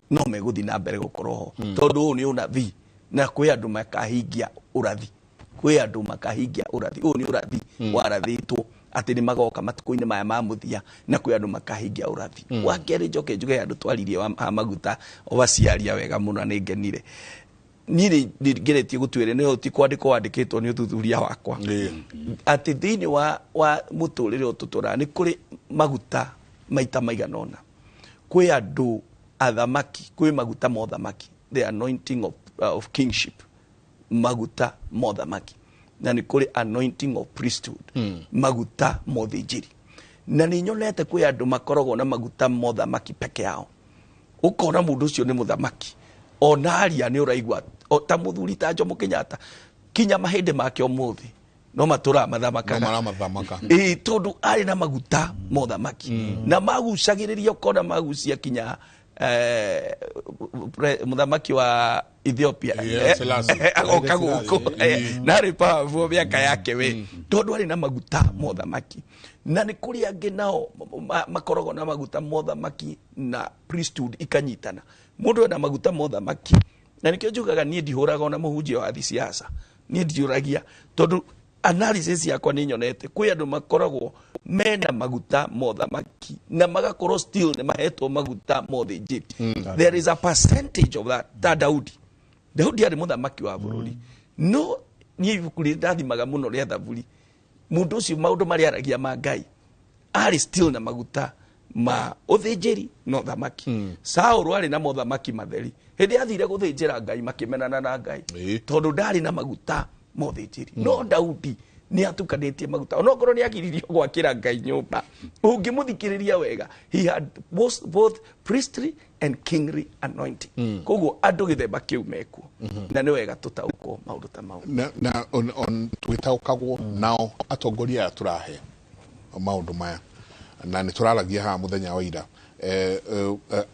no megũthiĩ na mbere gũkorwo ho, tondũ ũyũ nĩ ũnabii na kwĩ andũ makahingia ũrathi, kwĩ andũ makahingia ũrathi. Ũyũ nĩ ũrathi warathĩtwo atĩ nĩ magoka matukũ-inĩ maya ma mũthia, na kwĩ andũ makahingia ũrathi. Wa kerĩ, njoke njuge andũ twaririe ha maguta, waciaria wega mũno na nĩ ngenire. Niĩ nĩ ngeretie gũtuĩria, nĩ ti kwandĩkwo wandĩkĩtwo, nĩ ũthuthuria wakwa, atĩ thĩinĩ wa mũtũrĩre ũyũ tũtũraga nĩ kũrĩ maguta maita maigana ũna. Kwĩ andũ athamaki, kwĩ maguta ma ũthamaki, the anointing of kingship, maguta ma ũthamaki, na nĩ kũrĩ anointing of priesthood, maguta ma ũthĩnjĩri. Na nĩ nyonete kwĩ andũ makoragwo na maguta ma ũthamaki peke yao, ũkona mũndũ ũcio nĩ mũthamaki, ona aria nĩ ũraigua ta mũthuri ta Jomo Kenyatta, kinya mahĩndĩ make ũmũthĩ no matũraga mathamakaga. No maramathamaka. Ĩĩ, tondũ arĩ na maguta ma ũthamaki na magucagĩrĩria, ũkona magucia kinya mũthamaki wa Ethiopia. Selassie. Agoka gũkũ na arĩ powerful mĩaka yake we, tondũ arĩ na maguta ma ũthamaki. Na nĩ kũrĩ angĩ nao makoragwo na maguta ma ũthamaki na priesthood ikanyitana. Mũndũ ena maguta ma ũthamaki, na nĩkĩo njugaga niĩ ndihũraga ona mũhunjia wa siasa, niĩ ndiũragia, tondũ analysis yakwa nĩ nyonete kwĩ andũ makoragwo mena maguta ma ũthamaki na magakorwo still nĩ mahetwo maguta ma ũthĩnjĩri. There is a percentage of that. Ta Daudi, Daudi arĩ mũthamaki wa bũrũri, no niĩ ibuku rĩrĩ ndathimaga mũno rĩa Thaburi, mũndũ ũcio maũndũ marĩa aragia ma Ngai, arĩ still na maguta ma ũthĩnjĩri na ũthamaki. Saũlũ arĩ na mothamaki matheri, hĩndĩ athire gũthĩnjĩra Ngai makĩmenana na Ngai, tondũ ndarĩ na maguta ma ũthĩnjĩri. No Daudi nĩ atukanĩtie maguta, onokorwo nĩ agiririo gwakĩra Ngai nyũmba. Ũngĩmũthikĩrĩria wega, he had both priestly and kingly anointing. Koguo andũ gĩthemba kĩu mekuo, na nĩ wega tũtaũkwo maũndũ ta mau. Na on twĩtaũkagwo nao atongoria aya tũrahe maũndũ maya, na nĩ tũraragia haha mũthenya wa ira,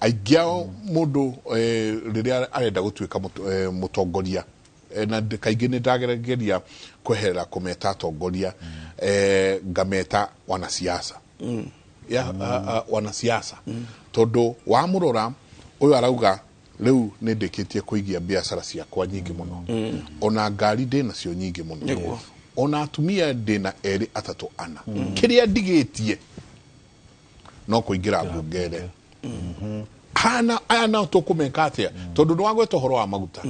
aingĩ ao mũndũ rĩrĩa arenda gũtuĩka mũtongoria, na kaingĩ nĩ ndagerageria kweherera kũmeta atongoria, ngameta wanasiasa ya wanasiasa, tondũ wamũrora ũyũ arauga rĩu nĩ ndĩkĩtie kũigia biacara ciakwa nyingĩ mũno, ona ngari ndĩ nacio nyingĩ mũno, ona atumia ndĩna erĩ, atatũ, ana, kĩrĩa ndigĩtie No kũingĩra mbunge ĩrĩa hana aya nao tũkũmeka atĩa, tondũ nĩ wagweta ũhoro wa maguta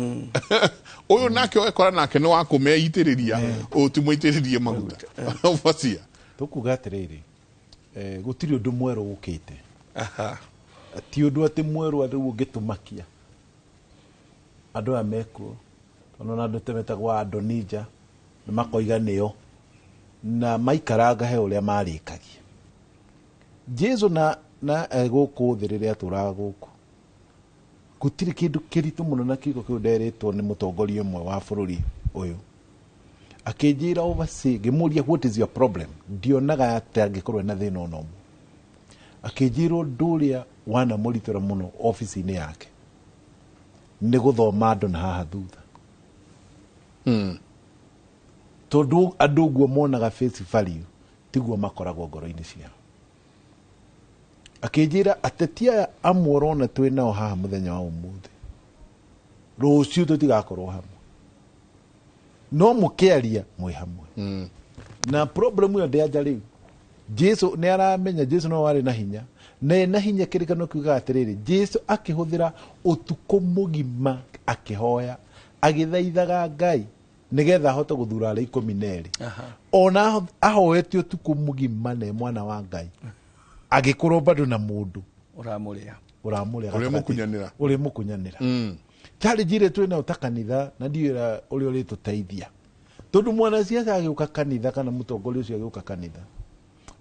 ũyũ nake ũgekora nake nĩ wa kũmeitĩrĩria, ũyũ ti mũitĩrĩrie maguta bacia. Tũkuga atĩrĩrĩ, gũtirĩ ũndũ mwerũ ũkĩte, ti ũndũ atĩ mwerũ rĩu ũngĩtũmakia andũ aya mekuo, tondũ ona andũ ta metagwo Adonija nĩ makoiga nĩo na maikaranga he ũrĩa marĩkagia Jesu na gũkũ thĩ rĩrĩa atũraga gũkũ. Gũtirĩ kĩndũ kĩritũ mũno na kiugo kĩu nderĩtwo nĩ mũtongoria ũmwe wa bũrũri ũyũ, akĩnjĩra oversee, ngĩmũria what is your problem, ndionaga atĩ angĩkorwo ena thĩna ona ũmwe. Akĩnjĩra ũndũ ũrĩa wanamũritũra mũno obici-inĩ yake nĩ gũthoma andũ na haha thutha, tondũ andũ ũguo monaga face value tiguo makoragwo ngoro-inĩ ciao. Akĩnjĩra ateti aya amwe ũrona twĩ nao haha mũthenya wa ũmũthĩ, rũciũ tũtigakorwo hamwe, no mũkĩaria mwĩ hamwe. Na problem ĩyo ndĩanja rĩu Jesu nĩ aramenya, Jesu no warĩ na hinya, na ena hinya kĩrĩkano kiugaga atĩrĩrĩ, Jesu akĩhũthĩra ũtukũ mũgima akĩhoya agĩthaithaga Ngai nĩgetha ahote gũthura arĩa 12. Ona ahoete ũtukũ mũgima na mwana wa Ngai agĩkorwo bado na mũndũ ũramũrĩa ũramũrĩa ũrĩa mũkunyanĩra, ũrĩa mũkunyanĩra. Challenge ĩrĩa twĩ nayo ta kanitha na ndiũĩ ũrĩa ũrĩtũteithia, tondũ mwanasiasa agĩũka kanitha kana mũtongoria ũcio agĩũka kanitha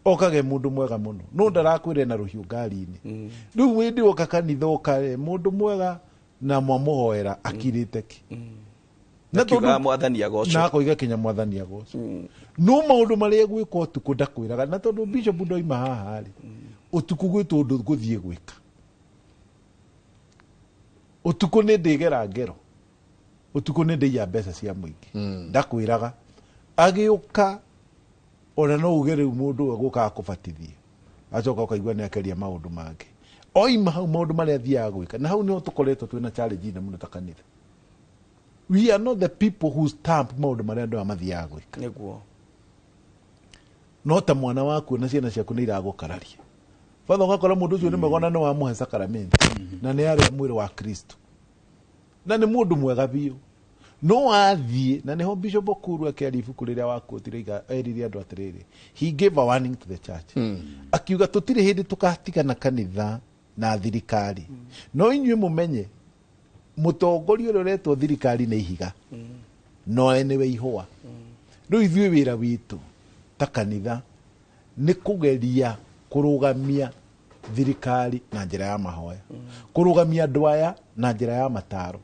okage mũndũ mwega mũno, no ndarakwĩre na rũhiũ ngari-inĩ. Rĩu wĩndĩ woka kanitha ũkare mũndũ mwega na mwamũhoera akirĩte ki na tondũ mwathani agocwo, na akoiga kinya mwathani agocwo, no maũndũ marĩa egwĩka ũtukũ ndakwĩraga, na tondũ bishop ndoima haha rĩ, ũtukũ gwĩtwo ũndũ ngũthiĩ gwĩka ũtukũ nĩ ndĩgera ngero, ũtukũ nĩ ndĩiya mbeca cia mũingĩ, ndakwĩraga. Agĩũka ona no uge rĩu mũndũ egũkaga kũbatithia, acoka ũkaigua nĩ akeria maũndũ mangĩ, oima hau maũndũ marĩa athiaga gwĩka, na hau nĩho tũkoretwo twĩna challenge nene mũno ta kanitha. We are not the people who stamp maũndũ marĩa andũ aya mathiaga gwĩka. Nĩguo. No ta mwana waku na ciana ciaku nĩ iragũkararia, batha ũgakora mũndũ ũcio nĩ mwega ona nĩ wamũhe sakaramenti na nĩ arĩa mwĩrĩ wa Kristo na nĩ mũndũ mwega biũ, no athiĩ na nĩho Bishop Okuru akĩaria ibuku rĩrĩa wakuotire erire andũ atĩrĩrĩ, he gave a warning to the church, akiuga tũtirĩ hĩndĩ tũgatigana kanitha na thirikari, no inyuĩ mũmenye mũtongoria ũrĩa ũretwo thirikari nĩ ihiga, no nĩwe ihũa. Rĩu ithuĩ wĩra witũ ta kanitha nĩ kũgeria kũrũgamia thirikari na njĩra ya mahoya, kũrũgamia andũ aya na njĩra ya mataro.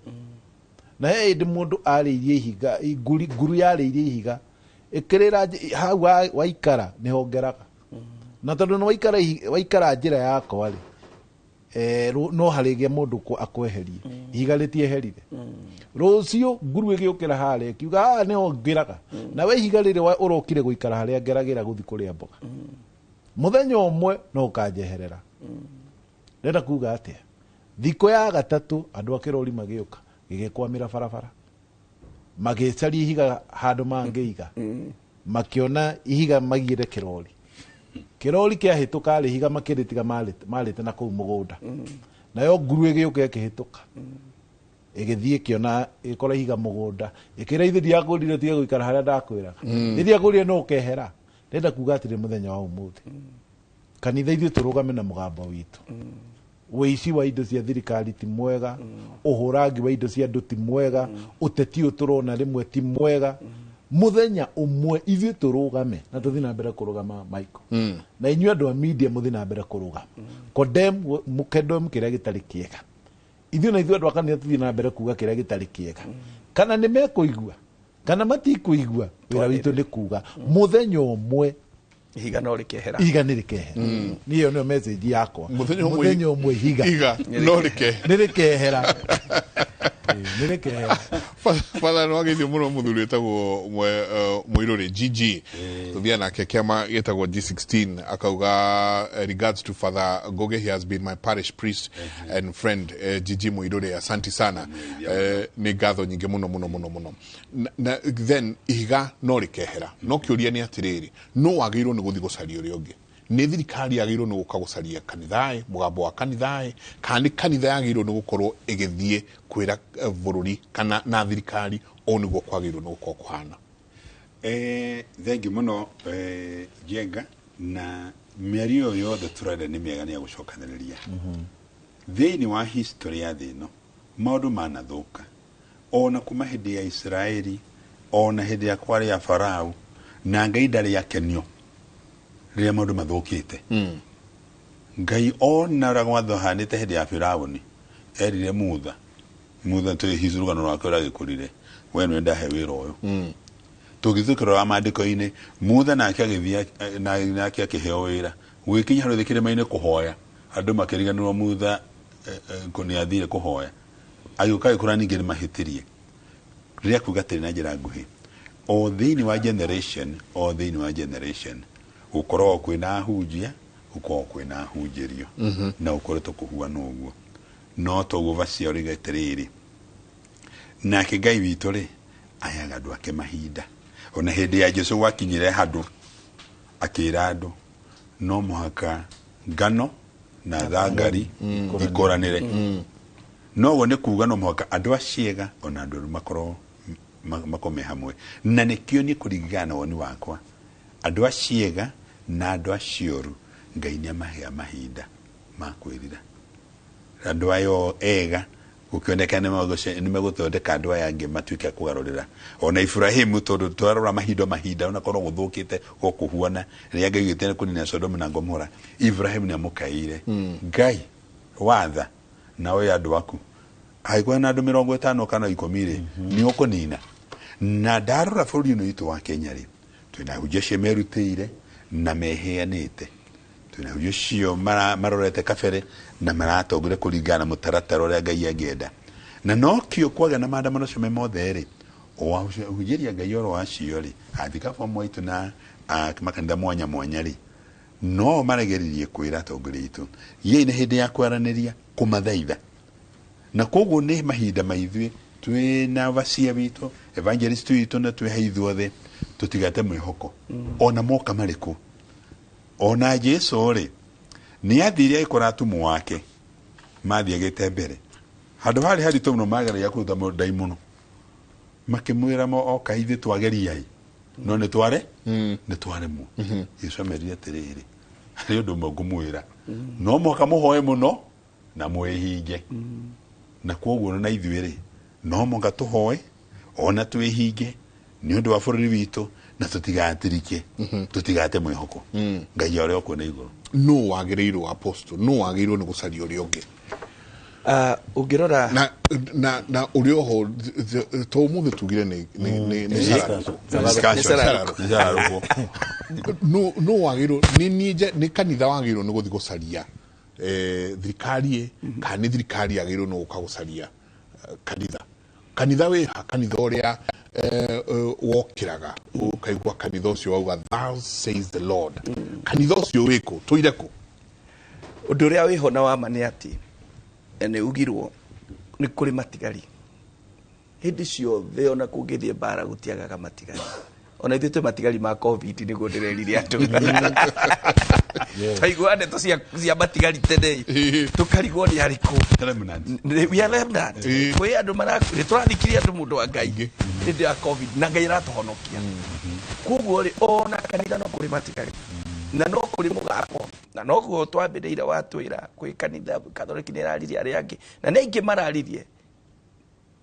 Na he hĩndĩ mũndũ arĩirie ihiga, nguru yarĩirie ihiga ĩkĩrĩra hau waikara nĩho ngeraga, na tondũ nĩ waikara njĩra yakwa rĩ, no harĩgĩa mũndũ akweherie, ihiga rĩtieherire. Rũciũ nguru ĩgĩũkĩra harĩa ĩkiuga haha nĩho ngĩraga, na we ihiga rĩrĩ ũrokire gũikara harĩa ngeragĩra gũthiĩ kũrĩa mboga, mũthenya ũmwe no ũkanjeherera. Ndĩrenda kuga atĩa, thikũ ya gatatũ andũ a kĩrori magĩũka gĩgĩkwamĩra barabara, magĩcaria ihiga handũ mangĩiga, makĩona ihiga magiĩre kĩrori, kĩrori kĩahĩtũka rĩ, ihiga makĩrĩtiga marĩte na kũu mũgũnda, nayo nguru ĩgĩũka ĩkĩhĩtũka ĩgĩthiĩ ĩkĩona ĩkora ihiga mũgũnda, ĩkĩra ithe ndiakũrire tige gũikara harĩa ndakwĩraga, ndiakũrire no ũkehera. Ndĩrenda kuga atĩrĩ mũthenya wa ũmũthĩ kanitha ithuĩ tũrũgame na mũgambo witũ. Ũici wa indo cia thirikari ti mwega, ũhũrangi wa indo cia andũ ti mwega, ũteti ũyũ tũrona rĩmwe ti mwega. Mũthenya ũmwe ithuĩ tũrũgame na tũthiĩ na mbere kũrũgama Michael, na inyuĩ andũ a media mũthiĩ na mbere kũrũgama, condemn mũkendem kĩrĩa gĩtarĩ kĩega. Ithuĩ na ithuĩ andũ a kanitha tũthiĩ na mbere kuga kĩrĩa gĩtarĩ kĩega, kana nĩ mekũigua kana matikũigua, wĩra witũ nĩ kuga mũthenya ũmwe ihiga no rĩkehera, ihiga nĩ rĩkehera. Niĩ ĩyo nĩyo message yakwa, mũthenya ũmwe ihiga no rĩkehera, nĩ rĩkehera, nĩ rĩkehera. Father nĩ wageithio mũno mũthuri wĩtagwo Mũirũrĩ GG, tũthiaga nake kĩama gĩtagwo G16, akauga regards to Father Ngugi, he has been my parish priest and friend. GG Mũirũrĩ, asante sana, nĩ ngatho nyingĩ mũno mũno mũno mũno. Na then ihiga no rĩkehera, no kĩũria nĩ atĩrĩrĩ, no wagĩrĩirwo nĩ gũthiĩ gũcaria ũrĩa ũngĩ, Nĩ thirikari yagĩrĩirwo nĩ gũka gũcaria kanitha, mũgambo wa kanitha, kana nĩ kanitha yagĩrĩirwo nĩ gũkorwo ĩgĩthiĩ kwĩra bũrũri kana na thirikari ũũ nĩguo kwagĩrĩirwo nĩ gũkorwo kũhana? Thengi mũno, Njenga, na mĩario ĩyo yothe tũrenda nĩ mĩega, nĩ ya gũcokanĩrĩria. Thĩinĩ wa history ya thĩ ĩno, maũndũ manathũka ona kuma hĩndĩ ya Israeli, ona hĩndĩ ya kwarĩ ya Farao, na Ngai ndarĩ akenio rĩrĩa maũndũ mathũkĩte. Ngai ona ũrĩa gwathohanĩte hĩndĩ ya Firauni, erire Mutha, Mutha tũrĩ hihi rũgano rwake ũrĩa agĩkũrire, we nĩwe ndahe wĩra ũyũ. Tũngĩtũkĩrora maandĩko-inĩ, Mutha nake agĩthiĩ, nake akĩheo wĩra gwĩkinya harũ kĩrĩma-inĩ kũhoya, andũ makĩriganĩrwo Mutha nĩ athire kũhoya, agĩũka agĩkora ningĩ nĩ mahĩtĩrie. Rĩrĩa kuga atĩrĩ na njĩra nguhĩ, o thĩinĩ wa generation, o thĩinĩ wa generation gũkoragwo kwĩna ahunjia, gũkoragwo kwĩna ahunjĩrio, na gũkoretwo kũhuana ũguo. No toguo vacia ũrĩga atĩrĩrĩ, nake Ngai witũ rĩ aheaga andũ ake mahinda. Ona hĩndĩ ya Jesu gwakinyire handũ akĩra andũ no mũhaka ngano na thangari ikũranĩre. Noguo nĩ kuga no mũhaka andũ aciega ona andũ aru makorwo makome hamwe, na nĩkĩo niĩ kũringana na woni wakwa, andũ aciega na andũ acioru Ngai nĩ amahea mahinda ma kwĩrira. Andũ ayo ega gũkĩoneka nĩ megũthondeka andũ aya angĩ matuĩke a kũgarũrĩra. Ona Ibrahimu, tondũ twarora mahinda mahinda, ona korwo gũthũkĩte gũkũhuana, rĩrĩa Ngai augĩte kũnina Sodomu na Gomora, Ibrahimu nĩ amũkaĩire Ngai watha na ũyũ andũ aku angĩkorwo na andũ 50 kana 10 rĩ, nĩ ũkũnina. Na ndarora bũrũri ũyũ witũ wa Kenya rĩ, twĩna ahunjia acio merutĩire na meheanĩte, twĩna ahunjia acio marorete kabere na maratongoria kũringana na mũtaratara ũrĩa Ngai angĩenda. Na nokĩo kwagĩa na maandamano acio me mothe rĩ, o ahunjĩria Ngai oro acio rĩ, athikabu amwe aitũ na makanitha mwanya mwanya rĩ, no maregeririe kwĩra atongoria aitũ gĩai na hĩndĩ ya kwaranĩria kũmathaitha. Na koguo nĩ mahinda maithuĩ twĩna vacia witũ, evangelist witũ, na twĩ haithuothe tũtigate mwĩhoko ona moka marĩkũ. Ona Jesu rĩ nĩ athire agĩkora atũmwo ake mathiagĩte mbere handũ harĩ haritũ mũno, mageragia kũruta ndaimono, makĩmwĩra mo oka ithuĩ twageriai no nĩ tware nĩ twaremwo. Jesu amerire atĩrĩrĩ, harĩ ũndũ ũmwe ngũmwĩra, no mũhaka mũhoe mũno na mwĩhinge. Na koguo na ithuĩ rĩ no mũhaka tũhoe ona twĩhinge nĩ ũndũ wa bũrũri witũ, na tũtigatirike, tũtigate mwĩhoko. Ngai ũrĩa ũkuona igũrũ. No wagĩrĩirwo, apostle, no wagĩrĩirwo nĩ gũcaria ũrĩa ũngĩ. Ũngĩrora na ũrĩa oho to ũmũthĩ tugire nĩ nĩ no wagĩrĩirwo nĩ niĩ nĩ kanitha wagĩrĩirwo nĩ gũthiĩ gũcaria thirikari, kana nĩ thirikari yagĩrĩirwo nĩ gũka gũcaria kanitha? Kanitha wĩha kanitha ũrĩa wokĩraga ũkaigua kanitha ũcio wauga thou says the Lord, kanitha ũcio wĩkũ tũire kũ? Ũndũ ũrĩa wĩho na wa ma nĩ atĩ nĩ ugirwo nĩ kũrĩ matigari hĩndĩ ciothe, ona kũngĩthiĩ mbara gũtiagaga matigari. Ona ithuĩ twĩ matigari ma COVID, nĩguo ndĩrerire andũ twaigua ndeto cia matigari tene tũkarigwo nĩ arĩkũ. We are remnant. Kwĩ andũ nĩ tũrathikirie andũ mũndũ wa Ngai hĩndĩ ya COVID na Ngai aratũhonokia. Koguo rĩ ona kanitha no kũrĩ matigari na no kũrĩ mũgambo, na noguo twambĩrĩire watwĩra kwĩ kanitha Katholiki nĩ ĩraririe arĩa angĩ, na nĩ aingĩ mararirie,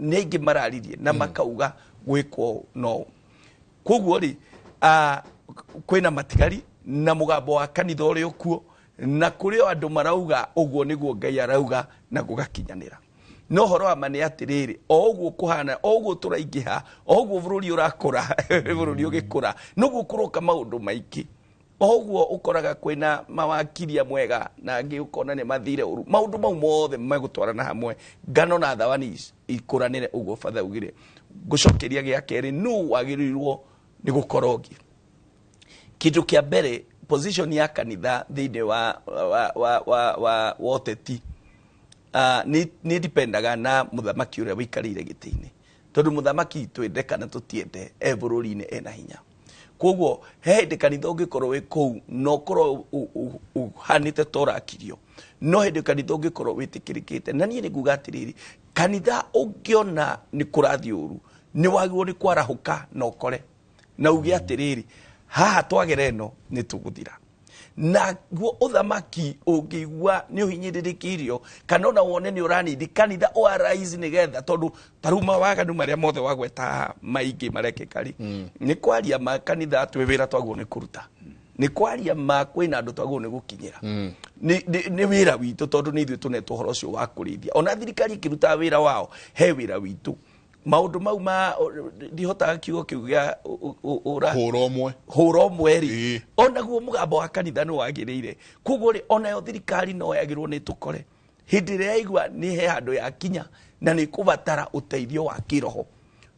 nĩ aingĩ mararirie na makauga gwĩkwo no. Koguo rĩ kwĩna matigari na mũgambo wa kanitha ũrĩ ũkuo, na kũrĩ o andũ marauga ũguo nĩguo Ngai arauga na gũgakinyanĩra. No ũhoro wa ma nĩ atĩrĩrĩ, o ũguo kũhana, o ũguo tũraingĩha, o ũguo bũrũri ũrakũra, bũrũri ũgĩkũra, noguo kũroka maũndũ maingĩ. O ũguo ũkoraga kwĩna mawakiria mwega na angĩ ũkona nĩ mathire ũru. Maũndũ mau mothe megũtwarana hamwe, ngano na thawani ikũranĩre ũguo batha ugire. Ngũcokeria gĩa kerĩ, nũ wagĩrĩirwo nĩ gũkorwo ũngĩ? Kĩndũ kĩa mbere, position ya kanitha thĩinĩ wa ũteti nĩ dipendaga na mũthamaki ũrĩa ũikarĩire gĩtĩ-inĩ, tondũ mũthamaki twende kana tũtiende e bũrũri-inĩ ena hinya. Koguo he hĩndĩ kanitha ũngĩkorwo wĩ kũu na ũkorwo ũhanĩte ta ũrakirio, no hĩndĩ kanitha ũngĩkorwo wĩtĩkĩrĩkĩte. Na niĩ nĩ nguga atĩrĩrĩ, kanitha ũngĩona nĩ kũrathiĩ ũru, nĩ wagĩrĩirwo nĩ kwarahũka na ũkore na uge atĩrĩrĩ, haha twagera ĩno nĩ tũgũthira. Naguo ũthamaki ũngĩigua nĩ ũhinyĩrĩrĩkĩirio kana ona wone nĩ ũranindi, kanitha ũarise nĩgetha, tondũ ta rĩu mawaganu marĩa mothe wagweta haha maingĩ marekĩka rĩ, nĩ kwaria ma kanitha twĩ wĩra twagwo nĩ kũruta, nĩ kwaria ma kwĩna andũ twagwo nĩ gũkinyĩra, nĩ wĩra witũ, tondũ nĩ ithuĩ tũnetwo ũhoro ũcio wa kũrĩithia. Ona thirikari ĩkĩrutaga wĩra wao, he wĩra witũ. Maũndũ mau ma ndihotaga kiugo kĩu gĩa hũra ũmwe, hũra ũmwe rĩ, onaguo mũgambo wa kanitha nĩ wagĩrĩire. Koguo rĩ, onayo thirikari no yagĩrĩirwo nĩ tũkore hĩndĩ ĩrĩa yaigua nĩ he handũ yakinya na nĩ kũbatara ũteithio wa kĩroho.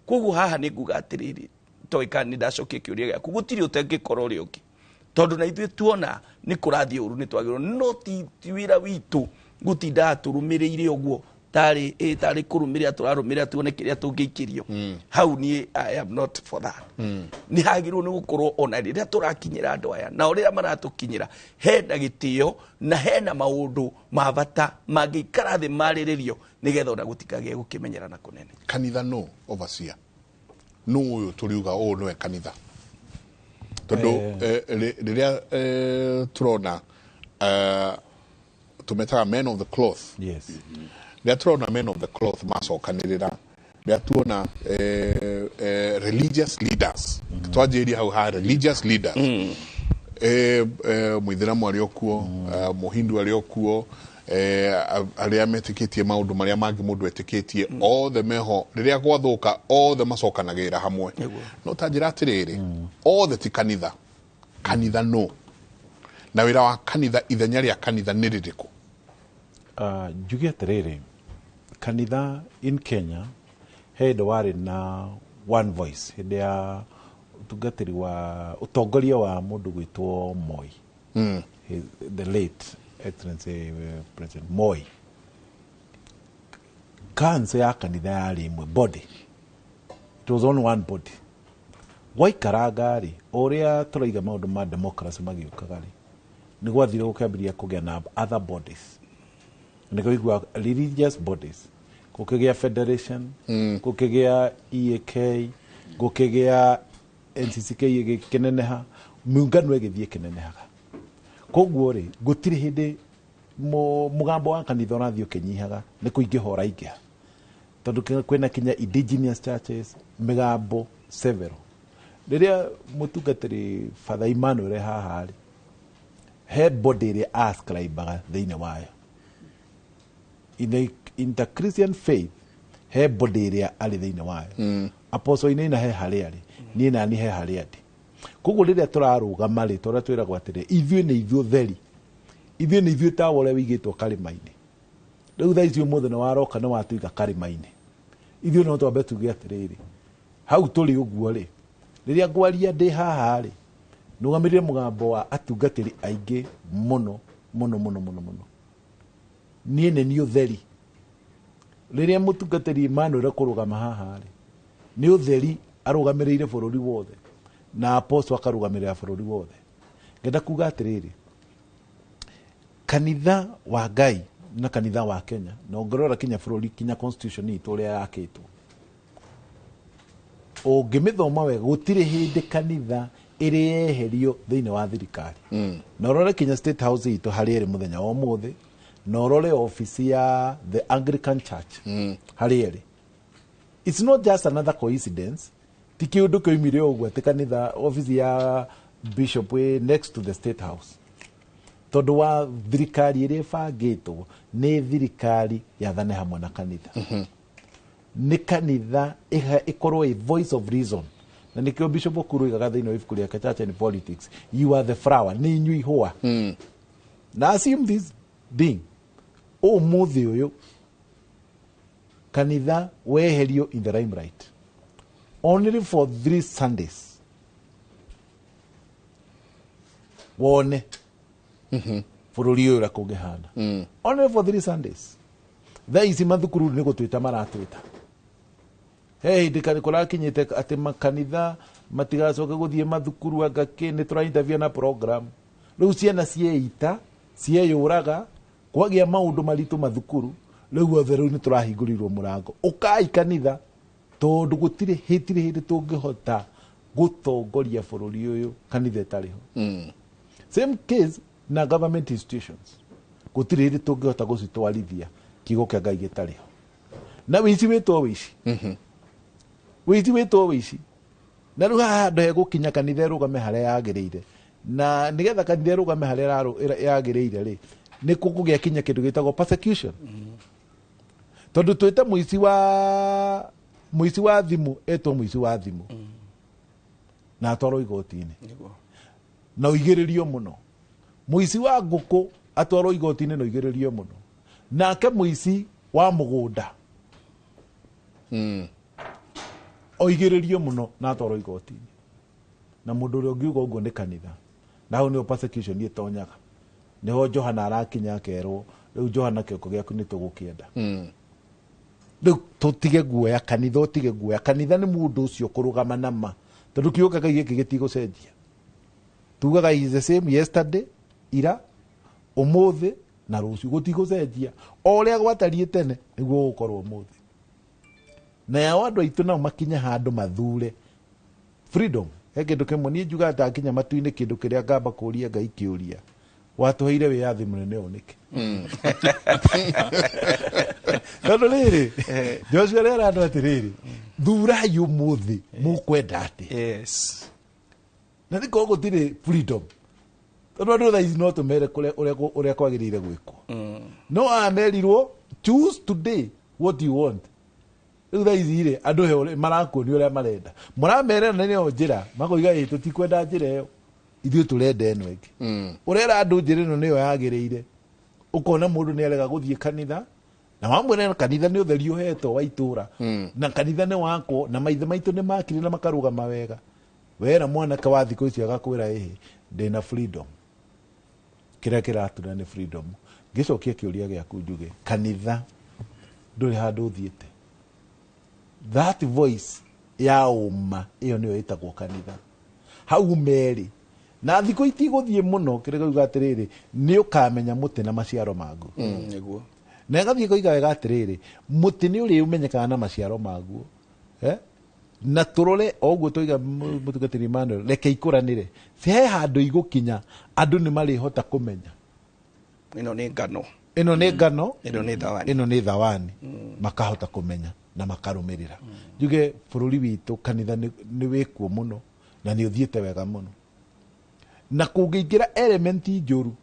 Koguo haha nĩ nguga atĩrĩrĩ, toĩ kana nĩ ndacokia kĩũria gĩaku, gũtirĩ ũtengĩkorwo ũrĩa ũngĩ, tondũ na ithuĩ tuona nĩ kũrathiĩ ũru nĩ twagĩrĩirwo, no ti wĩra witũ gũtindaga tũrũmĩrĩire ũguo tarĩ kũrũmĩrĩra tũrarũmĩrĩra tuone kĩrĩa tũngĩikĩrio. Hau niĩ I am not for that. Nĩ hagĩrĩirwo nĩ gũkorwo ona rĩrĩa tũrakinyĩra andũ aya na rĩrĩa maratũkinyĩra, hena gĩtĩo na hena maũndũ ma bata mangĩikara thĩ marĩrĩrio nĩgetha ona gũtikagĩe gũkĩmenyerana kũnene. Kanitha no overseer no ũyũ tũriuga ũũ nĩwe kanitha, tondũ rĩrĩa tũrona tũmetaga men of the cloth. Yes. Rĩrĩa tũrona men of the cloth macokanĩrĩra, rĩrĩa tuona religious leaders, twanjĩrĩria hau ha religious leaders, Mũithĩramu arĩ o kuo, Mũhindu arĩ o kuo, arĩa metĩkĩtie maũndũ marĩa mangĩ mũndũ etĩkĩtie, othe meho. Rĩrĩa gwathũka othe macokanagĩrĩra hamwe. No ta njĩra atĩrĩrĩ, othe ti kanitha. Kanitha no na wĩra wa kanitha, ithenya rĩa kanitha nĩ rĩrĩkũ? Njuge atĩrĩrĩ, kanitha in Kenya he hĩndĩ warĩ na one voice, hĩndĩ ya ũtungatĩri wa ũtongoria wa mũndũ gwĩtwo Moi, the late Excellency President Moi. Council ya kanitha yarĩ ĩmwe, body, it was only one body. Gwaikaranga rĩ, o ũrĩa tũraiga maũndũ ma democracy magĩũkaga rĩ, nĩ gwathire gũkĩambĩrĩria kũgĩa na other bodies, nĩ kũigua religious bodies, gũkĩgĩa federation, gũkĩgĩa EAK, gũkĩgĩa NCCK ĩgĩkĩneneha, mĩungano ĩgĩthiĩ ĩkĩnenehaga. Koguo rĩ, gũtirĩ hĩndĩ mũgambo wa kanitha ũrathiĩ ũkĩnyihaga, nĩ kũingĩha ũraingĩha, tondũ kwĩna kinya indigenous churches, mĩgambo several. Rĩrĩa mũtungatĩri Father Emmanuel haha rĩ, he body ĩrĩa ascribaga thĩinĩ wayo in the Christian faith, he body ĩrĩa arĩ thĩinĩ wayo. Apostle Inaina he harĩa arĩ, niĩ nani he harĩa ndĩ. Koguo rĩrĩa tũrarũgama rĩ, tũrĩa twĩragwo atĩrĩ, ithuĩ nĩ ithuĩ theri, ithuĩ nĩ ithuĩ tawa ũrĩa wĩigĩtwo karĩma-inĩ. Rĩu thaa ici ũmũthĩ nĩ waroka nĩ watũiga karĩma-inĩ, ithuĩ no twambe tuge atĩrĩrĩ, hau tũrĩ ũguo rĩ, rĩrĩa ngwaria ndĩ haha rĩ, nũgamĩrĩre mũgambo wa atungatĩri aingĩ mũno mũno mũno mũno mũno. Niĩ nĩ niĩ ũtheri. Rĩrĩa mũtungatĩri Emmanuel kũrũgama haha rĩ, nĩ ũtheri arũgamĩrĩire bũrũri wothe, na apostle akarũgamĩrĩra bũrũri wothe. Ngenda kuga atĩrĩrĩ, kanitha wa Ngai na kanitha wa Kenya, na ũngĩrora kinya bũrũri, kinya constitution itũ ũrĩa yakĩtwo, ũngĩmĩthoma wega, gũtirĩ hĩndĩ kanitha ĩrĩ yeherio thĩinĩ wa thirikari. Na ũrore kinya State House itũ harĩa ĩrĩ mũthenya wa ũmũthĩ, na ũrore office ya the Anglican Church harĩa ĩrĩ. It's not just another coincidence, ti kĩũndũ kĩoimire ũguo atĩ kanitha office ya bishop wĩ next to the State House, tondũ wa thirikari ĩrĩa ĩbangĩtwo nĩ thirikari yathane hamwe na kanitha. Nĩ kanitha ĩkorwo a voice of reason, na nĩkĩo Bishop Okuru oigaga thĩinĩ wa ibuku rĩake Church and Politics, you are the flower, nĩ inyuĩ ihũa. Na assume this thing, ũmũthĩ ũyũ kanitha weherio in the limelight only for 3 Sundays, wone bũrũri ũyũ ũrĩa kũngĩhana. Only for 3 Sundays. Thaa ici mathukuru nĩ gũtwĩta maratwĩta. He hĩndĩ kũrakinyĩte atĩ makanitha Matigacoke gũthiĩ mathukuru anga kĩ, nĩ tũra na program. Rĩu ciana cieita, cieyũraga, kwagĩa maũndũ maritũ mathukuru, rĩu othe rĩu nĩ tũrahingũrĩirwo mũrango. Ũkai kanitha, tondũ gũtirĩ hĩtirĩ hĩndĩ tũngĩhota gũtongoria bũrũri ũyũ kanitha ĩtarĩ ho. Same case na government institutions, gũtirĩ hĩndĩ tũngĩhota gũcitwarithia kiugo kĩa Ngai gĩtarĩ ho. Na wĩici wĩtwo wĩici, wĩici wĩtwo wĩici. Na rĩu haha handũ hegũkinya kanitha ĩrũgame harĩa yagĩrĩire, na nĩgetha kanitha ĩrũgame harĩa yagĩrĩire rĩ, nĩ kũgĩa kinya kĩndũ gĩtagwo persecution. Tondũ twĩte mũici wa thimũ, etwo mũici wa thimũ na atwarwo igoti-inĩ na ũigĩrĩrio mũno. Mũici wa ngũkũ atwarwo igoti-inĩ na ũigĩrĩrio mũno. Nake mũici wa mũgũnda oigĩrĩrio mũno na atwarwo igoti-inĩ. Na mũndũ ũrĩa ũngiuga ũguo nĩ kanitha. Na hau nĩho persecution ĩtonyaga, nĩho Johana arakinya akerwo, rĩu Johana, kĩoko gĩaku nĩ tũgũkĩenda. Rĩu tũtige guoya kanitha, ũtige guoya kanitha. Nĩ mũndũ ũcio kũrũgama na ma, tondũ kiugo kĩa Ngai gĩkĩ gĩtigũcenjia. Tugaga is the same yesterday, ira, ũmũthĩ na rũciũ, gũtigũcenjia. O ũrĩa gwatariĩ tene nĩguo gũgũkorwo ũmũthĩ. Na yao andũ aitũ nao makinye handũ mathure freedom. He kĩndũ kĩmwe niĩ njugaga, ndakinya matu-inĩ, kĩndũ kĩrĩa ngamba kũria Ngai kĩũria, watũheire wĩyathi mũnene ũũ nĩkĩ? Tondũ rĩrĩ, Joshua rera andũ atĩrĩrĩ, thurai ũmũthĩ mũkwenda atĩ. Na nĩ korwo gũtirĩ freedom, tondũ andũ thaa ici no tũmere kũrĩa ũrĩa kwagĩrĩire gwĩkwo. No amerirwo, choose today what you want. Rĩu thaa ici rĩ, andũ he marakuonia ũrĩa marenda, mũramerera na nĩyo njĩra, makoiga ĩ tũtikwenda njĩra ĩyo, ithuĩ tũrenda ĩno ĩngĩ. Ũrera andũ njĩra ĩno nĩyo yagĩrĩire, ũkona mũndũ nĩ arega gũthiĩ kanitha, na wamwĩra kanitha nĩ ũtheri ũhetwo wa itũra, na kanitha nĩ wakwo na maithe maitũ nĩ makire na makarũgama wega. Wera mwanake wa thikũ ici agakwĩra, ĩhĩ, ndĩna freedom. Kĩrĩa kĩratũra nĩ freedom. Ngĩcokia kĩũria gĩaku, njuge kanitha ndũrĩ handũ ũthiĩte. That voice ya ũma ĩyo nĩyo ĩtagwo kanitha. Hau merĩ na thikũ itigũthiĩ mũno, kĩrĩa gĩuga atĩrĩrĩ, nĩ ũkamenya mũtĩ na maciaro maguo. Na ĩgathiĩ koiga wega atĩrĩrĩ, mũtĩ nĩ ũrĩ ũmenyekaga na maciaro maguo, eh? Na tũrore o ũguo tũiga mũtungatĩri Emmanuel, reke ikũranĩre, he handũ igũkinya andũ nĩ marĩhota kũmenya ĩno nĩ ngano, ĩno nĩ ngano, ĩno nĩ thawani, ĩno nĩ thawani. Makahota kũmenya na makarũmĩrĩra. Njuge bũrũri witũ kanitha nĩ wĩkuo mũno na nĩ ũthiĩte wega mũno, na kũngĩingĩra element njũru,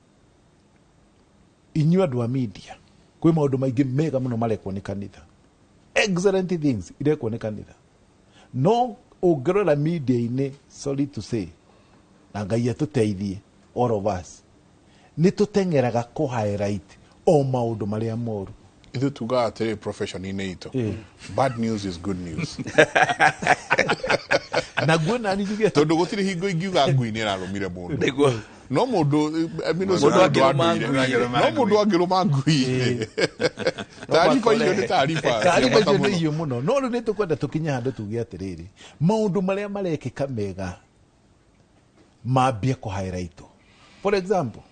inyuĩ andũ a media, kwĩ maũndũ maingĩ mega mũno marekwo nĩ kanitha, excellent things irekwo nĩ kanitha. No ũngĩrora media-inĩ, sorry to say, na Ngai atũteithie, all of us nĩ tũteng'eraga kũ highlight o maũndũ marĩa moru. Ithuĩ tugaga atĩrĩ, profession-inĩ itũ, bad news is good news. Na guo nani njuge tondũ gũtirĩ hingo ingiuga ngui nĩ ĩrarũmire mũndũ. No mũndũ, I mean, ũcio Mũndũ nĩ ũndũ wa angĩrũma ndũire. ngui. No mũndũ angĩrũma ngui, taariba icio nĩ taariba cia taariba bata icio nĩ mũno. ihiũ mũno. No rĩu nĩ tũkwenda tũkinye handũ tuge atĩrĩrĩ, maũndũ marĩa marekĩka mega mambie kũ highlight. For example,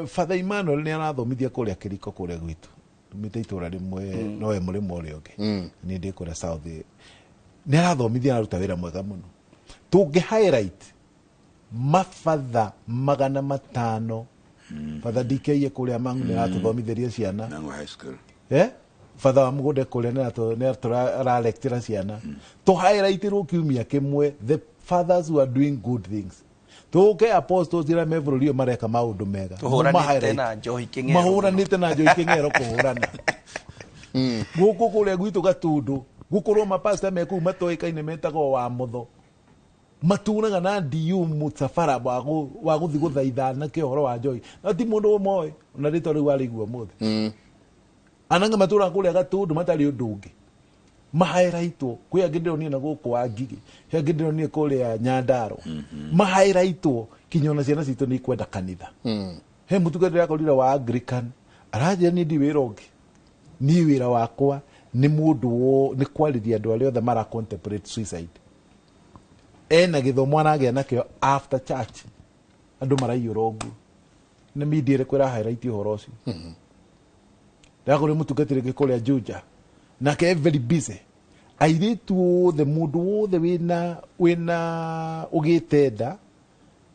Father Emmanuel nĩ arathomithia kũrĩa kĩriko kũrĩa gwitũ, tumĩte itũra rĩmwe, no we mũrĩmo ũrĩa ũngĩ, niĩ ndĩ kũrĩa south. Nĩ arathomithia, araruta wĩra mwega mũno. Tũngĩ highlight mabatha 500, Father DK kũrĩa Mangu nĩ aratũthomithĩria ciana. Nango High School. Eh? Father wa mũgũnda kũrĩa nĩ aralectĩra ciana. Tũ highlightirwo kiumia kĩmwe the fathers who are doing good things. Tũke apostles arĩa me bũrũri ũyũ mareka maũndũ mega. Tũhũranĩte Mũma-highlight. na njohi kĩng'ero. Mahũranĩte na njohi kĩng'ero kũhũrana gũkũ kũrĩa gwitũ Gatundu, gũkorwo mapasta me kũu matoĩkaine metagwo wa motho, maturaga na ndiu mũcabara wa gũthiĩ gũthaitha anake ũhoro wa njohi, na ti mũndũ ũmoĩ ona rĩtwa rĩu arĩigua ũmũthĩ. Anake matũraga kũrĩa Gatundu matarĩ ũndũ ũngĩ, mahaĩraitwo. Kwĩ angĩ ndĩronire na gũkũ wa Ngigĩ, he angĩ ndĩronire kũrĩa Nyandarua, mahaĩraitwo kinya ona ciana citũ nĩ ikwenda kanitha. He mũtungatĩri ndĩrakorire wa Anglican aranjĩra, niĩ ndi wĩra ũngĩ, niĩ wĩra wakwa nĩ mũndũ nĩ kwarĩria andũ arĩa othe mara contemplate suicide. Ena gĩthomo aragĩa nakĩo after church, andũ maraiyũra ũguo. Nĩ media ĩrĩkũ ĩra highlight ũhoro ũcio? Ndakũrĩ mũtungatĩri ũngĩ kũrĩa Juja, nake e very busy. Airĩtu othe, mũndũ wothe wĩna ũgĩte nda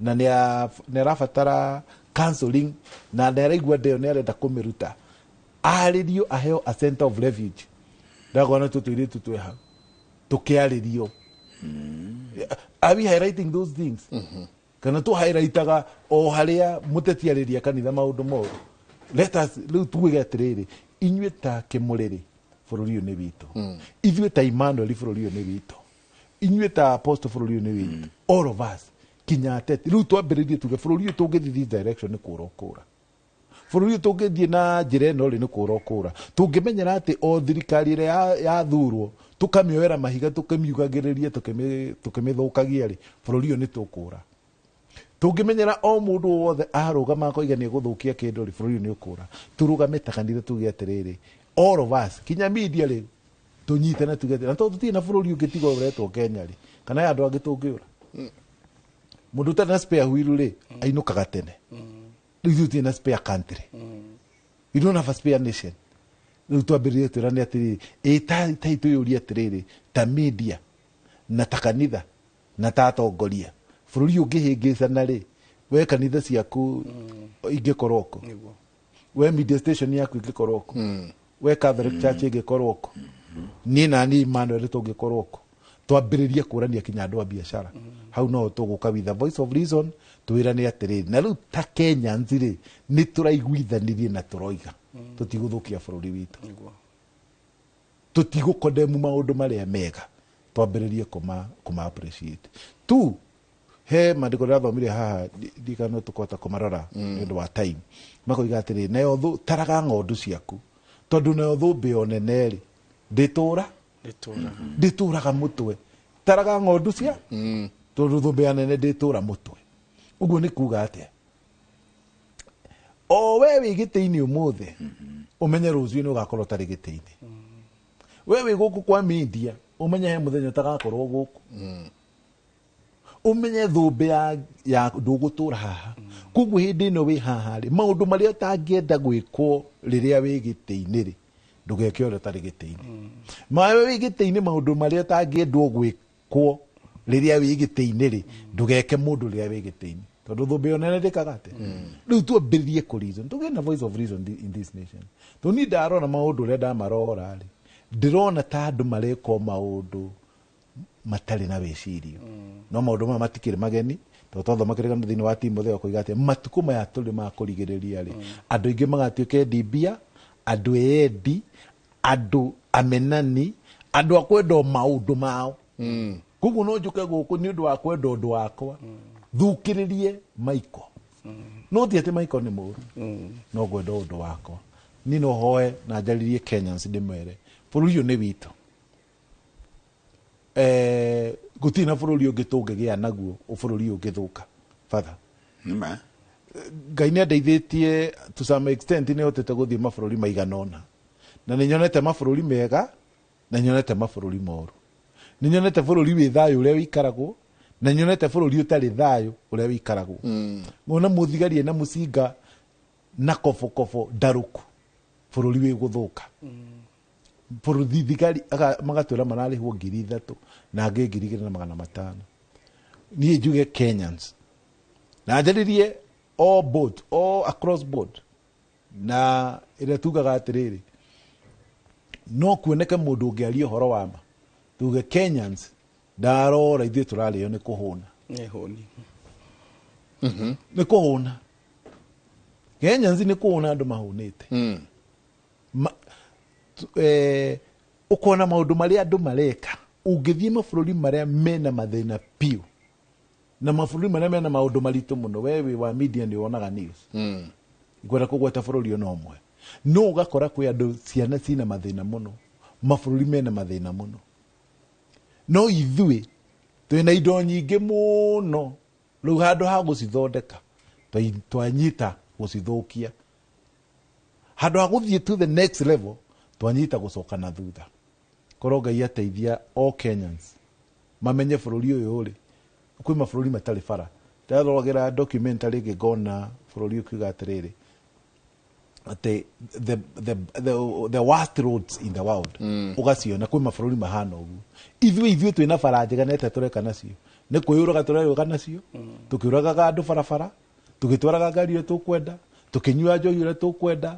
na nĩ arabatara counseling na nĩ araigua nda ĩyo nĩ arenda kũmĩruta, arĩrio, aheo a center of refuge. Ndakona tũ tũirĩtu twĩ hau tũkĩarĩrio. Are we highlighting those things, kana tũ highlightaga o harĩa mũteti arĩria kanitha maũndũ moru? Let us rĩu tuge atĩrĩrĩ, inyuĩ ta Kĩmũrĩrĩ, bũrũri ũyũ nĩ witũ. Ithuĩ ta Emmanuel, bũrũri ũyũ nĩ witũ. Inyuĩ ta Apostle, bũrũri ũyũ nĩ witũ. All of us, kinya ateti, rĩu twambĩrĩrie tuge bũrũri ũyũ tũngĩthiĩ this direction nĩ kũra ũkũra. Bũrũri ũyũ tũngĩthiĩ na njĩra ĩno rĩ, nĩ kũra ũkũra. Tũngĩmenyera atĩ o thirikari ĩrĩa yathurwo tũkamĩoera mahiga, tũkĩmiugagĩrĩria, tũkĩmĩthũkagia rĩ, bũrũri ũyũ nĩ tũkũra. Tũngĩmenyera o mũndũ wothe arũgama akoiga nĩ egũthũkia kĩndũ rĩ, bũrũri ũyũ nĩ ũkũra. Tũrũgame ta kanitha tuge atĩrĩrĩ, all of us, kinya media rĩ, tũnyitane tuge atĩrĩ, na tondũ tũtirĩ na bũrũri ũngĩ tiga ũretwo Kenya rĩ, kana he andũ angĩ tũngĩũra. Mũndũ ũtarĩ na spare wheel rĩ, ainũkaga tene. Rĩu ithuĩ tũtirĩ na spare country, we don't have a spare nation. Rĩu twambĩrĩrie twĩrane atĩrĩrĩ, ĩ ta twĩyũrie atĩrĩrĩ, ta media na ta kanitha na ta atongoria, bũrũri ũngĩhĩngĩcana rĩ, we kanitha ciaku ingĩkorwo kũ? We media station yaku ingĩkorwo kũ? We Catholic Church ĩngĩkorwo kũ? Niĩ na niĩ Emmanuel tũngĩkorwo kũ? Twambĩrĩrie kũrania kinya andũ a biacara hau no tũgũka with the voice of reason, twĩrane atĩrĩrĩ, na rĩu ta Kenyans rĩ, nĩ tũraiguithanirie na tũroiga tũtigũthũkia bũrũri witũ, tũtigũkondemu maũndũ marĩa mega, twambĩrĩrie kũma appreciate tu. He maandĩko ndĩrathomire haha, ndikana tũkũhota kũmarora nĩ ũndũ wa time. Makoiga atĩrĩ, nayo thũ taraga ng'ondu ciaku, tondũ nayo thũmbĩ o nene rĩ, ndĩtũra ndĩtũraga mũtwe. Taraga ng'ondu cia, tondũ thũmbĩ ya nene ndĩtũra mũtwe. Ũguo nĩ kuga atĩa? O we wĩ gĩtĩ-inĩ ũmũthĩ, ũmenye rũciũ nĩ ũgakorwo ũtarĩ gĩtĩ-inĩ. We wĩ gũkũ kwa media, ũmenye he mũthenya ũtagakorwo gũkũ. Ũmenye thũmbĩ ya ndũgũtũra haha. Koguo hĩndĩ ĩno wĩ haha rĩ, maũndũ marĩa ũtangĩenda gwĩkwo rĩrĩa wĩ gĩtĩ-inĩ rĩ, ndũgeke ũrĩa ũtarĩ gĩtĩ-inĩ. Mawe wĩ gĩtĩ-inĩ, maũndũ marĩa ũtangĩendwo gwĩkwo rĩrĩa wĩ gĩtĩ-inĩ rĩ, ndũgeke mũndũ rĩrĩa wĩ gĩtĩ-inĩ, tondũ thũmbĩ ĩyo nene ndĩkaga atĩa? Rĩu twambĩrĩrie kũ reason, tũgĩe na voice of reason in this nation. Tondũ niĩ ndarora maũndũ ũrĩa ndamarora rĩ, ndĩrona ta andũ mareka o maũndũ matarĩ na wĩcirio. No maũndũ maya matikĩrĩ mageni, tondũ twathoma kĩrĩkanĩro thĩinĩ wa Timotheo koiga atĩ matukũ maya tũrĩ ma kũrigĩrĩria rĩ, andũ aingĩ magatuĩka endi mbia, andũ eyendi, andũ amenani, andũ a kwenda o maũndũ mao. Koguo no njũke gũkũ nĩ ũndũ wa kwenda ũndũ wakwa, thukĩrĩrie Michael, no ti atĩ Michael nĩ mũũru, no ngwenda ũndũ wakwa. Niĩ no hoe na njarĩrie Kenyans, ndĩmere bũrũri ũyũ nĩ witũ. Gũtirĩ na bũrũri ũngĩ tũngĩgĩa naguo bũrũri ũyũ ũngĩthũka. Father, Nĩma. Ngai nĩ andeithĩtie to some extent, nĩ hotete gũthiĩ mabũrũri maigana ũna, na nĩ nyonete mabũrũri mega na nyonete mabũrũri moru. Nĩ nyonete bũrũri wĩ thayũ ũrĩa wĩikaragwo, na nyonete bũrũri ũtarĩ thayũ ũrĩa wĩikaragwo. Ngona mũthigari ena mũcinga na kobokobo ndarũku, bũrũri wĩ gũthũka. Bũrũri thigari magatwĩra mararĩhwo 3,000 na angĩ 2,500. Niĩ njuge Kenyans, na njarĩrie all board, all across board, na ĩrĩa tugaga atĩrĩrĩ, no kuoneke mũndũ ũngĩaria ũhoro wa ma, tuge Kenyans, ndarora ithuĩ tũrarĩo nĩ kũhũna. Nĩ hũni. Nĩ kũhũna. Kenyans nĩ kũhũna andũ mahũnĩte. Ũkona maũndũ marĩa andũ mareka, ũngĩthiĩ mabũrũri marĩa mena mathĩna piũ na mabũrũri marĩa mena maũndũ maritũ mũno, we wĩ wa media nĩ wonaga news, ngwenda kũgweta bũrũri ona ũmwe, no ũgakora kwĩ andũ ciana cina mathĩna mũno, mabũrũri mena mathĩna mũno, no ithuĩ twĩna indo nyingĩ mũno. Rĩu handũ ha gũcithondeka, twanyita gũcithũkia. Handũ ha gũthiĩ to the next level, twanyita gũcoka na thutha. Korwo Ngai ateithia all Kenyans mamenye bũrũri ũyũ rĩ, Kwĩ mabũrũri matarĩ bara. Ndaroragĩra documentary ĩngĩ ngona bũrũri ũkiuga atĩrĩrĩ, atĩ the worst roads in the world. Ũgaciona kwĩ mabũrũri mahana ũguo. Ithuĩ twĩna bara njega na tũreka nacio. Nĩ kwĩyũraga tũreyũraga nacio, tũkĩũragaga andũ barabara, tũgĩtwaraga ngari ũrĩa tũkwenda, tũkĩnyua njohi ũrĩa tũkwenda,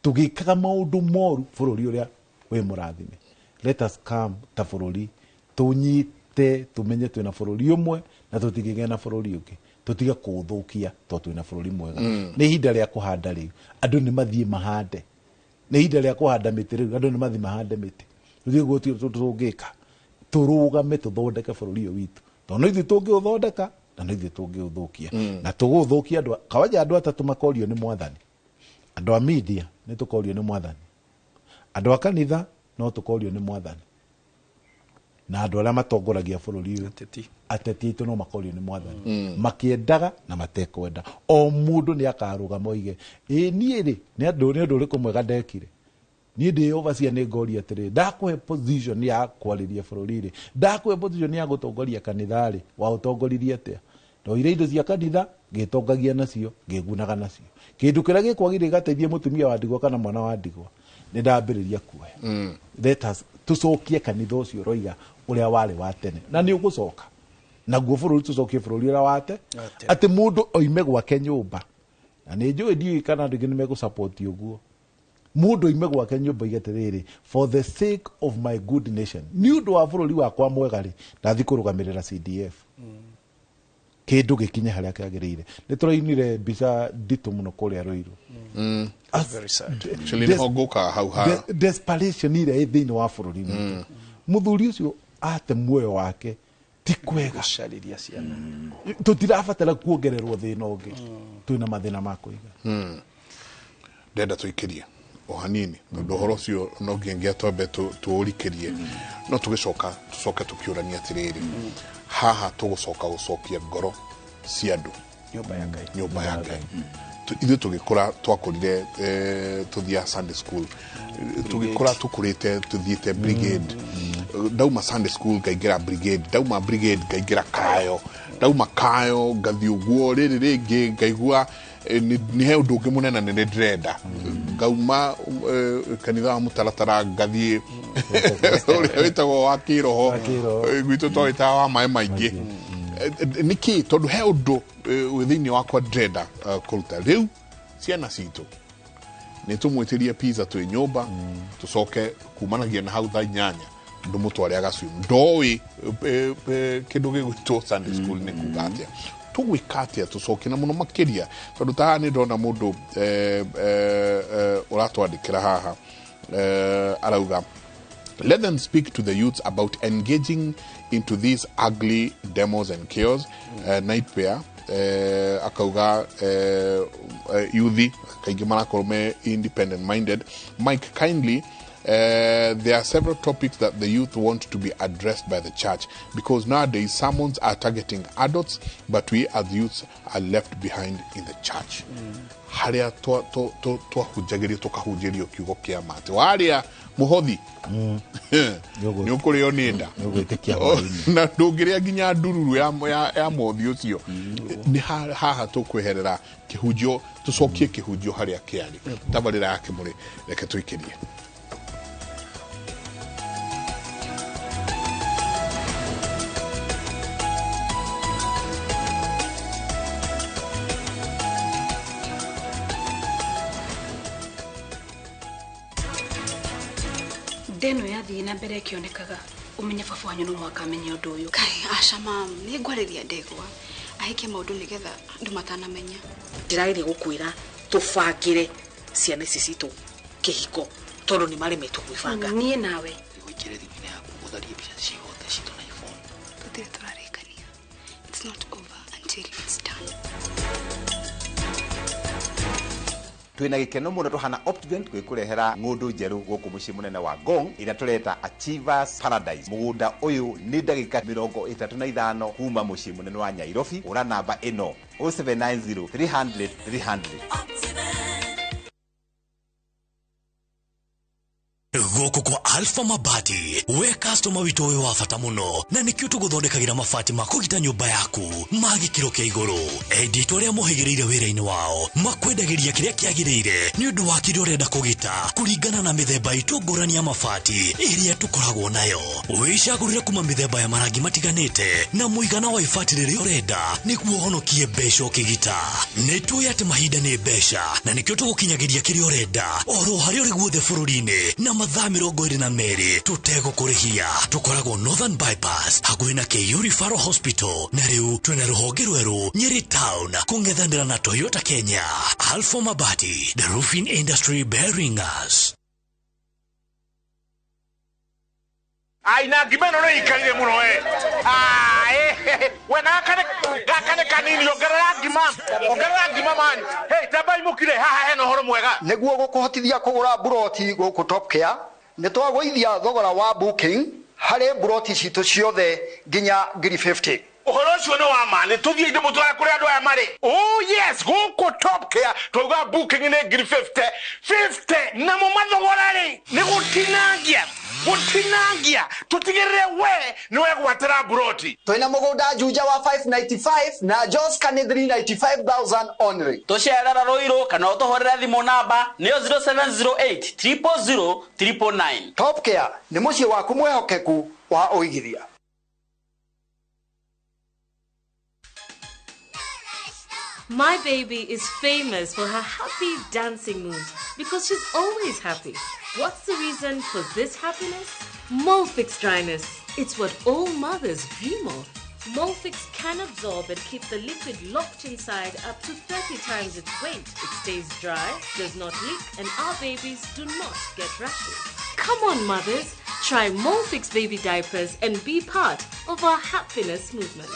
tũgĩkaga maũndũ moru bũrũri ũrĩa wĩ mũrathime. Let us come ta bũrũri tũnyite, tũmenye twĩna bũrũri ũmwe na tũtigĩgĩa na bũrũri ũngĩ, tũtige kũũthũkia tondũ twĩna bũrũri mwega. Nĩ ihinda rĩa kũhanda rĩu, andũ nĩ mathiĩ mahande. Nĩ ihinda rĩa kũhanda mĩtĩ rĩu, andũ nĩ mathiĩ mahande mĩtĩ. Tũthiĩ guo tũngĩka, tũrũgame tũthondeke bũrũri ũyũ witũ, tondũ no ithuĩ tũngĩũthondeka na no ithuĩ tũngĩũthũkia. Na tũgũthũkia andũ kawaja, andũ atatũ makorio nĩ mwathani. Andũ a media nĩ tũkorio nĩ mwathani, andũ a kanitha no tũkorio nĩ mwathani, na andũ arĩa matongoragia bũrũri ũyũ, ateti aitũ, no makorio nĩ mwathani, makĩendaga na matekwenda. O mũndũ nĩ akarũgama oige, ĩ niĩ rĩ, nĩ ũndũ ũrĩkũ mwega ndekire? Niĩ ndĩ overseer nĩ ngoria atĩrĩ, ndakũhe position ya kwarĩria bũrũri rĩ, ndakũhe position ya gũtongoria kanitha rĩ, waũtongoririe atĩa? Ndoire indo cia kanitha ngĩtongagia nacio, ngĩgunaga nacio. Kĩndũ kĩrĩa gĩkwagĩrĩire gĩgateithia mũtumia wa ndigwa kana mwana wa ndigwa, nĩ ndambĩrĩria kuoya. Let us tũcokie kanitha ũcio ũroiga ũrĩa warĩ wa tene, na nĩ ũgũcoka naguo bũrũri, tũcokie bũrũri ũrĩa wate, atĩ mũndũ oime gwake nyũmba, na nĩ njũĩ ndiũĩ kana andũ aingĩ nĩ megũsupport ũguo, mũndũ oime gwake nyũmba oige atĩrĩrĩ, for the sake of my good nation, nĩ ũndũ wa bũrũri wakwa mwega rĩ, ndathiĩ kũrũgamĩrĩra CDF, kĩndũ gĩkinye harĩa kĩagĩrĩire. Nĩ tũrainire mbica nditũ mũno kũrĩa Ruiru. Very sad. Actually, nĩho ngũkaga hau ha Desperation ĩrĩa ĩ thĩinĩ wa bũrũri witũ, mũthuri ũcio ate muoyo wake ti kwega. Gũcarĩria ciana. Tũtirabatara kuongererwo thĩna ũngĩ, twĩna mathĩna ma kũiga. Ndenda tũikĩrie o hanini tondũ ũhoro ũcio no ngingia twambe tũũrikĩrie, no tũgĩcoka tũcoke tũkĩũrania atĩrĩrĩ, haha tũgũcoka gũcokia ngoro cia andũ nyũmba ya Ngai. Nyũmba ya Ngai. Ithuĩ tũgĩkũra twakũrire tũthiaga Sunday school, tũgĩkũra tũkũrĩte tũthiĩte brigade. Ndauma Sunday school ngaingĩra brigade, ndauma brigade ngaingĩra kayo, ndauma kayo ngathiĩ ũguo rĩrĩ rĩngĩ ngaigua nĩ he ũndũ ũngĩ mũnene nĩ ndĩrenda, ngauma kanitha wa mũtaratara ngathiĩ ũrĩa wĩtagwo wa kĩroho. Gwitũ twawĩtaga wa maĩ maingĩ. Nĩkĩ? Tondũ he ũndũ wĩ thĩinĩ wakwa ndĩrenda kũruta. Rĩu ciana citũ nĩ tũmwĩtĩrie pizza twĩ nyũmba, tũcoke kumanagia na hau thaa 8 ndũmũtware agacumu, ndoĩ kĩndũ gĩgwĩtwo Sunday school nĩ kuga atĩa. Tũgwĩka atĩa tũcoke na mũno makĩria, tondũ ta haha nĩ ndona mũndũ ũratwandĩkĩra haha, arauga, "Let them speak to the youths about engaging into these ugly demos and chaos." Nightmare akauga yuthi kaingĩ marakorwo me independent minded. "Mike, kindly, there are several topics that the youth want to be addressed by the church because nowadays sermons are targeting adults, but we as youths are left behind in the church." Harĩa twahunjagĩrio tũkahunjĩrio kiugo kĩa ma atĩ warĩa mũhothi nĩ ũkũrĩo nĩ nda. Nĩũgwĩtĩkia hwaĩ-inĩ. Na ndũngĩrĩa nginya ndururu ya mothi ũcio. Nĩ haha tũkweherera kĩhunjio, tũcokie kĩhunjio harĩa kĩarĩ. Tabarĩra ya Kĩmũrĩ, reke tũikĩrie. Ndeno yathiĩ na mbere ĩkĩonekaga, ũmenye baba wanyu no mũhaka amenye ũndũ ũyũ. Kai, aca mam, nĩ ngwarĩria ndegwa ahikie maũndũ nĩgetha andũ matanamenya. Ndĩrageria gũkwĩra tũbangĩre ciana ici citũ kĩhiko tondũ nĩ maremetwo gwĩbanga. Niĩ nawe. Wĩingĩre thimũ-inĩ yaku ũtharie mbica ciothe citũ na iPhone. Tũtirĩ tũrarĩkania. It's not over until it's done. Twina gikeno muno tuhana Optivent gwikurehera ng'undu njeru guku mucii munene wa Ngong ĩrĩa tũreta Achievers Paradise. Mũgũnda ũyũ nĩ ndagĩka 35 kuma mũciĩ mũnene wa Nairobi. Ũra namba ĩno 0790 300 300. Gũkũ kwa Alpha Mabati, we customer witũ wĩ wa bata mũno, na nĩkĩo tũgũthondekagĩra mabati ma kũgita nyũmba yaku ma gĩkĩro kĩa igũrũ. Endia itũ arĩa mohĩgĩrĩire wĩra-inĩ wao makwendagĩria kĩrĩa kĩagĩrĩire nĩ ũndũ wa kĩrĩa ũrenda kũgita kũringana na mĩthemba itũ ngũrani ya mabati ĩrĩa tũkoragwo nayo. Wĩcagũrĩre kuma mĩthemba ya marangi matiganĩte na mũigana wa ibati rĩrĩa ũrenda nĩguo ũhonokie mbeca ũkĩgita. Nĩ tũĩ atĩ mahinda nĩ mbeca na nĩkĩo tũgũkinyagĩria kĩrĩa ũrenda oro harĩa ũrĩ guothe bũrũri-inĩ na mathaa 22 tũtegũkũrĩhia. Tũkoragwo Northern Bypass hakuhĩ na KU Referral Hospital, na rĩu twĩna rũhonge rwerũ Nyeri Town kũng'ethanĩra na Toyota Kenya. Alpha Mabati, the roofing industry bearing us. Aina ngima ĩno nĩ ikarire mũno we. We gaka nĩ kanini, ongerera ngima man. Hey, tambai mũkire haha hena ũhoro mwega. Nĩguo gũkũhotithia kũgũra mburoti gũkũ Top Care, nĩ twagũithia thogora wa booking harĩ mburoti citũ ciothe nginya 50,000. Ũhoro ũcio nĩ wa ma, nĩ tũthiĩ ndĩmũtware kũrĩa andũ aya marĩ. Oh yes, gũkũ Top Care twauga booking nĩ 50,000 50 namo mathogora rĩ nĩ gũtinangia tũtigĩrĩre we nĩ wegwatĩra mburoti. Twĩna mũgũnda Juja wa 595 na Joska nĩ 395,000 only. Tũcerera Ruiru kana ũtũhũrĩre thimũ namba nĩyo 0708 000 999. Top Care nĩ mũciĩ waku mwĩhokeku wa ũigithia. My baby is famous for her happy dancing moves because she's always happy. What's the reason for this happiness? Molfix dryness. It's what all mothers dream of. Molfix can absorb and keep the liquid locked inside up to 30 times its weight. It stays dry, does not leak, and our babies do not get rashes. Come on, mothers, try Molfix baby diapers and be part of our happiness movement.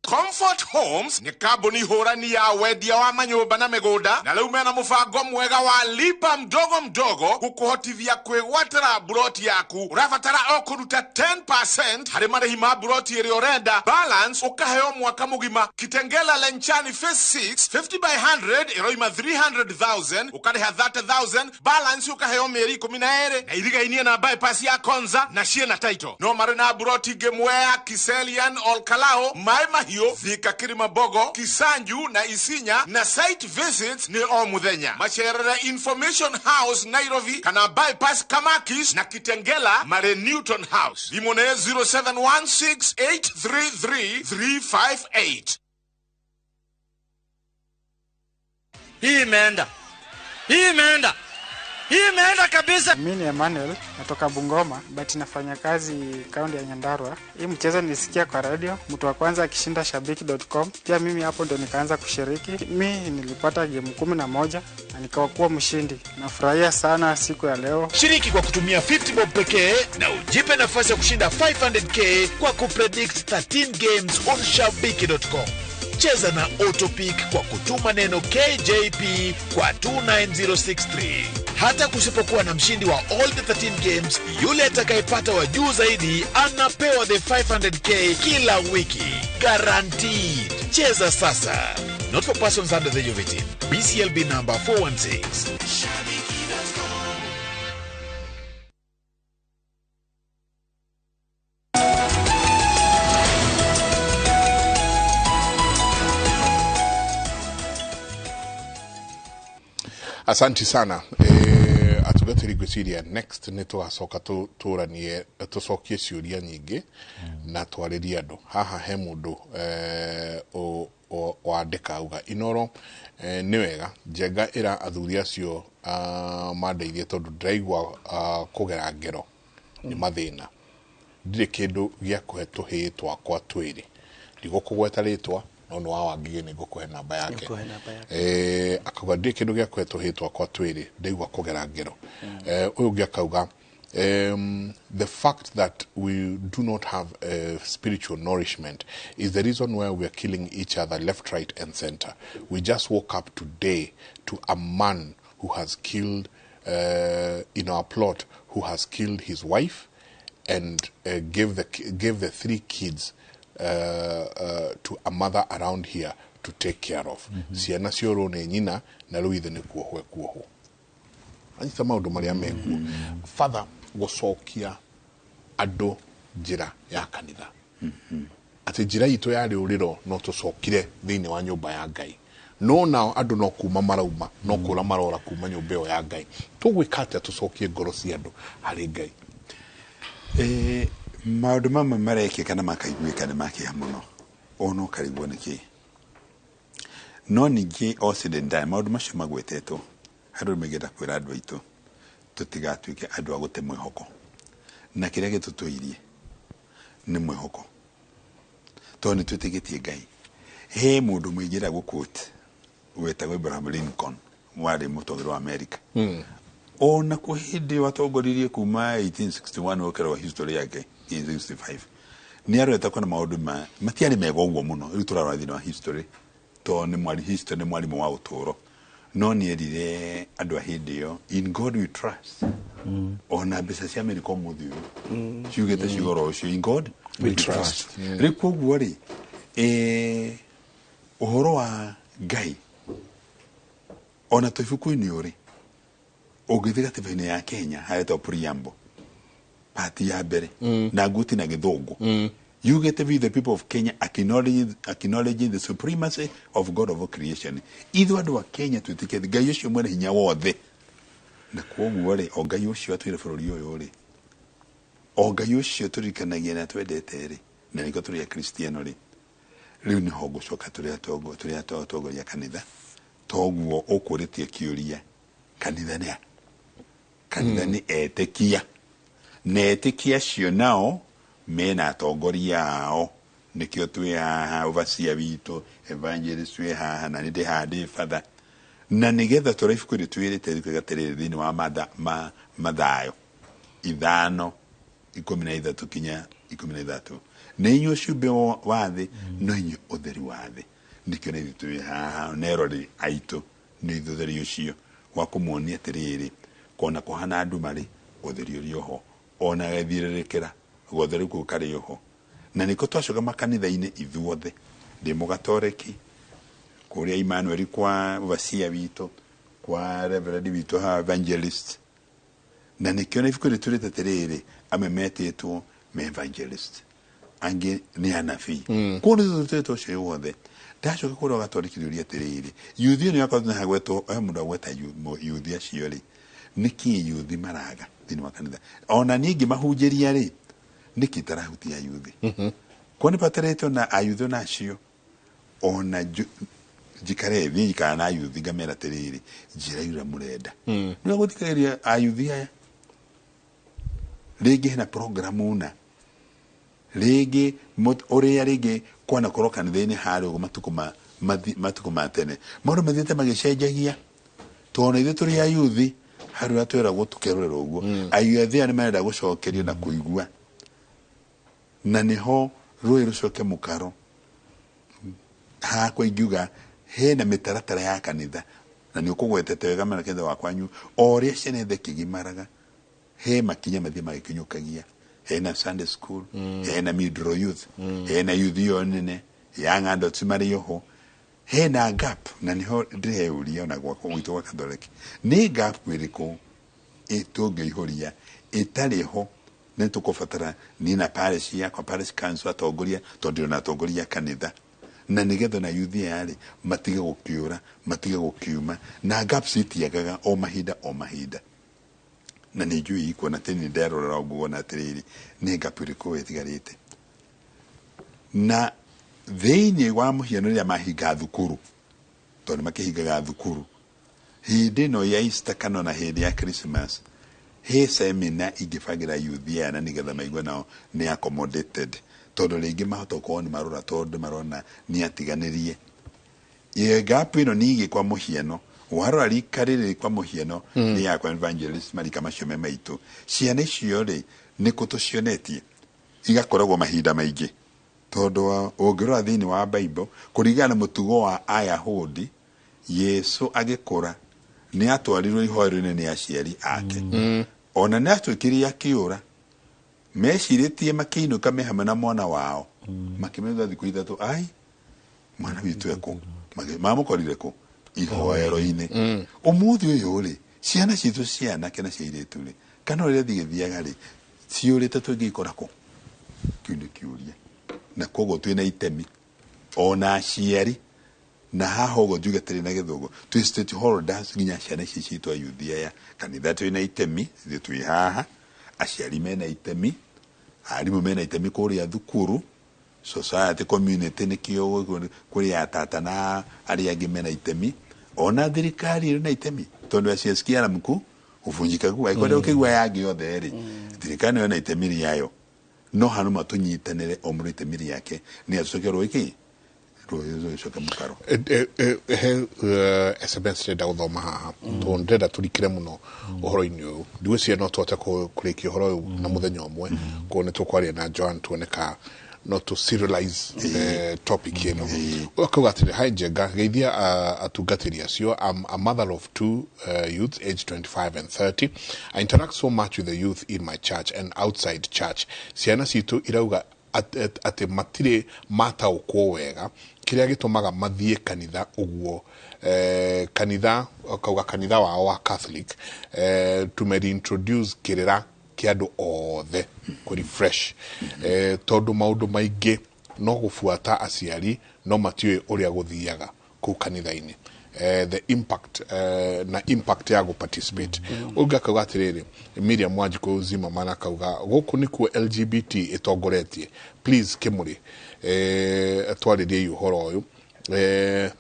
Comfort Homes ni kambuni hũrani ya wendia wa manyũmba na mĩgũnda, na rĩu mena mũbango mwega wa lipa mdogo mdogo gũkũhotithia kwĩgwatĩra mburoti yaku. Ũrabatara o kũruta 10% harĩ marĩhi ma mburoti ĩrĩa ũrenda, balance ũkaheo mwaka mũgima. Kitengela Lenchani Phase 6 50 by 100 ĩroima 300,000, ũkarĩha 30,000, balance ũkaheo mĩeri 12, na irigainie na bypass ya Konza na ciĩna title. No marĩ na mburoti ingĩ Mwea, Kiselian, Olkalao, Maĩ Mahiũ, Thika, Kirimambogo, Kisanju na Isinya, na site visits ni o muthenya. Macerere Information House Nairobi kana bypass Kamakis na Kitengela mare Newton House. Thimũ nĩ 0716 833 358. Hii imeenda. Hii imeenda. Hii imeenda kabisa. Mimi ni Emmanuel, natoka Bungoma, but nafanya kazi kaunti ya Nyandarua. Hii mchezo nilisikia kwa radio, mtu wa kwanza akishinda shabiki.com. Pia mimi hapo ndo nikaanza kushiriki. Mimi nilipata game 11 na nikawa mshindi. Nafurahia sana siku ya leo. Shiriki kwa kutumia 50 bob pekee na ujipe nafasi ya kushinda 500k kwa kupredict 13 games on shabiki.com. Cheza na Autopick kwa kutuma neno KJP kwa 29063. Hata kusipokuwa na mshindi wa all the 13 games, yule atakayepata wa juu zaidi anapewa the 500k kila wiki. Guaranteed. Cheza sasa. Not for persons under the age of 18. BCLB number 416. Asanti sana. Atugatĩri ngwĩciria next nĩ tũgacoka tũranie tũcokie ciũria nyingĩ na twarĩrie andũ. Haha he mũndũ wandĩka auga Inoro, nĩ wega Njenga ĩra athuri acio mandeithie tondũ ndĩraigua kũgera ngero nĩ mathĩna, ndirĩ kĩndũ gĩa kũhe tũhĩĩ twakwa twĩrĩ, ndigũkũgweta rĩtwa no nĩ wa Wangigĩ nĩ ngũkũhe namba yake. Akauga ndirĩ kĩndũ gĩa kũhe tũhĩĩ twakwa twĩrĩ, ndaigua kũgera ngero. Ũyũ ũngĩ akauga the fact that we do not have spiritual nourishment is the reason why we are killing each other left, right and center. We just woke up today to a man who has killed in our plot, who has killed his wife and gave the 3 kids to a mother around here To take care of ciana ciorwo nĩ nyina na rĩu ithe nĩ kuohwo ekuohwo anyita maũndũ marĩa mekuo. Father, gũcokia andũ njĩra ya kanitha, atĩ njĩra itũ ya rĩũrĩro no tũcokire thĩinĩ wa nyũmba ya Ngai, no nao andũ no kuma marauma, no kũra marora kuma nyũmba ĩyo ya Ngai. Tũgwĩka atĩa tũcokie ngoro cia andũ harĩ Ngai? Maũndũ mamwe marekĩka na makaiguĩka nĩ makĩha mũno, ona ũkarigwo nĩkĩ. No ningĩ all said and done, maũndũ macio magwetetwo harĩ ũndũ mengĩenda kwĩra andũ aitũ, tũtigatuĩke andũ a gũte mwĩhoko, na kĩrĩa gĩtũtũirie nĩ mwĩhoko, tondũ nĩ twĩtĩkĩtie Ngai. He mũndũ mũingĩra gũkũti wetagwo Abraham Lincoln, warĩ mũtongoria wa America. Ona kwĩ hĩndĩ watongoririe kuma 1861 ũkĩrora history yake 1865, nĩ arorete kona maũndũ ma matiarĩ mega ũguo mũno. Rĩu tũrarora thĩinĩ wa history, tondũ nĩ mwari history nĩ mwarimũ wa ũtũũro, no nĩ erire andũ a hĩndĩ ĩyo, "In God we trust." Ona mbeca cia Amerika ũmũthĩ ũyũ ciugĩte ciugo oro ũcio, "In God we trust." Rĩu koguo rĩ, ũhoro wa Ngai ona twĩ ibuku-inĩ ũrĩ ũngĩthiĩ gatiba-inĩ ya Kenya haretwo preamble part ya mbere na nguti na gĩthũngũ yugĩte, "We the people of Kenya acknowledge the supremacy of God of all creation." Ithuĩ andũ a Kenya twĩtĩkĩtie Ngai ũcio mwene hinya wothe, na kwoguo rĩ, o Ngai ũcio atwĩre bũrũri ũyũ rĩ, o Ngai ũcio tũririkanagia na twendete rĩ, na nĩkĩo tũrĩ akristiano rĩ. Rĩu nĩho ngũcoka tũrĩa atongoria kanitha, toguo ũkũrĩtie kĩũria, kanitha nĩ a? Kanitha nĩ etĩkia, na etĩkia acio nao mena atongoria ao. Nĩkĩo twĩ haha, overseer witũ, evangelist wĩ haha, na nĩ ndĩ haha ndĩ batha, na nĩgetha tũrĩa ibuku rĩ twĩrĩte rĩkuga atĩrĩrĩ thĩinĩ wa Mathayo 5:13 kinya 16, nĩ inyuĩ cumbĩ wa thĩ, no inyuĩ ũtheri wa thĩ. Nĩkĩo na ithuĩ twĩ haha nerori aitũ nĩ ithuĩ ũtheri ũcio wa kũmuonia atĩrĩrĩ, kona kũhana nduma rĩ, ũtheri ũrĩ oho, ona gethirĩrĩkĩra gotheri kũu karĩ oho. Na nĩkĩo twacoka makanitha-inĩ ithuothe, ndĩ mũgatoreki kũrĩa Emmanuel kwa overseer witũ, kwa reverend witũ haha, evangelist, na nĩkĩo na ibuku rĩtũrĩte atĩrĩrĩ, amwe metĩtwo me evangelist, angĩ nĩ anabii. Koguo nĩ tũtũrĩte ũcio wothe. Ndacoka kũrĩa gatoreki rĩũria atĩrĩrĩ, yuthi ĩno yakorwo nĩ hagwetwo he mũndũ agweta yuthi acio rĩ, nĩkĩ yuthi maraga thĩinĩ wa kanitha? Ona niĩ ngĩmahunjĩria rĩ, nĩkĩ itarahutia yuthi? Kwa nĩ batarĩtwo na ayuthi ona acio, ona njikare thĩ njikara na ayuthi ngamera atĩrĩrĩ, njĩra ĩrĩa mũrenda nĩwe gũthikagĩrĩria ayuthi aya. Rĩngĩ hena programu na rĩngĩ ũrĩa rĩngĩ kwanakorwo kanitha-inĩ harĩa ũguo matukũ ma tene, maũndũ mathiĩte magĩcenjagia, tondũ ithuĩ tũrĩ ayuthi harĩ ũrĩa tweragwo tũkerorera ũguo. Ayuthi aya nĩ marenda gũcokerio na kũigua, na nĩho rũĩ rũcoke mũkaro. Hakwa ingiuga hena mĩtaratara ya kanitha, na nĩ ũkũgwetete wega mena kanitha wa kwanyu, o ũrĩa ciana ithe kĩgimaraga he makinya mathiĩ magĩkinyũkagia. Hena Sunday school, hena middle youth, hena youth iyo nene, young adults marĩ oho. Hena gap, na nĩho ndĩreyũria ona gwakwa gwitũ gwa Catholic, nĩ gap ĩrĩkũ tũngĩihũria ĩtarĩ ho? Nĩ tũkũbatara niĩ na parish yakwa, parish council, atongoria, tondũ ndĩrona na atongoria a kanitha, na nĩgetha na youth aya rĩ matige gũkĩũra, matige gũkiuma, na gaps itiagaga o mahinda o mahinda. Na nĩ njũĩ ikuona atĩ nĩ nderorera ũguo wona atĩrĩrĩ, nĩ gap ĩrĩkũ ĩtigarĩte na thĩinĩ wa mũhiano rĩrĩa mahinga thukuru, tondũ nĩ makĩhingaga thukuru hĩndĩ ĩno ya Easter kana ona hĩndĩ ya Christmas, he semina ingĩbangĩra youth aya, na nĩgetha maigue nao nĩ accommodated, tondũ rĩngĩ mahota gũkorwo nĩ marora, tondũ marona nĩ atiganĩrie. Ye gap ĩno ningĩ kwa mũhiano warora rika rĩrĩ kwa mũhiano nĩ yakwa evangelist, marika macio me maitũ, ciana icio rĩ, nĩkũ tũcionetie igakoragwo mahinda maingĩ? Tondũ ũngĩrora thĩinĩ wa Bible, kũringana na mũtugo wa Ayahudi, Yesu agĩkũra nĩ atwarirwo ihoero-inĩ nĩ aciari ake. Ona nĩ atuĩkire akĩũra, mecirĩtie makĩinũka me hamwe na mwana wao, makĩmenya thikũ 3 ai Mwana witũ ekũ? Mamũkorire kũ? Ihoero-inĩ. Ũmũthĩ ũyũ rĩ, ciana citũ cia anake na cia airĩtu rĩ, kana ũrĩa thigĩthiaga rĩ, ciũrĩte tũngĩikora kũ? Kĩu nĩ kĩũria. Na koguo twĩna itemi ona aciari, na haha ũguo njuge tũrĩ na gĩthũngũ twĩ stakeholders nginya ciana ici citũ ayuthi aya. Kanitha twĩna itemi, ithuĩ twĩ haha, aciari mena itemi, arimũ mena itemi kũrĩa thukuru, society, community nĩkĩo kũrĩ atata na arĩa angĩ mena itemi, ona thirikari ĩrĩ na itemi tondũ asiyesikia mkuu huvunjika guu angĩkorwo ũkĩigua yangĩ yothe rĩ, thirikari nayo na itemi rĩayo, no hanũ matũnyitanĩre o mũndũ itemi rĩake nĩ atũcoke rũĩ kĩ rũĩ rũcoke mũkaro. He SMS ndĩrenda gũthoma haha tondũ ndĩrenda tũrikĩre mũno ũhoro-inĩ ũyũ. Ndigwĩciria no tũhote kũrĩkia ũhoro ũyũ na mũthenya ũmwe, koguo nĩ tũkwaria na Joan tuone ka no to serialize topic ĩno. Ũyũ akauga atĩrĩ, hi Njenga, geithia atungatĩri acio. I'm a mother of two youths aged 25 and 30. I interact so much with the youth in my church and outside church. Ciana citũ irauga atĩ matirĩ mataũkwo wega kĩrĩa gĩtũmaga mathiĩ kanitha ũguo, kanitha akauga kanitha wao wa Catholic, to introduce kĩrĩra kĩa andũ othe kũ refresh, tondũ maũndũ maingĩ no gũbuata aciari no matiũĩ ũrĩa gũthiaga kũu kanitha-inĩ, the impact, na impact ya gũ participate. Ũngĩ akauga atĩrĩrĩ, Miriam Wanjikũ Zimmerman akauga gũkũ nĩkuo LGBT ĩtongoretie, please Kĩmũrĩ, twarĩriei ũhoro ũyũ.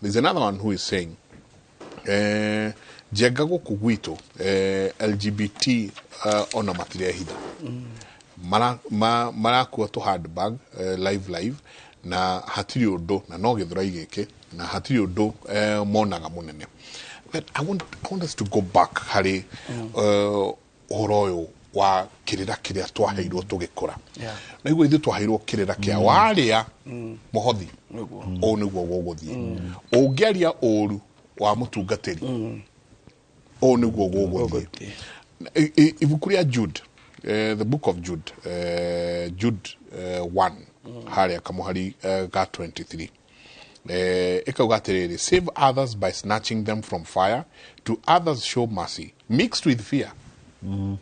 There's another one who is saying, Njenga, gũkũ gwitũ, LGBT ona matirehitha, marakua tũ handbag, live live, na hatirĩ ũndũ, na no gĩthũrai gĩkĩ na hatirĩ ũndũ monaga mũnene. But I want us to go back harĩ ũhoro ũyũ wa kĩrĩra kĩrĩa twaheirwo tũgĩkũra. Na iguo ithuĩ twaheirwo kĩrĩra kĩa warĩa mũhothi ũũ nĩguo gũgũthiĩ, ũngĩaria ũru wa mũtungatĩri ũũ nĩguo gũgũthiĩ. Ibuku rĩa Jude, the book of Jude, Jude 1 harĩa kamũhari ga 23, ĩkauga atĩrĩrĩ, "Save others by snatching them from fire. To others show mercy mixed with fear." Yeah?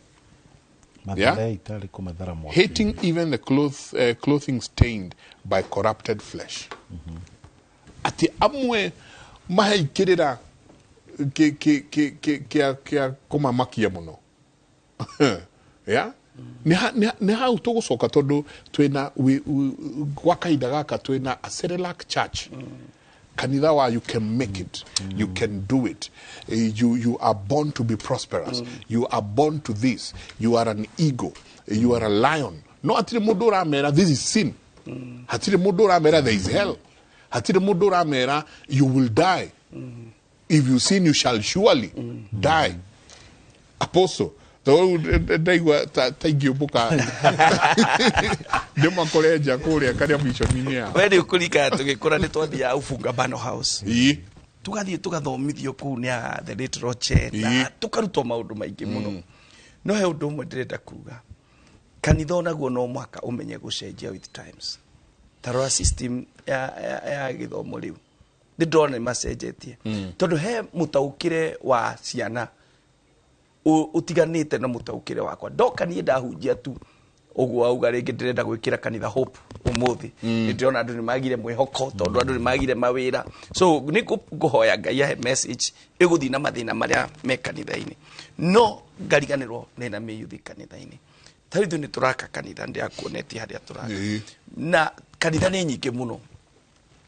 Mathare itarĩ kũmathara mwaki. "Hating even the clothing stained by corrupted flesh." Atĩ amwe maheikĩrĩra kĩa kũmamakia mũno. Yeah? Nĩ hau tũgũcoka tondũ twĩna gwa kahinda gaka twĩna a Cerelac church, kanitha wa you can make it, you can do it. You are born to be prosperous, you are born to this, you are an eagle, you are a lion. No hatirĩ mũndũ ũramera this is sin, hatirĩ mũndũ ũramera there is hell, hatirĩ mũndũ ũramera you will die if you sin, you shall surely die. Apostle, tondũ ndaigua ta ingĩũmbũka ndĩmakore nja kũrĩa karĩa mission-inĩ yao. We nĩ ũkũririkana tũgĩkũra nĩ twathiaga Ufungamano House, tũgathiĩ tũgathomithio kũu nĩ a the late Roche na tũkarutwo maũndũ maingĩ mũno. No he ũndũ ũmwe ndĩrenda kuga, kanitha onaguo no mũhaka ũmenye gũcenjia with times. Ta rora system ya gĩthomo rĩu, nĩ ndĩrona nĩ macenjetie tondũ he mũtaũkĩre wa ciana ũtiganĩte na mũtaũkĩre wakwa. Ndoka niĩ ndahunjia tu ũguo auga rĩngĩ ndĩrenda gwĩkĩra kanitha hope ũmũthĩ, nĩ ndĩrona andũ nĩ magire mwĩhoko tondũ andũ nĩ magire mawĩra, so nĩ ngũhoya Ngai ahe message ĩgũthiĩ na mathĩna marĩa me kanitha-inĩ, no ngariganĩrwo nĩ na mĩyuthi kanitha-inĩ. Ta rĩu ithuĩ nĩ tũraka kanitha, ndĩrakuonetie harĩa tũraka, na kanitha nĩ nyingĩ mũno,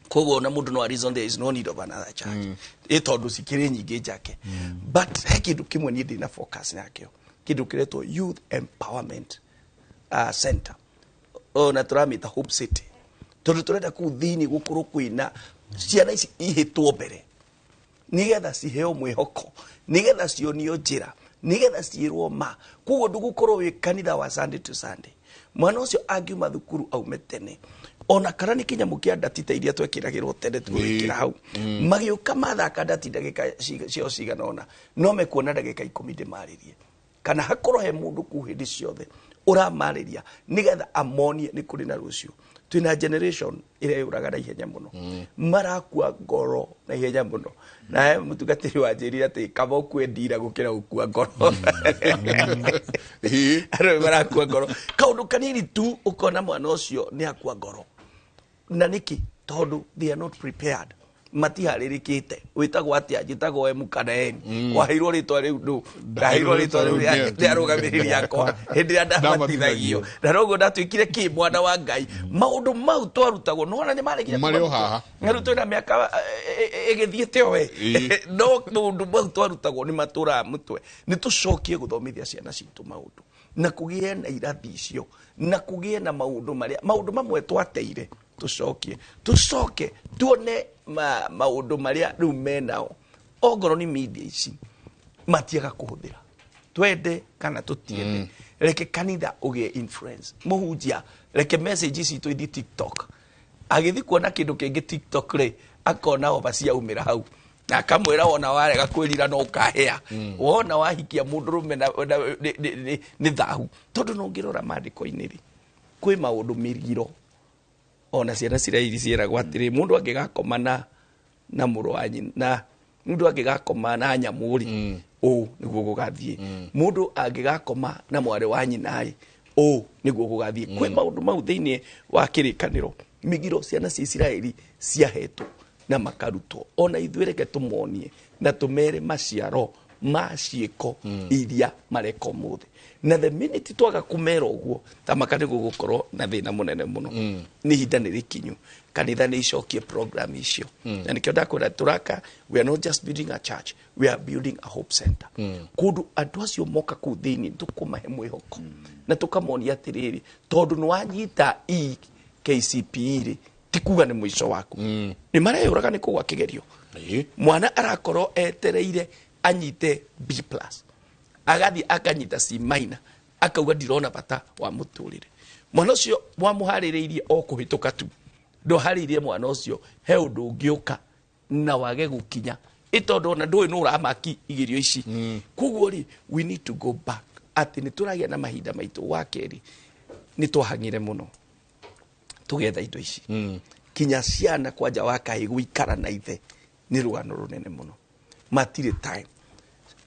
koguo ona mũndũ no a reason there is no need of another church, ĩ tondũ cikĩrĩ nyingĩ njake. But he kĩndũ kĩmwe niĩ ndĩ na focus nakĩo, kĩndũ kĩretwo youth empowerment center, ona tũramĩta Hope City, tondũ tũrenda kũu thĩinĩ gũkorwo kwĩna ciana ici ihĩtwo mbere nigetha ciheo mwĩhoko, nigetha cionio njĩra, nigetha ciĩrwo ma. Koguo ndũgũkorwo wĩ kanitha wa Sunday to Sunday. Mwana ũcio angiuma thukuru aume tene, ona kana nĩ kĩnyamũ kĩa ndati ta iria twekĩragĩrwo tene tũgwĩkĩra hau, magĩũka mathaka ndati ndagĩka ciao cigana ũna, no mekuona ndagĩka 10 ndĩmarĩrie, kana hakorwo he mũndũ kũu hĩndĩ ciothe. Ũramarĩria nĩgetha amonie nĩ kũrĩ na rũciũ. Twĩna generation ĩrĩa yũraga na ihenya mũno, marakua ngoro na ihenya mũno. Na he mũtungatĩri wanjĩrire atĩ kaba ũkue ndira gũkĩra gũkua ngoro. Andũ marakua ngoro kaũndũ kanini tu, ũkona mwana ũcio nĩ akua ngoro. Na nĩkĩ? Tondũ they are not prepared, matiharĩrĩkĩte. Wĩtagwo atĩa? Njĩtagwo M kana N. Waheirwo rĩtwa rĩu ndũ? Ndaheirwo rĩtwa rĩu rĩa arũgamĩrĩri akwa hĩndĩ ĩrĩa ndabatithagio, na noguo ndatuĩkire kĩ mwana wa Ngai. Maũndũ mau twarutagwo nĩwona nĩ maregire. Marĩ o haha. Na rĩu twĩna mĩaka ĩgĩthiĩte owe, no maũndũ mau twarutagwo nĩ matũraga mũtwe. Nĩ tũcokie gũthomithia ciana citũ maũndũ, na kũgĩe na irathi icio, na kũgĩe na maũndũ marĩa, maũndũ mamwe twateire, tũcokie, tũcoke tuone maũndũ marĩa rĩu menao. Ongorwo nĩ media ici matiaga kũhũthĩra, twende kana tũtiende, reke kanitha ũgĩe influence. Mũhunjia, reke message citũ ithiĩ TikTok. Agĩthiĩ kuona kĩndũ kĩngĩ TikTok rĩ, akona oba ciaumĩra hau, na akamwĩra wona warega kwĩrira no ũkahĩa, wona wahikia mũndũrũme nĩ thahu. Tondũ no ũngĩrora maandĩko-inĩ rĩ, kwĩ maũndũ mĩgiro ona ciana cirairi ciĩragwo atĩrĩ, mũndũ angĩgakoma na mũrũ wa nyina, mũndũ angĩgakoma na nyamũ rĩ, ũũ nĩguo gũgathiĩ. Mũndũ angĩgakoma na mwarĩ wa nyina rĩ, ũũ nĩguo gũgathiĩ. Kwĩ maũndũ mau thĩinĩ wa kĩrĩkanĩro, mĩgiro ciana cia Isiraeli ciahetwo na makarutwo. Ona ithuĩ reke tũmonie na tũmere maciaro ma ciĩko iria mareka ũmũthĩ. Na the minute twaga kũmera ũguo, tamaka nĩ gũgũkorwo na thĩna mũnene mũno. Nĩ ihinda nĩ rĩkinyu kanitha nĩ icokie program icio. Na nĩkĩo ndakwĩra tũraka, we are not just building a church, we are building a hope center, kũndũ andũ acio moka kũu thĩinĩ tũkũmahe mwĩhoko na tũkamonia atĩrĩrĩ, tondũ nĩ wanyita E KCPE rĩ, ti kuga nĩ mũico waku. Nĩ mareyũraga nĩ kũgwa kĩgerio. Mwana arakorwo etereire anyite B plus, agathiĩ akanyita C minor, akauga ndirona bata wa mũtũrĩre. Mwana ũcio wamũharĩrĩirie o kũhĩtũka tu, ndũharĩirie mwana ũcio he ũndũ ũngĩũka na wage gũkinya, ĩ tondũ ona ndũĩ nũ ũramaki igerio ici. Koguo rĩ, we need to go back atĩ nĩ tũragĩa na mahinda maitũ. Wa kerĩ, nĩ twahang'ire mũno tũgetha indo ici. Kinya ciana kwanja wa kahĩ gũikara na ithe nĩ rũgano rũnene mũno, matirĩ time.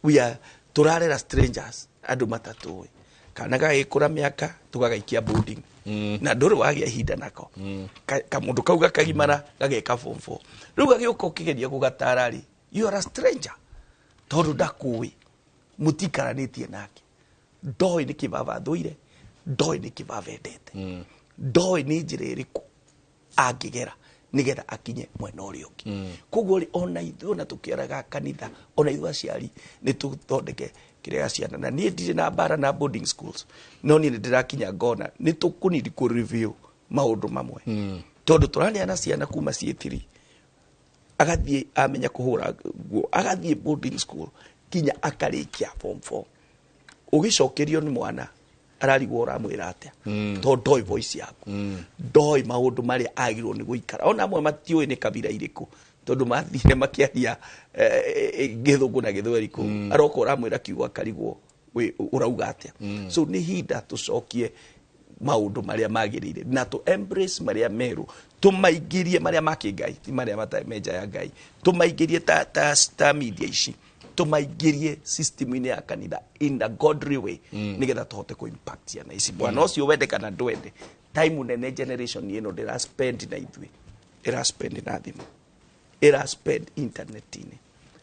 We are tũrarera strangers, andũ matatũĩ. Kana gagĩkũra mĩaka tũgagaikia boarding, na ndũrĩ wagĩa ihinda nako. Kamũndũ kau gakagimara gageka form 4, rĩu gagĩũka ũkĩgeria gũgatara rĩ, you are a stranger, tondũ ndakũĩ, mũtikaranĩtie nake, ndoĩ nĩkĩ baba thũire, ndoĩ nĩkĩ baba endete, ndoĩ nĩ njĩra ĩrĩkũ angĩgera nĩgetha akinye mwena ũrĩa ũngĩ. Koguo rĩ, ona ithuĩ, ona tũkĩaraga kanitha, ona ithuĩ aciari nĩ tũthondeke kĩrĩa ya ciana. Na niĩ ndirĩ na mbara na boarding schools, no niĩ nĩ ndĩrakinya ngona nĩ tũkũnidi kũ review maũndũ mamwe, tondũ tũraneana ciana kuma ciĩ three, agathiĩ amenya kũhũra nguo, agathiĩ boarding school kinya akarĩkia form 4. Ũgĩcokerio nĩ mwana ararigwo ũramwĩra atĩa, tondũ ndoĩ voice yaku, ndoĩ maũndũ marĩa agĩrĩirwo nĩ gũikara. Ona amwe matiũĩ nĩ kabira irĩkũ, tondũ mathire makĩaria gĩthũngũ na gĩthweri kũu. Aroka ũramwĩra kiugo akarigwo ũrauga atĩa. So nĩ ihinda tũcokie maũndũ marĩa magĩrĩire na tũ embrace marĩa merũ, tũmaingĩrie marĩa ma kĩngai, ti marĩa matarĩ me nja ya Ngai. Tũmaingĩrie ta media ici, tũmaingĩrie system-inĩ ya kanitha in a godly way, nĩgetha tũhote kũ impact ciana ici. Mwana ũcio wende kana ndwende, time nene generation ĩno ndĩra spend na ithuĩ, ĩra spend na thimũ, ĩra spend internet-inĩ.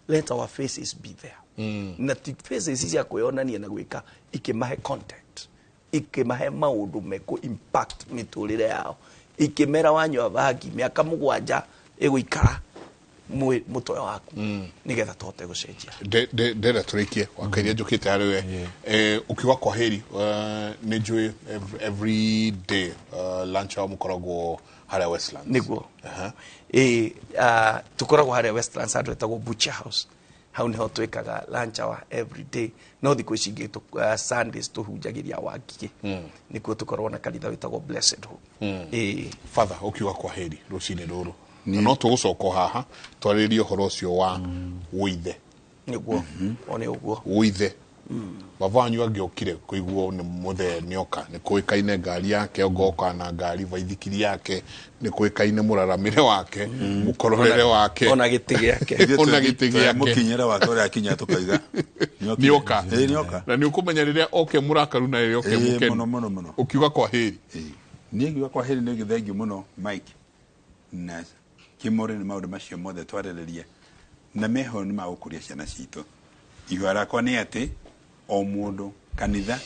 Let our faces be there, na ti faces cia kwĩyonania na gwĩka, ikĩmahe content, ikĩmahe maũndũ mekũ impact mĩtũrĩre yao, ikĩmera wanyua bangi mĩaka 7 ĩgũikara mũtwe waku, nĩgetha tũhote gũcenjia. Ndĩrenda tũrĩkie wakairia njũkĩte harĩ we. Ũkiuga kwa heri, nĩ njũĩ every day lunch hour mũkoragwo harĩa Westlands. Nĩguo. Ĩ, tũkoragwo harĩa Westlands, handũ hetagwo Butcher House. Hau niho twĩkaga lunch hour every day. No thikũ ici ingĩ Sundays tũhunjagĩria Wangigĩ, nĩkuo tũkoragwo na kanitha wĩtagwo Blessed Hope. Ĩ. Father, ũkiuga kwa heri rũcinĩ rũrũ, na no tũgũcoka o haha twarĩrĩrie ũhoro ũcio wa wũithe. Nĩguo, o nĩ ũguo. Wũithe. Baba wanyu angĩokire kũiguo nĩ mũthee nĩoka, nĩ kũĩkaine ngari yake, ongoka na ngari baithikiri yake, nĩ kũĩkaine mũraramĩre wake, mũkororere wake, ona gĩtĩ gĩake. Ona gĩtĩ gĩake, mũkinyĩre wake ũrĩa akinya tũkaiga nĩoka. Nĩoka. Na nĩ ũkũmenya rĩrĩa oke mũrakaru na rĩrĩa oke mũkenu. Mũno mũno mũno. Ũkiuga kwa heri. Niĩ ngiuga kwa heri nĩ thengiũ mũno Mike na Kĩmũrĩ nĩ maũndũ macio mothe twarĩrĩria na meho nĩ magũkũria ciana citũ. Ihoya rakwa nĩ atĩ o mũndũ kanitha,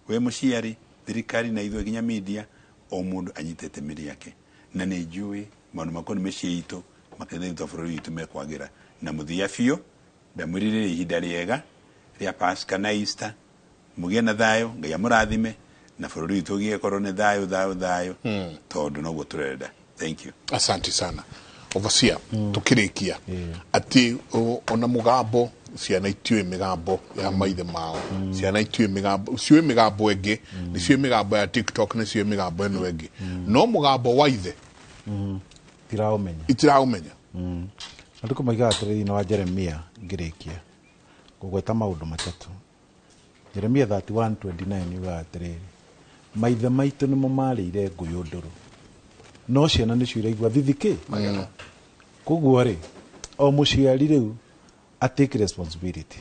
we mũciari, thirikari na ithuĩ nginya media, o mũndũ anyitĩte mĩri yake. Na nĩ njũĩ maũndũ makwa nĩ mĩciĩ itũ, makanitha itũ, bũrũri witũ mekwagĩra. Na mũthia biũ ndamwĩrĩrĩria ihinda rĩega rĩa Pasaka na Easter, mũgĩe na thayũ, Ngai amũrathime na bũrũri witũ ũgĩe korwo nĩ thayũ thayũ thayũ, tondũ noguo tũrenda. Thank you. Asante sana. Overseer, tukĩrĩkia atĩ ona mũgambo ciana itiũĩ mĩgambo ya maithe mao, ciana itiũĩ mĩgambo, ciũĩ mĩgambo ĩngĩ, nĩ ciũĩ mĩgambo ya TikTok, nĩ ciũĩ mĩgambo ĩno ĩngĩ, no mũgambo wa ithe itiraũmenya, itiraũmenya. Andũ maigaga atĩrĩrĩ thĩinĩ wa Jeremia, ngĩrĩkia ngũgweta maũndũ matatũ. Jeremia 31:29 yugaga atĩrĩrĩ, maithe maitũ nĩmo marĩire ngũyũ ndũrũ, no ciana nĩcio iraigua thithikĩ. Koguo rĩ, o mũciari rĩu a take responsibility,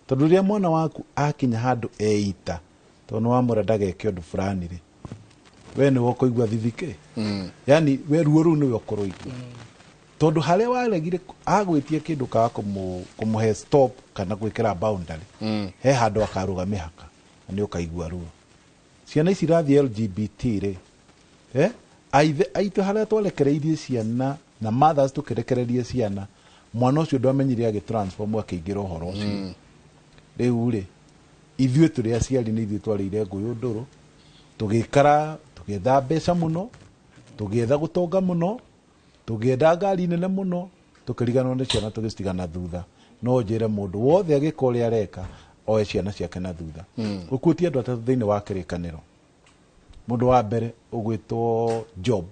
tondũ rĩrĩa mwana waku akinya handũ eita, tondũ nĩ wamwĩra ndageke ũndũ fulani rĩ, we nĩwe ũkũigua thithikĩ. Yani we ruo rũu nĩwe ũkũrũigua, tondũ harĩa waregire agwĩtie kĩndũ kaga kũmũhe stop kana gwĩkĩra boundary, he handũ akarũga mĩhaka na nĩ ũkaigua ruo. Ciana ici irathiĩ LGBT rĩ, aithe aitũ harĩa twarekereirie ciana na mothers tũkĩrekererie ciana, mwana ũcio ndwamenyire agĩtransform akĩingĩra ũhoro ũcio. Rĩu rĩ, ithuĩ tũrĩ aciari nĩ ithuĩ twarĩire ngũyũ ndũrũ, tũgĩikara tũgĩetha mbeca mũno, tũgĩetha gũtonga mũno, tũgĩenda ngari nene mũno, tũkĩriganĩrwo nĩ ciana tũgĩcitiga na thutha. No njĩre mũndũ wothe agĩka ũrĩa areka oe ciana ciake na thutha. Ũkuĩtie andũ atatũ thĩinĩ wa kĩrĩkanĩro. Mũndũ wa mbere ũgwĩtwo Job.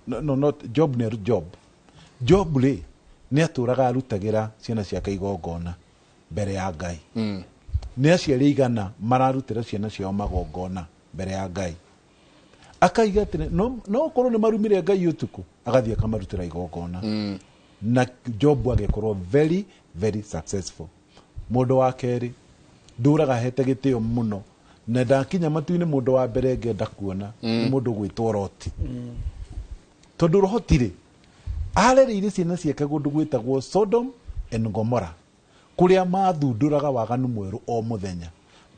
No, not Job, nĩ Job. Job rĩ, nĩ atũraga arutagĩra ciana ciake igongona mbere ya Ngai. Nĩ aciari igana mararutĩra ciana ciao magongona mbere ya Ngai. Akaiga atĩrĩ, no okorwo nĩ marumire Ngai ũtukũ, agathiĩ akamarutĩra igongona. Na Job agĩkorwo very very successful. Mũndũ wa kerĩ ndũraga hete gĩtĩo mũno, na ndakinya matu-inĩ mũndũ wa mbere ngenda kuona nĩ mũndũ gwĩtwo Loti. Tondũ Loti rĩ, arereire ciana ciake kũndũ gwĩtagwo Sodom and Gomorrah, kũrĩa mathundũraga waganu mwerũ o mũthenya.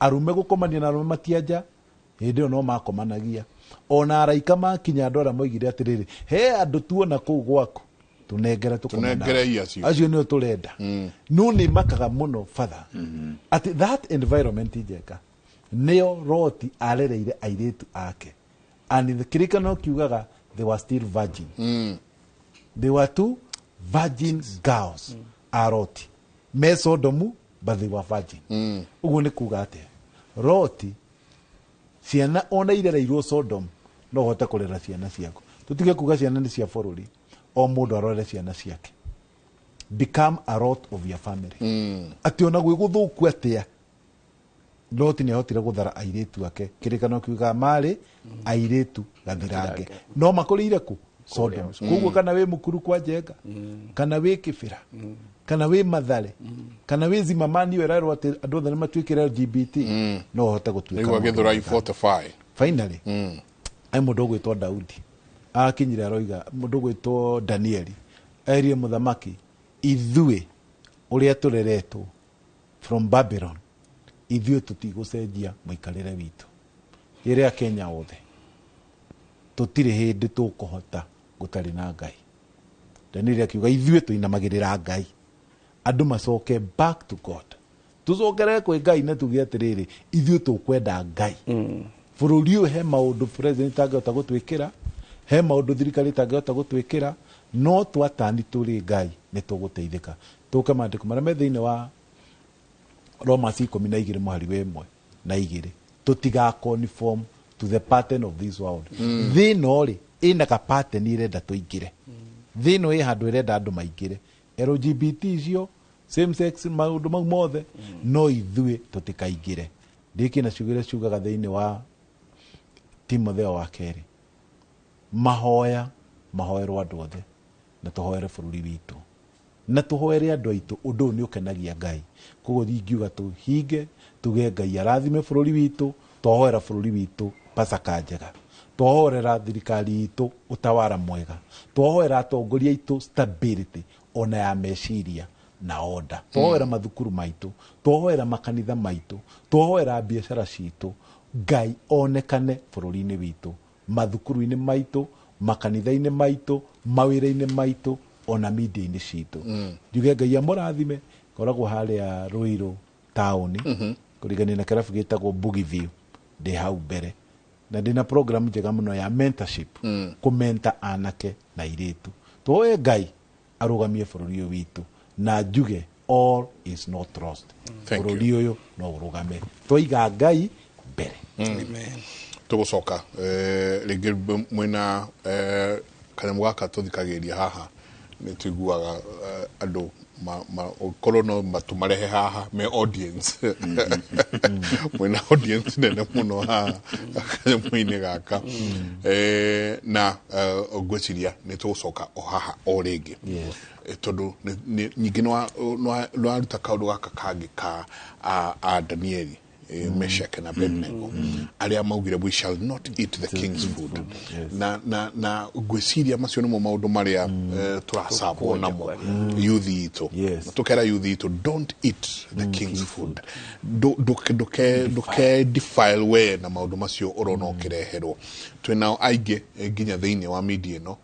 Arũme gũkomania na arũme matianja, hĩndĩ ĩyo no makomanagia. Ona araika makinya andũ arĩa moigire atĩrĩrĩ, he andũ tuona kũu gwaku, tunengere tũkome nao. Tunengere acio. Acio nĩo tũrenda. No nĩ makaga mũno father, atĩ that environment njega nĩyo Loti arereire airĩtu ake. And the kĩrĩkanĩro kiugaga they were still virgin. They were two virgin girls a Loti. Me Sodomu, but they were virgin. Ũguo nĩ kuga atĩa? Loti, ciana ona irereirwo Sodom, no ũhote kũrera ciana ciaku. Tũtige kuga ciana nĩ cia bũrũri, o mũndũ arore ciana ciake. Become a lot of your family. Atĩ ona gwĩ gũthũku atĩa, Loti nĩ ahotire gũthara airĩtu ake. Kĩrĩkanĩro kiugaga marĩ airĩtu gathirange. No makũrĩire kũ? Sodom. Koguo kana wĩ mũkuru kwa Njenga, kana wĩ Kĩbĩra, kana wĩ Mathare, kana wĩ Zimamani wererwo atĩ andũ othe nĩ matuĩkire LGBT, no ũhote gũtuĩka Nĩguo mũndũ Gĩthũrai mwega. 45. Finally, he mũndũ ũgwĩtwo Daudi akinyire aroiga, mũndũ ũgwĩtwo Danieli erire mũthamaki, ithuĩ ũrĩa tũreretwo from Babylon, ithuĩ tũtigũcenjia mũikarĩre witũ. Ĩrĩa Kenya othe tũtirĩ hĩndĩ tũkũhota gũtarĩ na Ngai. Danieli akiuga ithuĩ tũinamagĩrĩra Ngai, andũ macoke back to God, tũcokere kwĩ Ngai na tuge atĩrĩrĩ, ithuĩ tũkwenda Ngai. Bũrũri ũyũ he maũndũ president angĩhota gũtwĩkĩra, he maũndũ thirikari ĩtangĩhota gũtwĩkĩra, no twatani tũrĩ Ngai nĩ tũgũteithĩka. Tũke maandĩko marĩa me thĩinĩ wa Romans 12 mũhari wa 1 na 2, tũtiga conform to the pattern of this world. Thĩ ĩno rĩ, ĩna ka pattern ĩrenda tũingĩre. Thĩ ĩno ĩ handũ ĩrenda andũ maingĩre. LGBT icio, Same sex maũndũ mau mothe no ithuĩ tũtikaingĩre. Ndĩkĩ na ciugo iria ciugaga thĩinĩ wa Timotheo wa kerĩ, mahoya mahoerwo andũ othe na tũhoere bũrũri witũ na tũhoere andũ aitũ. Ũndũ ũyũ nĩ ũkenagia Ngai. Koguo ingiuga tũhinge tuge Ngai arathime bũrũri witũ, twahoera bũrũri witũ Pasaka njega, twahoera thirikari itũ utawara mwega, twahoera atongoria aitũ stability ona ya meciria na order, twahoera mathukuru maitũ, twahoera makanitha maitũ, twahoera biacara citũ, Ngai onekane bũrũri-inĩ witũ, mathukuru-inĩ maitũ, makanitha-inĩ maitũ, mawĩra-inĩ maitũ, ona media-inĩ citũ. Njuge Ngai amũrathime. Koragwo harĩa Ruiru taũni, kũrigania na kĩrabu gĩtagwo Boogie View, ndĩ hau mbere na ndĩna program njega mũno ya mentorship, kũmenta anake na airĩtu. Tũhoe Ngai arũgamie bũrũri ũyũ witũ na njuge all is not lost. Thank you. Bũrũri ũyũ no ũrũgame twaiga Ngai mbere. Tũgũcoka rĩngĩ mwĩna kanyamũ gaka tũthikagĩrĩria haha, nĩ tũiguaga andũ korwo no matũmarehe haha me audience. Mwĩna audience nene mũno haha kanyamũ-inĩ gaka. Na ngwĩciria nĩ tũgũcoka o haha o rĩngĩ. Tondũ ningĩ nĩ waruta kaũndũ gaka kangĩ ka a Danieli, Meshach na Abednego, arĩa maugire we shall not eat the king's food. Na ngwĩciria macio nĩmo maũndũ marĩa tũracabwo namo youth itũ. Tũkera youth itũ don't eat the king's food. Ndũke defile we na maũndũ macio ũrona ũkĩreherwo. Twĩnao aingĩ nginya thĩinĩ wa media ĩno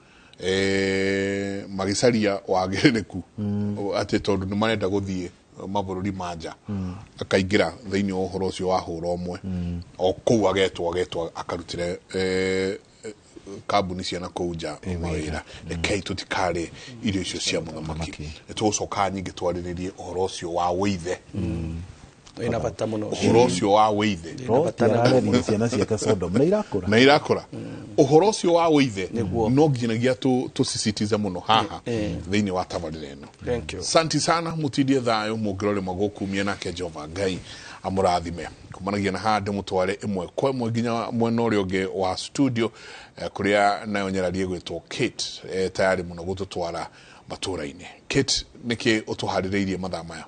magĩcaria wagĩrĩrĩku atĩ tondũ nĩ marenda gũthiĩ mabũrũri ma nja, akaingĩra thĩinĩ wa ũhoro ũcio wa hũra ũmwe o kũu agetwo akarutĩre kambuni cia na kũu nja mawĩra. Rekei tũtikarĩe irio icio cia mũthamaki. Nĩ tũgũcoka nyingĩ twarĩrĩrie ũhoro ũcio wa wĩithe. Wĩna bata mũno. Ũhoro ũcio wa wĩithe. Loti ararerire ciana ciake Sodom na irakũra. Na irakũra. Ũhoro ũcio wa wĩithe no nginyagia tũsisitize mũno haha thĩinĩ wa tabarĩra ĩno. Thank you. Santi sana, mũtindie thayũ mũngĩrore magũkumia nake Jehova Ngai amũrathime. Kumanagia na haha ndĩmũtware ĩmwe kwa ĩmwe nginya mwena ũrĩa ũngĩ wa studio, kũrĩa nayo nyararie gwĩtwo Kate, tayari mũno gũtũtwara matũra-inĩ. Kate, nĩkĩ ũtũharĩrĩirie mathaa maya?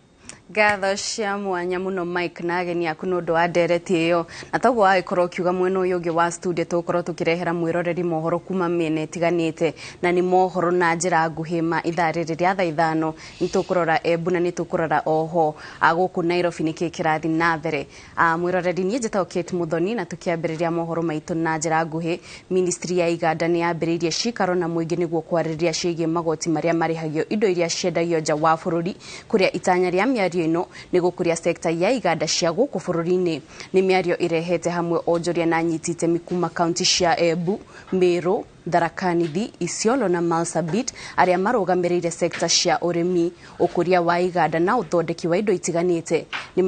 Ngatho cia mwanya mũno Mike na ageni aku nĩ ũndũ wa ndereti ĩyo, na toguo wagĩkorwo ũkiuga mwena ũyũ ũngĩ wa studio tũgũkorwo tũkĩrehera mwĩroreri mohoro kuma mĩena ĩtiganĩte, na nĩ mohoro na njĩra nguhĩ ma ithaa rĩrĩ rĩa thaa 5. Nĩ tũkũrora Embu na nĩ tũkũrora oho gũkũ Nairobi nĩkĩ kĩrathiĩ na mbere. Mwĩroreri, niĩ njĩtagwo Kate Muthoni, na tũkĩambĩrĩria mohoro maitũ na njĩra nguhĩ, ministry ya iganda nĩ yambĩrĩirie cikaro na mũingĩ nĩguo kwarĩrĩria ciĩgiĩ magoti marĩa marĩhagio indo iria ciendagio nja wa bũrũri, kũrĩa itanya rĩa mĩario ĩno nĩ gũkũria sekta ya iganda cia gũkũ bũrũri-inĩ. Nĩ mĩario ĩrehete hamwe onjoria na anyiti itemi kuma kaunti cia Embu, Meru, Tharaka Nithi, Isiolo na Marsabit, arĩa marũgamĩrĩire sekta cia ũrĩmi, ũkũria wa iganda na ũthondeki wa indo itiganĩte. Nĩ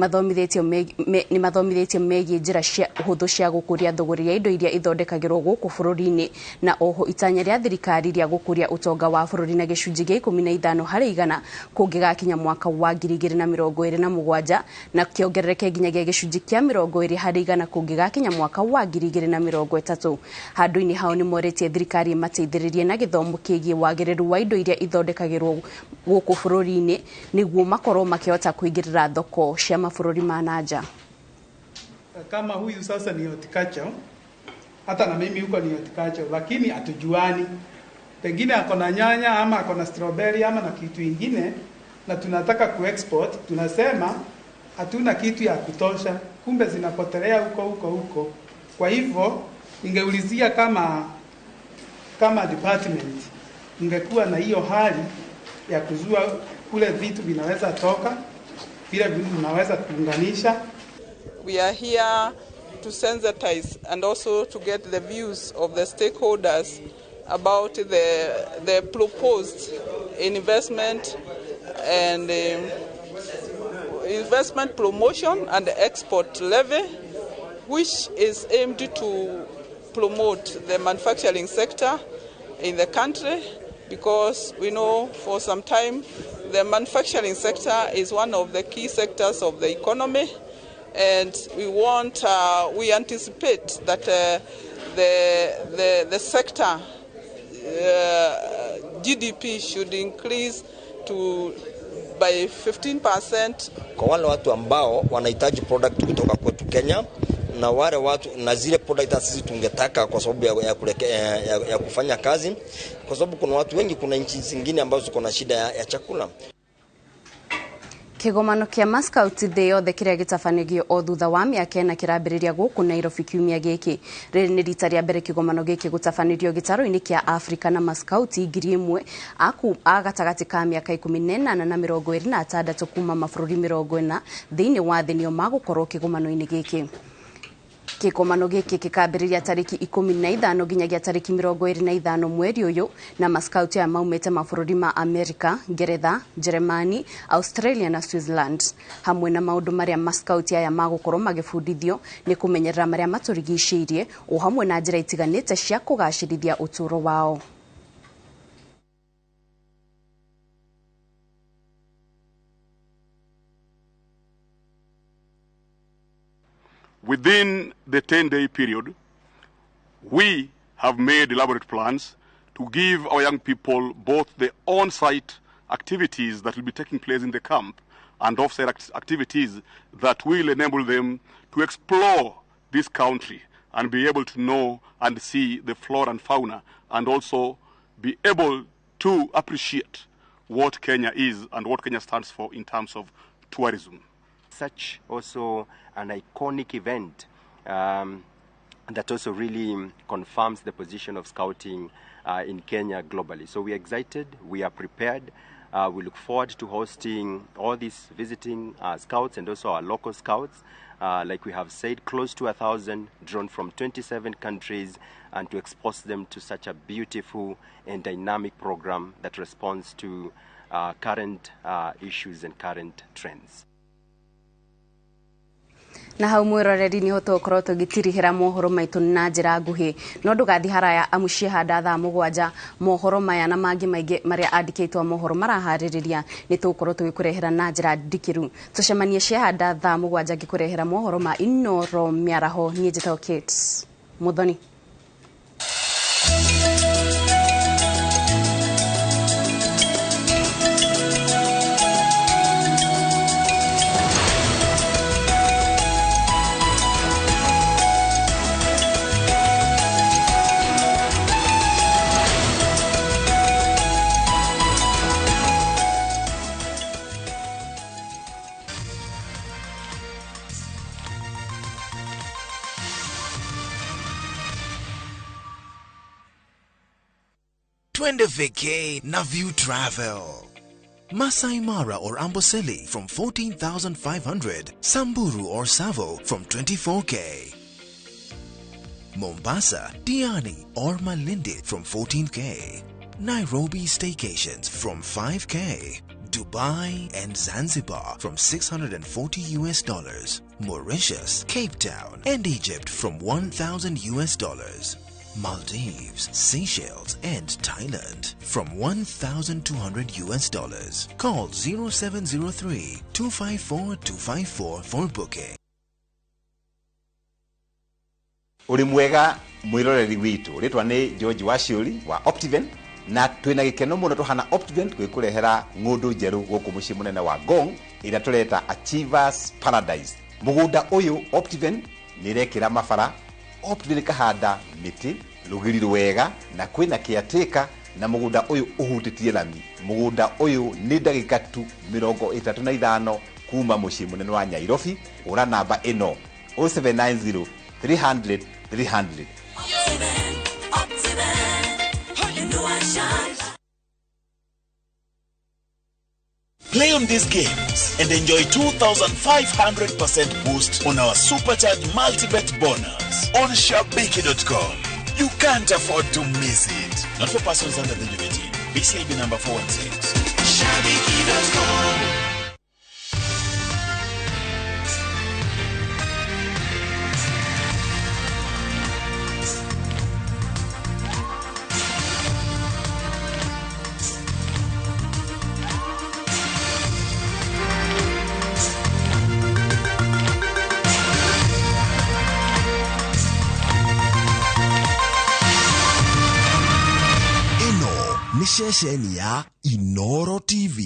mathomithĩtio megiĩ njĩra cia hũthũ cia gũkũria thũgũrĩ ya indo iria ithondekagĩrwo gũkũ bũrũri-inĩ, na oho itanya rĩa thirikari rĩa gũkũria ũtonga wa bũrũri na gĩcunjĩ gĩa 15 harĩ igana kũngĩgakinya mwaka wa 2027, na kĩongerereke nginyagia gĩcunjĩ kĩa 20 harĩ igana kũngĩgakinya mwaka wa 2030. Handũ-inĩ hao nĩ morĩtie thirikari mateithĩrĩrie na gĩthomo kĩgiĩ wagĩrĩru wa indo iria ithondekagĩrwo gũkũ bũrũri-inĩ nĩguo makorwo makĩhota kũingĩrĩra thoko cia mabũrũri ma na nja. Kama huyu sasa ni horticulture, hata na mimi huko ni horticulture, lakini hatujuani. Pengine ako na nyanya ama ako na strawberry ama na kitu ingine, na tunataka kuexport, tunasema hatuna kitu ya kutosha, kumbe zinapotelea huko huko huko. Kwa hivyo ningeulizia kama department ingekuwa na hiyo hali ya kuzua kule vitu vinaweza toka, vile vinaweza kuunganisha. We are here to sensitize and also to get the views of the stakeholders about the proposed investment and investment promotion and export levy, which is aimed to promote the manufacturing sector in the country, because we know for some time The manufacturing sector is one of the key sectors of the economy, and we anticipate that the sector GDP should increase to by 15%. Kwa wale watu ambao wanahitaji product kutoka kwetu Kenya na wale watu na zile product sisi tungetaka kwa sababu ya kufanya kazi, kwa sababu kuna watu wengi, kuna nchi zingine ambazo ziko na shida ya chakula. Kigomano kia maskauti thĩ yothe kĩrĩa gĩtabanagio o thutha wa mĩaka ĩna kĩrambĩrĩria gũkũ Nairobi kiumia gĩkĩ. Rĩrĩ nĩ rita rĩa mbere kĩgomano gĩkĩ gũtabanĩrio gĩtarũ-inĩ kĩa Afrika na maskauti 1,000 a gatagatĩ ka mĩaka 18 na 26 kuma mabũrũri 40 thĩinĩ wa thĩ nĩo magũkorwo kĩgomano-inĩ gĩkĩ. Kĩgomano gĩkĩ gĩkambĩrĩria tarĩki 15 nginyagia tarĩki 25 mweri ũyũ na maskauti aya maumĩte mabũrũri ma Amerika, Ngeretha, Jeremani, Australia na Switzerland. Hamwe na maũndũ marĩa maskauti aya magũkorwo magĩbundithio nĩ kũmenyerera marĩa matũrigicĩirie o hamwe na njĩra itiganĩte cia kũgacĩrithia ũtũũro wao. Within the 10-day period, we have made elaborate plans to give our young people both the on-site activities that will be taking place in the camp and off-site activities that will enable them to explore this country and be able to know and see the flora and fauna, and also be able to appreciate what Kenya is and what Kenya stands for in terms of tourism. Such also an iconic event that also really confirms the position of scouting in Kenya globally. So we are excited, we are prepared, we look forward to hosting all these visiting scouts and also our local scouts. Like we have said, close to 1,000 drawn from 27 countries, and to expose them to such a beautiful and dynamic program that responds to current issues and current trends. Na hau mwiroreri niho tũgũkorwo tũgĩtirihĩra mohoro maitũ na njĩra nguhĩ, no ndũgathiĩ haraya amu ciĩhanda thaa 7 mohoro maya na mangĩ maingĩ marĩa andĩkĩtwo mohoro maraharĩrĩria nĩ tũgũkorwo tũgĩkũrehera na njĩra ndikĩru. Tũcemanie ciĩhanda thaa 7 ngĩkũrehera mohoro ma Inoro mĩaraho. Niĩ njĩtagwo Kate Muthoni. Twende vacay na View Travel. Masai Mara or Amboseli from 14,500, Samburu or Savo from 24K. Mombasa, Diani or Malindi from 14K. Nairobi staycations from 5K. Dubai and Zanzibar from $640 US. Mauritius, Cape Town and Egypt from $1,000 US. Maldives, Seychelles and Thailand from $1,200 US. Call 0703 254 254 for booking. Uri mwega mwiroreri witu, ritwa ni George Waciuri wa Optiven, na twina gikeno muno tuhana Optiven gwikurehera ng'undu njeru guku mucii munene wa Ngong ira tureta Achievers Paradise. Mugunda uyu Optiven nirekira mabara, Optiven kahanda miti rugiri rwega na kwina kiateka, na mugunda uyu uhutitie lami. Mugunda uyu ni ndagika tu 35 kuma mucii munene wa Nairobi. Ura namba ino 0790 300 300. Play on these games and enjoy 2,500% boost on our supercharged multibet bonus on Shabiki.com. You can't afford to miss it. Not for persons under the age of 18. BCIB number 416. Shabiki.com. Nĩ ceceni ya Inoro TV.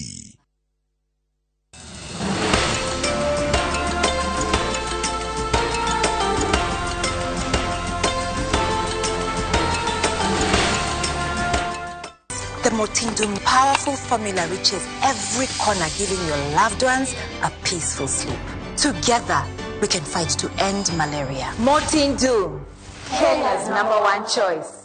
The Mortindum powerful formula reaches every corner, giving your loved ones a peaceful sleep. Together, we can fight to end malaria. Mortindum, Kenya's number one choice.